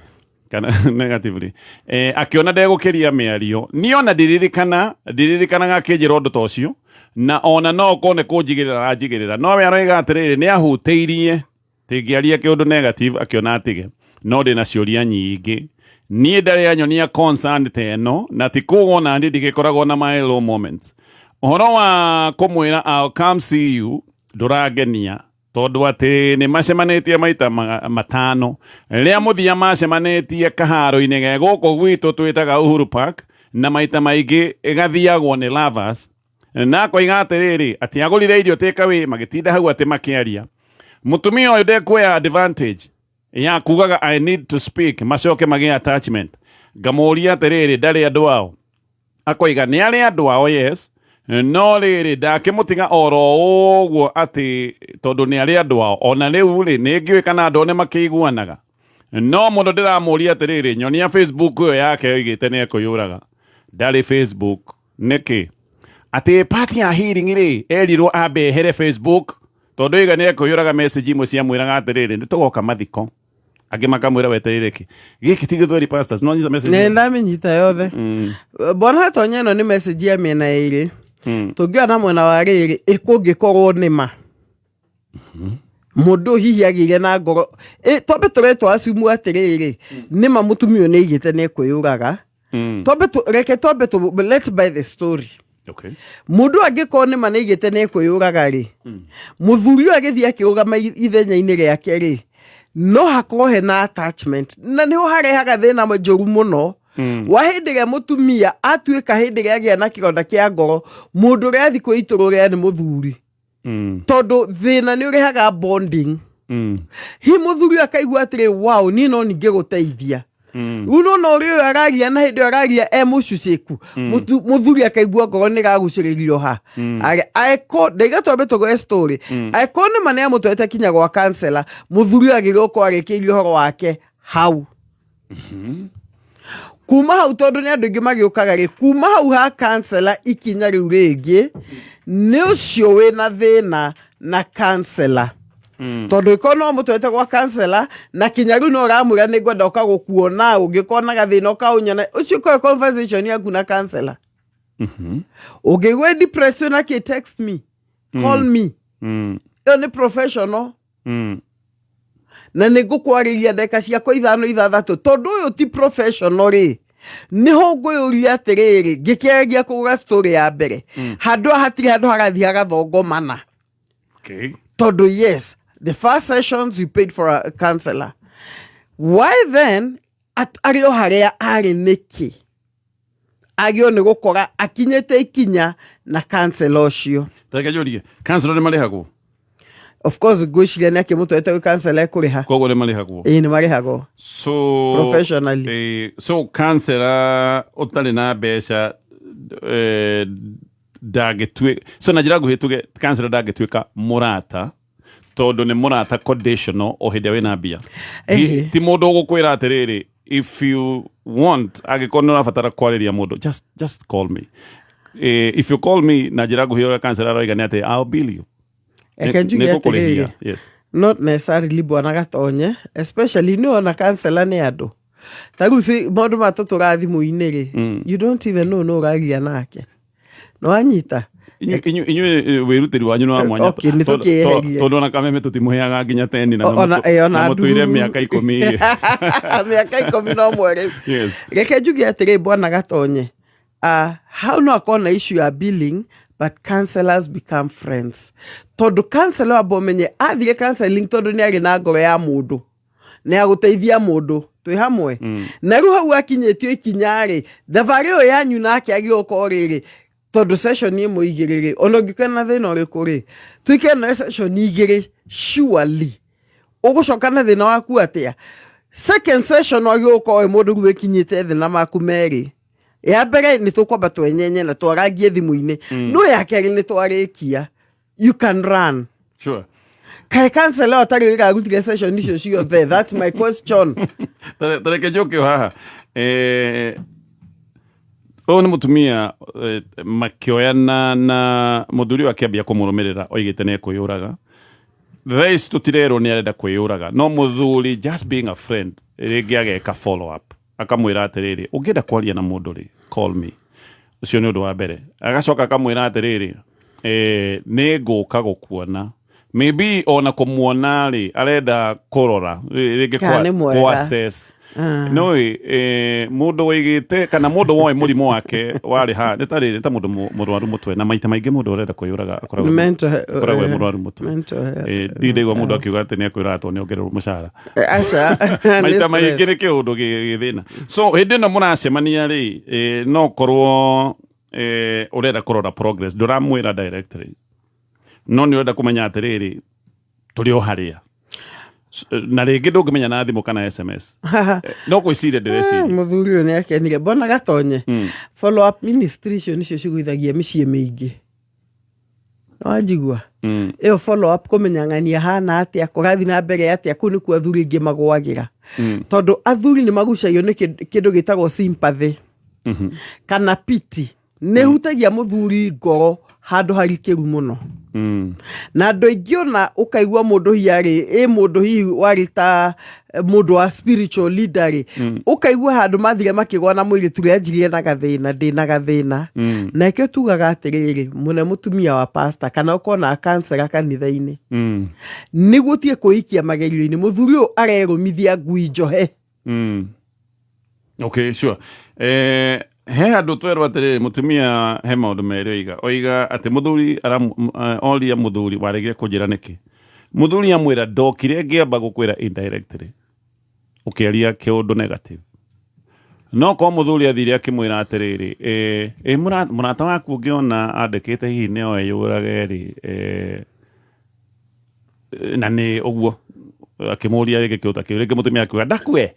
kana negatively, akĩona ndegũkĩria mĩario. Niĩ ona ndiririkanaga akĩnjĩra ũndũ ta ũcio, na ona no ũkorwo nĩ kũnjigĩrĩra aranjigĩrĩra, nowe aroiga atĩrĩrĩ, nĩ ahutĩirie tingĩaria kĩũndũ negative, akĩona atige. No ndĩna ciũria nyingĩ. Niĩ ndarĩ anyonia concern ta ĩno, na ti kuga ona niĩ ndigĩkoragwo na my low moments. Ũhoro wa kũmwĩra "I'll come see you" ndũrangenia, tondũ atĩ nĩ macemanĩtie maita 5. Rĩrĩa mũthia macemanĩtie kaharo-inĩ ge gũkũ gwitũ twĩtaga Uhuru Park, na maita maingĩ ĩgathiagwo nĩ lovers. Na akoiga atĩrĩrĩ, atĩ agũrire irio takeaway, magĩtinda hau atĩ makĩaria. Mũtumia ũyũ ndekuoya advantage ya kugaga "I need to speak", macoke magĩe attachment. Ngamũria atĩrĩrĩ, ndarĩ andũ ao? Akoiga nĩ arĩ andũ ao, yes, no rĩrĩ, ndakĩmũtiga oro ũguo atĩ tondũ nĩ arĩ andũ ao. Ona rĩu rĩ, nĩ ngĩũĩ kana andũ nĩ makĩiguanaga. No mũndũ ndĩramũria atĩrĩrĩ, nyonia Facebook ĩyo yake oigĩte nĩ ekũyũraga. Ndarĩ Facebook nĩkĩ? Atĩ part ya healing rĩ, erirwo ambe ehere Facebook, tondũ oiga nĩ ekũyũraga. Message imwe ciamwĩraga atĩrĩrĩ, nĩ tũgoka mathiko, angĩ makamwĩra wetereire kĩ. Gĩkĩ ti gĩthweri, pastors? No nyita message? Nĩ ndamĩnyita yothe. Bwana Hatonya, ĩno nĩ message ya mĩena ĩrĩ. Tũngĩona mwena wa rĩrĩ, ĩkũngĩkorwo nĩ ma mũndũ hihi agĩire na ngoro twambe tũretwo acimu atĩrĩrĩ, nĩ ma mũtumia ũyũ nĩ aigĩte nĩ ekwĩyũraga. Twambe reke twambe let's buy the story. Mũndũ angĩkorwo nĩ ma nĩ aigĩte nĩ ekwĩyũraga rĩ, mũthuri ũyũ agĩthiĩ akĩrũgama ithenya-inĩ rĩake rĩ, no hakorwo hena attachment, na nĩho harehaga thĩna njũru mũno wa hĩndĩ ĩrĩa mũtumia atuĩka, hĩndĩ ĩrĩa agĩa na kĩronda kĩa ngoro, mũndũ ũrĩa athiĩ kwĩitũrũrĩra nĩ mũthuri, tondũ thĩna nĩ ũrehaga bonding. Hi mũthuri ũyũ akaigua atĩrĩ, wow, niĩ no ningĩgũteithia. Rĩu nona ũrĩa ũyũ araria, na hĩndĩ ĩyo araria e mũcucĩku. Mũthuri akaigua ngoro nĩ ĩragucĩrĩrio ha. Aeko ndaiga twambe tũgwe story. Aeko nĩ ma nĩ amũtwarĩte kinya gwa counselor, mũthuri ũyũ agĩrĩirwo gũkorwo arĩkĩirie ũhoro wake hau. Kuma hau, tondũ nĩ andũ aingĩ magĩũkaga rĩ, kuma hau ha counselor, ikinya rĩu rĩngĩ nĩ ũcio wĩna thĩna na counselor, tondũ ĩkorwo no mũtwarĩte gwa counselor na kinya rĩu no ũramwĩra nĩ ngwenda ũka gũkuona, ũngĩkorwo na gathĩna ũkaũnyona, ũcio ũkorwo conversation yaku na counselor. Ũngĩigua depressed wĩna kĩ, text me, call me. Ĩyo nĩ professional. Na nĩ ngũkwarĩria ndagĩka ciakwa 5, 6. Tondũ ũyũ ti professional rĩ, nĩho ngũyũria atĩrĩrĩ, ngĩkĩaria kũgũra story ya mbere, handũ haha hatirĩ handũ harathiĩ hagathongomana. Tondũ yes, the first sessions you paid for a counselor, why then arĩ o harĩa arĩ nĩkĩ agĩo nĩ gũkora akinyĩte ikinya na counselor ũcio? Tareke njũrie, counselor nĩ marĩhagwo? Of course, ngwĩciria nĩ akĩmũtwarĩte gwĩ counselor ekũrĩha. Koguo nĩ marĩhagwo. Ĩĩ, nĩ marĩhagwo. So Professionally. So counselor ũtarĩ na mbeca ndangĩtuĩ, so na njĩra nguhĩ tuge counselor ndangĩtuĩka mũrata, tondũ nĩ mũrata conditional o hĩndĩ ĩrĩa wĩna mbia. Ti mũndũ ũgũkwĩra atĩrĩrĩ, if you want, angĩkorwo nĩ ũrabatara kwarĩria mũndũ, just call me. If you call me, na njĩra nguhĩ ũrĩa counselor aroiga nĩ atĩ I'll bill you. Reke njuge Nĩ ngũkũrĩhia. atĩrĩrĩ. Yes. Not necessarily, bwana Gatonye, especially nĩ ona counselor nĩ andũ ta rĩu maũndũ ma tũtũra thimũ-inĩ rĩ, you don't even know no ũragia nake, nĩ wanyita? Inyuĩ wĩrutĩri wanyu nĩ wa mwanya. Okay, nĩ tũkĩeherie. Tondũ ona Kameme tũtimũheaga nginya 10 na ona na mũtũire ndururu. mĩaka 10. Mĩaka 11 rĩu. Reke njuge atĩrĩ, bwana Gatonye, hau no akorwo na issue ya billing, but counselors become friends, tondũ counselor wamba ũmenye athire counseling tondũ nĩ arĩ na ngoro ya mũndũ, nĩ agũteithia mũndũ twĩ hamwe. Na rĩu hau akinyĩtio ikinya rĩ, thabarĩ ĩyo yanyu nake agĩũka rĩrĩ, tondũ session ĩmwe 2 rĩ, ona ũngĩkorwo na thĩna ũrĩkũ rĩ, tuike na session 2, surely ũgũcoka na thĩna waku atĩa? Second session wagĩrĩirwo gũkorwo wĩ mũndũ rĩu wĩkinyĩte thĩ na maku merĩ. Ya mbere nĩ tũkwamba twenyenye na twarangie thimũ-inĩ, no ya kerĩ nĩ twarĩkia, you can run. Kaĩ counselor atarĩ wĩra arutire session icio ciothe? That's my question. Tareke njoke o haha. Ũyũ nĩ mũtumia makĩoyana na mũthuri ũyũ akĩambia kũmũrũmĩrĩra, oigĩte nĩ ekwĩyũraga. Thaa ici tũtirerwo nĩ arenda kwĩyũraga, no mũthuri, just being a friend, rĩngĩ ageka follow up, akamwĩra atĩrĩrĩ, ũngĩenda kwaria na mũndũ rĩ, call me. Ũcio nĩ ũndũ wa mbere. Agacoka akamwĩra atĩrĩrĩ, nĩ ngũka gũkuona. Maybe ona kũmuona rĩ, arenda kũrora rĩngĩ Kana nĩ mwega. Kwa assess. No mũndũ waigĩte kana mũndũ woĩ mũrimũ wake warĩ ha nĩ ta rĩ, nĩ ta mũndũ mũrwaru mũtwe, na maita maingĩ mũndũ ũrenda kwĩyũraga akoragwo Nĩ mental akoragwo e mũrwaru mũtwe. Mental health. Ndirĩ ndaigua mũndũ akiuga atĩ nĩ ekwĩraga tondũ nĩ ongererwo mũcara. Aca, nĩ Maita stress. maingĩ nĩ kĩũndũ gĩ thĩna. So hĩndĩ ĩno mũracemania rĩ, no korwo ũrenda kũrora progress, ndũramwĩra directly, no nĩ ũrenda kũmenya atĩrĩrĩ, tũrĩ o harĩa. Na rĩngĩ ndũngĩmenya na thimũ kana SMS. No gwĩciria ndĩreciria. Mũthuri ũyũ nĩ akenire, mbona Gatonye. Follow up ministry icio nĩcio cigũithagia mĩciĩ mĩingĩ, nĩwanjigua? Ĩyo follow up, kũmenya ng'ania hana atĩa, kũrathiĩ na mbere atĩa, kũu nĩkuo athuri aingĩ magwagĩra, tondũ athuri nĩ magucagio nĩ kĩndũ gĩtagwo sympathy kana pity. Nĩ hutagia mũthuri ngoro handũ harikĩru mũno. Na andũ aingĩ ona ũkaigua mũndũ hihi arĩ ĩ mũndũ hihi warĩ ta mũndũ wa spiritual leader rĩ, ũkaigua handũ mathire makĩgwa na mũirĩtu ũrĩa anjirie na gathĩna, ndĩna gathĩna. Na ĩkĩo tugaga atĩrĩrĩ, mũne mũtumia wa pastor kana ũkona counselor kanitha-inĩ, nĩguo ũtige kwĩikia magerio-inĩ mũthuri ũyũ arerũmithia ngui njohe. Okay, sure. He handũ twerwo atĩrĩrĩ, mũtumia he maũndũ merĩ oiga. Oiga atĩ mũthuri oria mũthuri, waregire kũnjĩra nĩkĩ? Mũthuri amwĩra, ndokire ngĩamba gũkwĩra indirectly, ũkĩaria kĩũndũ negative. No korwo mũthuri athire akĩmwĩra atĩrĩrĩ, mũrata waku ũngĩona andĩkĩte hihi nĩ eyũrage rĩ, na nĩ ũguo akĩmũria rĩngĩ kĩũta kĩu, rĩngĩ mũtumia akiuga ndakue.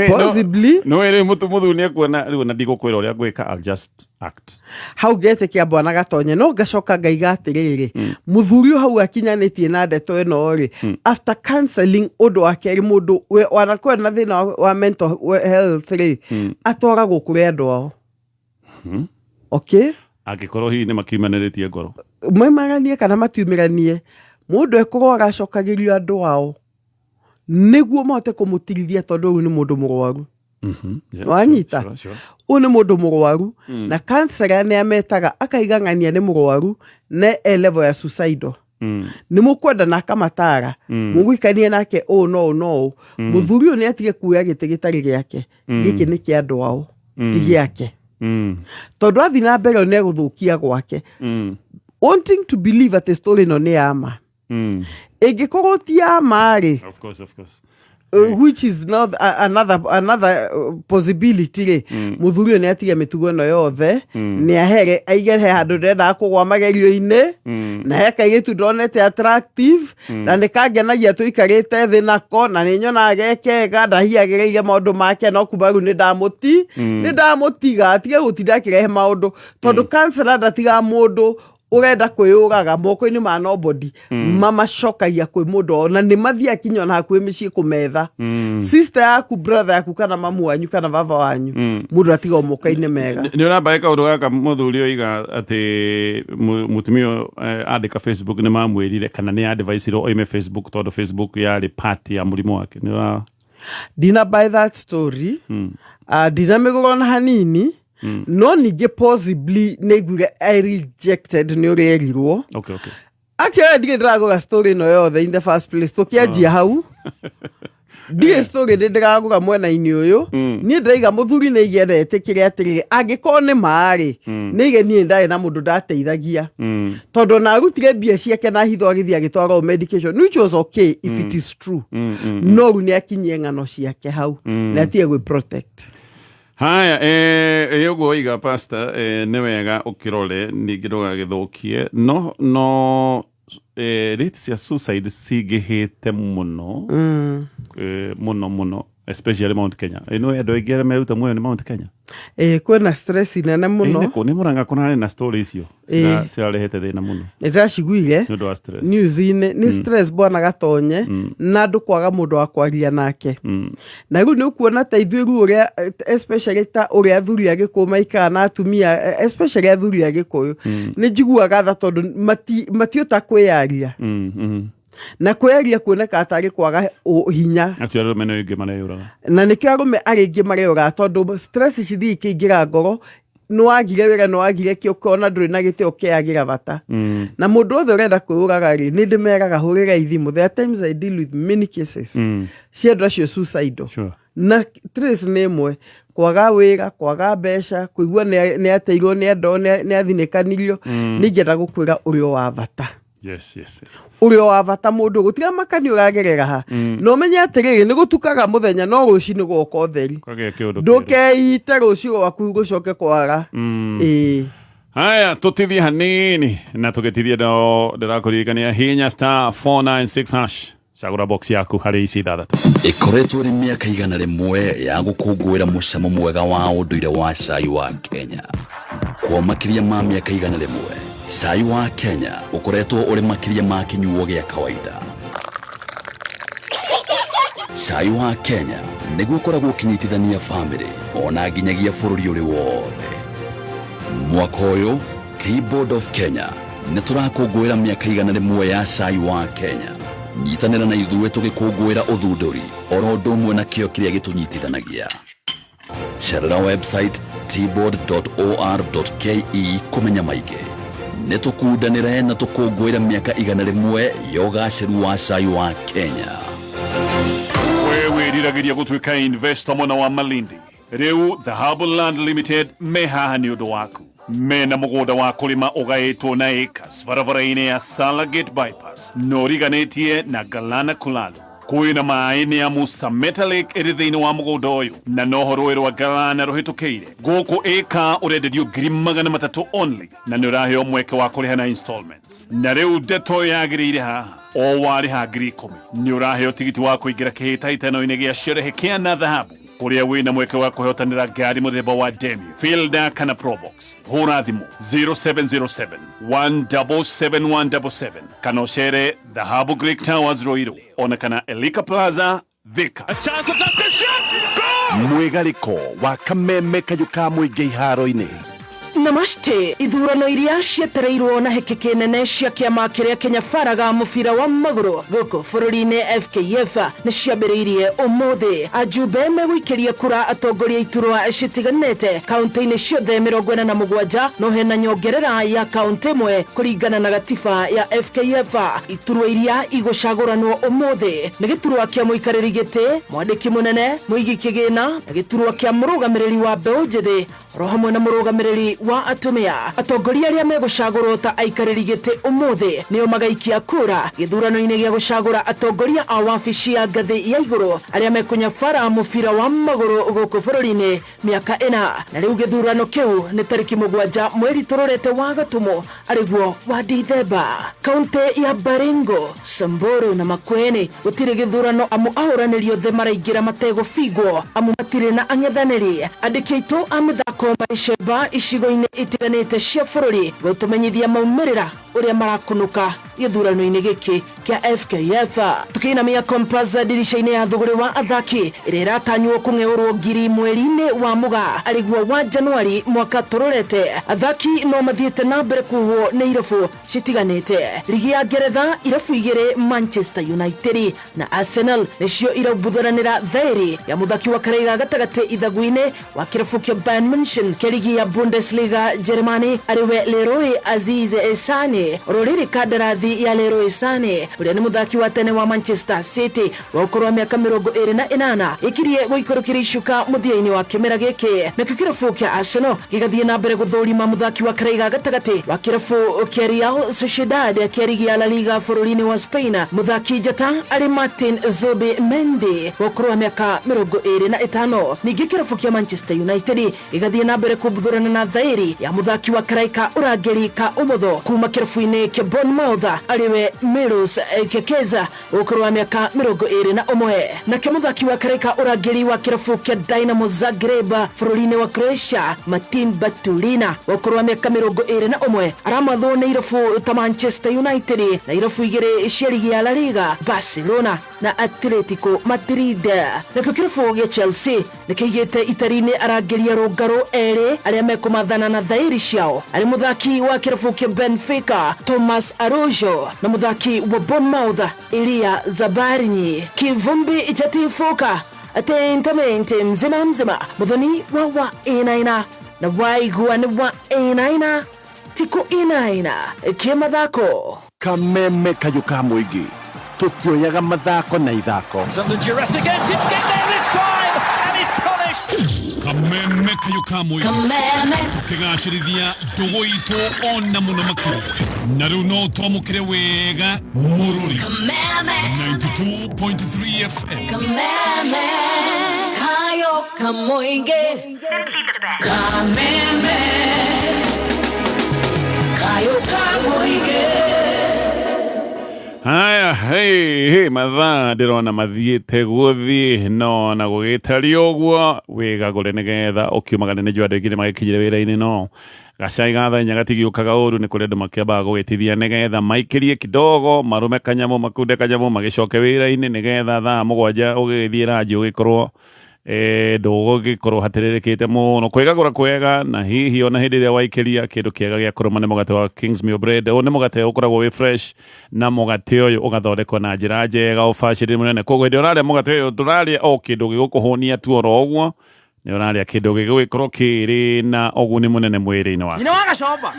Possibly. Nĩ rĩu mũthuri nĩ ekuona rĩu na ndigũkwĩra ũrĩa ngwĩka, I'll just act. Hau ngetĩkia bwana Gatonye, no ngacoka ngaiga atĩrĩrĩ, mũthuri ũyũ hau akinyanĩtie na ndeto ĩno rĩ, after counseling, ũndũ wa kerĩ, mũndũ wanakorwo na thĩna wa mental health rĩ, atwaragwo kũrĩ andũ ao. Okay. Angĩkorwo hihi nĩ makiumanĩrĩtie ngoro. Maimaranie kana matiumĩranie, mũndũ ekũrwara acokagĩrio andũ ao nĩguo mahote kũmũtirithia, tondũ ũyũ nĩ mũndũ mũrwaru. Yeah, Wanyita? sure. Ũyũ nĩ mũndũ mũrwaru. Na counselor nĩ ametaga akaigang'ania nĩ mũrwaru ne e level ya suicidal. Nĩ mũkwenda na akamatara. Mũgũikanie nake ũũ no ũũ no ũũ. Mũthuri ũyũ nĩ atige kuoya gĩtĩ gĩtarĩ gĩake. Gĩkĩ nĩ kĩa andũ ao, ti gĩake. Tondũ athiĩ na mbere ũyũ nĩ egũthũkia gwake. Wanting to believe atĩ story ĩno nĩ ya ma. Ĩngĩkorwo ti ya ma rĩ, Of course, of course. Which is not another possibility rĩ, mũthuri ũyũ nĩ atige mĩtugo ĩno yothe. Nĩ ahere aige he handũ ndendaga kũgwa magerio-inĩ. Na he kairĩtu ndonete attractive. Na nĩ kangenagia tũikarĩte thĩ nako na nĩ nyonaga ge kega ndahiagĩrĩire maũndũ make no kuma rĩu nĩ ndamũti. Nĩ ndamũtiga atige gũtinda akĩrehe maũndũ tondũ counselor ndatigaga mũndũ ũrenda kwĩyũraga moko-inĩ ma nobody. Mamacokagia kwĩ mũndũ ona nĩ mathiaga kinya ona hakuhĩ mĩciĩ kũmetha. Sister yaku, brother yaku, kana mamu wanyu kana baba wanyu. Mũndũ atigwo moko-inĩ mega. Nä å rambaä kaå ndå gaka må thuri oiga atä må tumia ũyũ, andä ka Facebook nä mamwä rire kana nä advice oime Facebook tondå Facebook yarä part ya må rimå wake nä å Ndina buy that story. Ndinamĩgũra ona hanini. No ningĩ possibly nĩ aiguire I rejected nĩ ũrĩa erirwo. Actually ndirĩ ndĩragũra story ĩno yothe in the first place tũkĩanjia hau ndirĩ story ndĩ ndĩragũra mwena-inĩ ũyũ. Niĩ ndĩraiga mũthuri nĩ aige na etĩkĩre atĩrĩrĩ angĩkorwo nĩ maarĩ nĩ aige niĩ ndarĩ na mũndũ ndateithagia. Tondũ ona arutire mbia ciake na hitho agĩthiĩ agĩtwara medication, which was okay if it is true. No rĩu nĩ akinyie ng'ano ciake hau. Na atige gwĩ protect. Haya, ä å guo oiga pastor, nä wega å kä rore ningä ndå gagä thå kie no rate cia suicide cingä hä te må no. Må no må no, especially Mount Kenya ä andå aingä arĩa meruta muoyo nĩ Mount Kenya. Ĩ kwĩna stress nene mũno. Nĩ mũranga kũrarĩ na story icio cirarehete thĩna mũno. Nĩ ndĩraciguire. Nĩ ũndũ wa stress. News-inĩ nĩ stress bwana gatonye. Na andũ kwaga mũndũ wa kwaria nake. Na rĩu nĩ ũkuona ta ithuĩ rĩu ũrĩa especially ta ũrĩa athuri a gĩkũyũ maikaraga na atumia, especially athuri a gĩkũyũ. Nĩ njiguaga tha tondũ matiũta kwĩyaria. Na kwĩyaria kuonekaga tarĩ kwaga hinya. Actually arũme nĩ aingĩ mareyũraga. Na nĩkĩo arũme arĩa aingĩ mareyũraga tondũ stress cithiĩ ikĩingĩra ngoro nĩ wagire wĩra nĩ wagire kĩ ũkona ndũrĩ na gĩtĩ ũkĩagĩra bata. Na mũndũ wothe ũrenda kwĩyũraga rĩ nĩ ndĩmeraga hũrĩra ithimũ. There are times I deal with many cases cia andũ acio suicidal. Na trace nĩ ĩmwe kwaga wĩra kwaga mbeca kũigua nĩ ateirwo nĩ andũ nĩ athinĩkanirio. Nĩ ingĩenda gũkwĩra ũrĩ o wa bata. Yes. Ũrĩ o wa bata mũndũ gũtiga makani ũragerera ha. Na ũmenye atĩrĩrĩ nĩ gũtukaga mũthenya no rũcinĩ gwoka ũtheri. Kũgĩa kĩũndũ kĩerũ. Ndũkeite rũciũ rwaku gũcoke kwara. Ĩĩ. Haya, tutithie hanini na tũgĩtithie no ndĩrakũririkania hinya *496# cagũra box yaku harĩ ici ithathatũ. Ĩkoretwo ĩrĩ mĩaka 100 ya gũkũngũĩra mũcamo mwega wa ũndũire wa cai wa Kenya. Kwa makĩria ma mĩaka 100 cai wa Kenya ũkoretwo ũrĩ makĩria ma kĩnyuo gĩa kawaida. Cai wa Kenya nĩguo ũkoragwo ũkĩnyitithania bamĩrĩ ona nginyagia bũrũri ũrĩ wothe. Mwaka ũyũ Tea Board of Kenya nĩ tũrakũngũĩra mĩaka 100 ya cai wa Kenya. Nyitanĩra na ithuĩ tũgĩkũngũĩra ũthundũri oro ũndũ ũmwe na kĩo kĩrĩa gĩtũnyitithanagia. Cerera website teaboard.or.ke kũmenya maingĩ. Nĩ tũkundanĩre na tũkũngũĩre mĩaka 100 ya ũgacĩru wa cai wa Kenya. We wĩriragĩria gũtuĩka investor mwena wa Malindi rĩu Dhahabu Land Limited me haha nĩ ũndũ waku mena mũgũnda wa kũrĩma ũgaĩtwo na acres barabara-inĩ ya Salagate bypass na ũriganĩtie na Galana Kulalu kwĩna maĩ nĩ amu Sameta Lake ĩrĩ thĩinĩ wa mũgũnda ũyũ na noho rũĩ rwa Galana rũhĩtũkĩire gũkũ ĩka ũrenderio 300,000 only na nĩ ũraheo mweke wa kũrĩha na installments na rĩu ndeto yagĩrĩire haha o warĩha 10,000 nĩ ũraheo tigiti wa kũingĩra kĩhĩtahĩtano-inĩ gĩa sherehe kĩa na dhahabu kũrĩa wĩna mweke wa kũhotanĩra ngari mũthemba wa Demio Fielder kana Probox. Hũra thimũ 0707 177177 kana ũcere Dhahabu Greek Towers Ruiru ona kana Elika Plaza Thika. Mwĩgarĩko wa kameme kayũ ka mũingĩ iharo-inĩ. Namaste. Ithurano iria cietereirwo na hĩkĩkĩ nene cia kĩama kĩrĩa kĩnyabaraga mũbira wa magũrũ gũkũ bũrũri-inĩ FKF nĩ ciambĩrĩirie ũmũthĩ. Ajumbe megũikĩria kura atongoria iturwa citiganĩte kaunti-inĩ ciothe 47, no hena nyongerera ya kaunti ĩmwe kũringana na gatiba ya FKF. Iturwa iria igũcagũranwo ũmũthĩ nĩ gĩturwa kĩa mũikarĩri gĩtĩ, mwandĩki mũnene, mũigi kĩgĩna, na gĩturwa kĩa mũrũgamĩrĩri wa mbeũ njĩthĩ oro hamwe na mũrũgamĩrĩri wa atumia. Atongoria arĩa megũcagũrwo ta aikarĩri gĩtĩ ũmũthĩ nĩo magaikia kura gĩthurano-inĩ gĩa gũcagũra atongoria a wabici ya ngathĩ ya igũrũ arĩa mekũnyabara mũbira wa magũrũ gũkũ bũrũri-inĩ mĩaka ĩna. Na rĩu gĩthurano kĩu nĩ tarĩki 7 mweri tũrorete wa Gatumo arĩguo wa Dithemba. Kaunti ya Baringo, Samburu na Makueni gũtirĩ gĩthurano amu ahũranĩri othe maraingĩra mategũbingwo amu matirĩ na ang'ethanĩri. Andĩki aitũ a mĩthako marĩcemba icigo-inĩ itiganĩte cia bũrũri gũtũmenyithia maumĩrĩra ũrĩa marakunũka gĩthurano-inĩ gĩkĩ kĩa FKF. Tukĩinamia Compass ndirica-inĩ ya thũgũrĩ wa athaki ĩrĩa ĩratanywo kũng'eũrwo ngiri mweri-inĩ wa Mũgaa arĩguo wa Januari mwaka tũrorete. Athaki no mathiĩte na mbere kuhwo nĩ irabu citiganĩte. Ligi ya Ngeretha irabu igĩrĩ Manchester United na Arsenal nĩcio irabuthũranĩra thaĩri ya mũthaki wa karaiga gatagatĩ ithagu-inĩ wa kĩrabu kĩa Bayern Munchen kĩa ligi ya Bundesliga Germany arĩwe Leroy Aziz Sane. Rũrĩrĩ kandarathi ya Leroy Sane ũrĩa nĩ mũthaki wa tene wa Manchester City wa ũkũrũ wa mĩaka 28 ĩkirie gũikũrũkĩria icuka mũthia-inĩ wa kĩmera gĩkĩ. Nakĩo kĩrabu kĩa Arsenal gĩgathiĩ na mbere gũthũrima mũthaki wa karaiga gatagatĩ wa kĩrabu kĩa Real Sociedad kĩa ligi ya La Liga bũrũri-inĩ wa Spain mũthaki njata arĩ Martin Zubimendi wa ũkũrũ wa mĩaka 25. Ningĩ kĩrabu kĩa Manchester United gĩgathiĩ na mbere kũbuthũrana na thaĩri ya mũthaki wa karaika ũrangĩri ka ũmotho kuma kĩrabu-inĩ kĩa Bournemouth arĩwe Milos Kekeza ũkũrũ wa mĩaka 21. Nake mũthaki wa karaika ũrangĩri wa kĩrabu kĩa Dynamo Zagreb bũrũri-inĩ wa Croatia Martin Batulina wa ũkũrũ wa mĩaka 21 aramathwo nĩ irabu ta Manchester United na irabu igĩrĩ cia ligi ya La Liga Barcelona na Atletico Madrid. Nakĩo kĩrabu gĩa Chelsea nĩkĩigĩte itari-inĩ arangĩri arũngarũ erĩ arĩa mekũmathana na thaĩri ciao arĩ mũthaki wa kĩrabu kĩa Benfica Thomas Araujo na mũthaki wa Bournemouth Elia Zabarini. Kivumbi chatifuka atentamente mzima mzima muthoni wa inaina na waigua nĩ wa inaina tiku inaina kĩmathako. Kameme kayũ ka mũingĩ tũtioyaga mathako na ithako. Kameme kayũ ka mũingĩ tũkĩgacĩrithia ndũgũ itũ ona mũno makĩria na rĩu no twamũkĩre wega mũrũri 92.3 FM. Kameme kayũ ka mũingĩ. Kameme kayũ ka mũingĩ. Haya, hey, hey, mathaa ndĩrona mathiĩte gũthiĩ no na gũgĩtari ũguo wĩgagũre nĩgetha ũkiumagane nĩ njũa andũ aingĩ nĩmagĩkinyire wĩra-inĩ no gacai ga thaa inya gatigiũkaga ũru nĩ kũrĩ andũ makĩambaga gũgĩtithia nĩgetha maikĩrie kidogo marume kanyamũ makunde kanyamũ magĩcoke wĩra-inĩ nĩgetha thaa 7 ũgĩgĩthiĩ ranji ũgĩkorwo ndũgũgĩkorwo hatĩrĩrĩkĩte mũno. Kwĩgagũra kwega na hihi ona hĩndĩ ĩrĩa waikĩria kĩndũ kĩega gĩa kũrũma nĩ mũgate wa Kingsmill Bread. Ũyũ nĩ mũgate ũkoragwo wĩ fresh na mũgate ũyũ ũgathondekwo na njĩra njega ũbacĩrĩri mũnene. Koguo hĩndĩ ĩrĩa ũrarĩa mũgate ũyũ ndũrarĩa o kĩndũ gĩgũkũhũnia tu oro ũguo, nĩ ũrarĩa kĩndũ gĩgũgĩkorwo kĩrĩ na ũguni mũnene mwĩrĩ-inĩ waku. Nyina wa Gacomba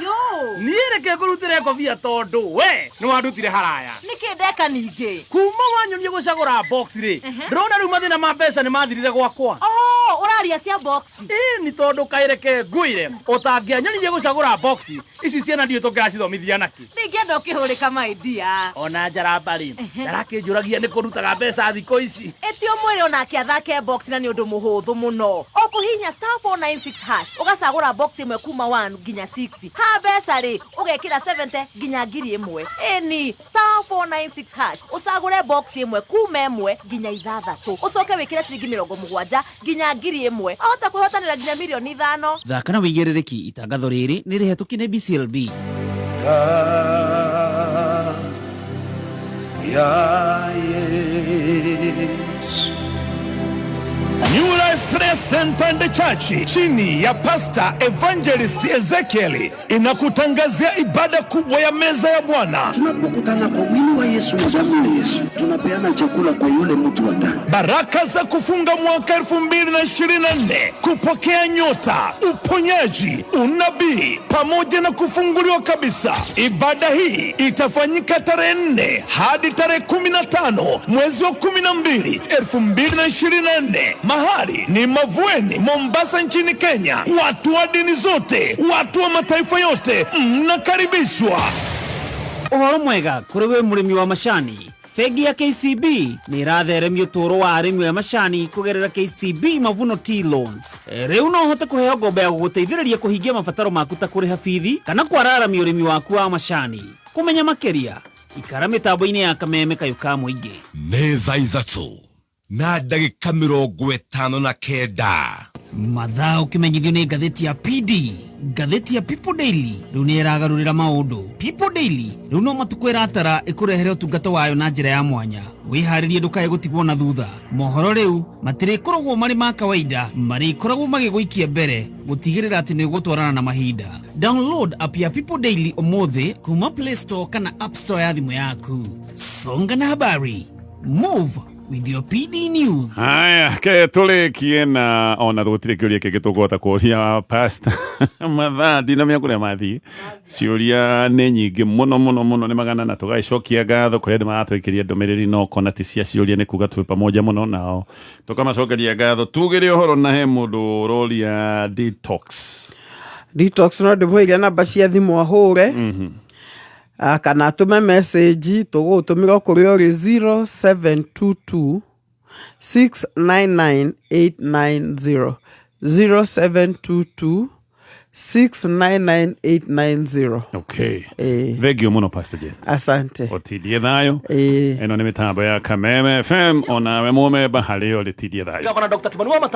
niĩ reke ngũrutĩre ngobia tondũ we nĩ wandutire haraya. Nĩkĩ ndeka ningĩ? Kuma wanyonia gũcagũra box rĩ, ndĩrona rĩu mathĩna ma mbeca nĩ mathirire gwakwa. Oh, ũraria cia box? Ĩĩ nĩ tondũ kaĩreke ngwĩre ũtangĩanyonirie gũcagũra box ici ciana ndiũĩ tũngĩracithomithia nakĩ. Ndingĩenda ũkĩhũrĩka my dear. Ona njaramba rĩ, ndarakĩnjũragia nĩ kũrutaga mbeca thikũ ici. Ĩti ũmwĩre onake athake box na nĩ ũndũ mũhũthũ mũno. Ũkũhihinya *496# ũgacagũra box ĩmwe kuma 1 nginya 6. Ha mbeca rĩ ũgekĩra 70 nginya 1000. Ĩni *496# ũcagũre box ĩmwe kuma 1 nginya 6 ũcoke wĩkĩre ciringi 70 nginya 1000. Ahota kwĩhotanĩra nginya mirioni 5. Thaka na wĩigĩrĩrĩki itangatho rĩrĩ nĩ rĩhetũkie nĩ BCLB. Ya Yesu. New Life Prayer Center and Church chini ya Pastor Evangelist Ezekiel inakutangazia ibada kubwa ya meza ya Bwana. Tunapokutana kwa mwili wa Yesu na damu ya Yesu, tunapeana chakula kwa yule mtu wa ndani. Baraka za kufunga mwaka 2024, kupokea nyota, uponyaji, unabii pamoja na kufunguliwa kabisa. Ibada hii itafanyika tarehe 4 hadi tarehe 15 mwezi wa 12 2024. Mahali ni Mavueni, Mombasa nchini Kenya. Watu wa dini zote, watu wa mataifa yote mnakaribishwa. Ũhoro mwega kũrĩ wĩ mũrĩmi wa macani. Bengi ya KCB nĩ ĩratheremia ũtũũro wa arĩmi a macani kũgerera KCB Mavuno Tea Loans. Rĩu no ũhote kũheo ngombo ya gũgũteithĩrĩria kũhingia mabataro maku ta kũrĩha bithi kana kwararamia ũrĩmi waku wa macani. Kũmenya makĩria, ikara mĩtambo-inĩ ya Kameme Kayũ ka Mũingĩ. Nĩ thaa 3:59. Mathaa ũkĩmenyithio nĩ ngathĩti ya PD. Ngathĩti ya People Daily rĩu nĩ ĩragarũrĩra maũndũ. People Daily rĩu no matukũ ĩratara ĩkũrehere ũtungata wayo na njĩra ya mwanya. Wĩharĩrie ndũkae gũtigwo na thutha. Mohoro rĩu matirĩkoragwo marĩ ma kawaida, marĩkoragwo magĩgũikia mbere gũtigĩrĩra atĩ nĩ ũgũtwarana na mahinda. Download app ya People Daily ũmũthĩ kuma Play Store kana App Store ya thimũ yaku. Songa na habari, move with your PD News. Haya, ke tũrĩkie na ona gũtirĩ kĩũria kĩngĩ tũkũhota kũria pastor mathaa ndinamenya kũrĩa mathiĩ. Ciũria nĩ nyingĩ mũno mũno mũno, nĩ magana, na tũgagĩcokia ngatho kũrĩ andũ maratwĩkĩria ndũmĩrĩri, no kona ti cia ciũria, nĩ kuga twĩ pamoja mũno nao, tũkamacokeria ngatho. Tugĩre ũhoro na he mũndũ ũroria detox. Detox, no ndĩmwĩire namba cia thimũ ahũre kana atũme message, tũgũgũtũmĩra kũrĩa ũrĩ, 0722 699 890, 0722 699 890. Okay, thengio mũno, Pastor Jane. Asante. Ũtindie thayũ. Ĩno nĩ mĩtambo ya Kameme FM, onawe mũmemba harĩa ũrĩ, tindie thayũ. Gavana Dr. Kimani Wamatangi.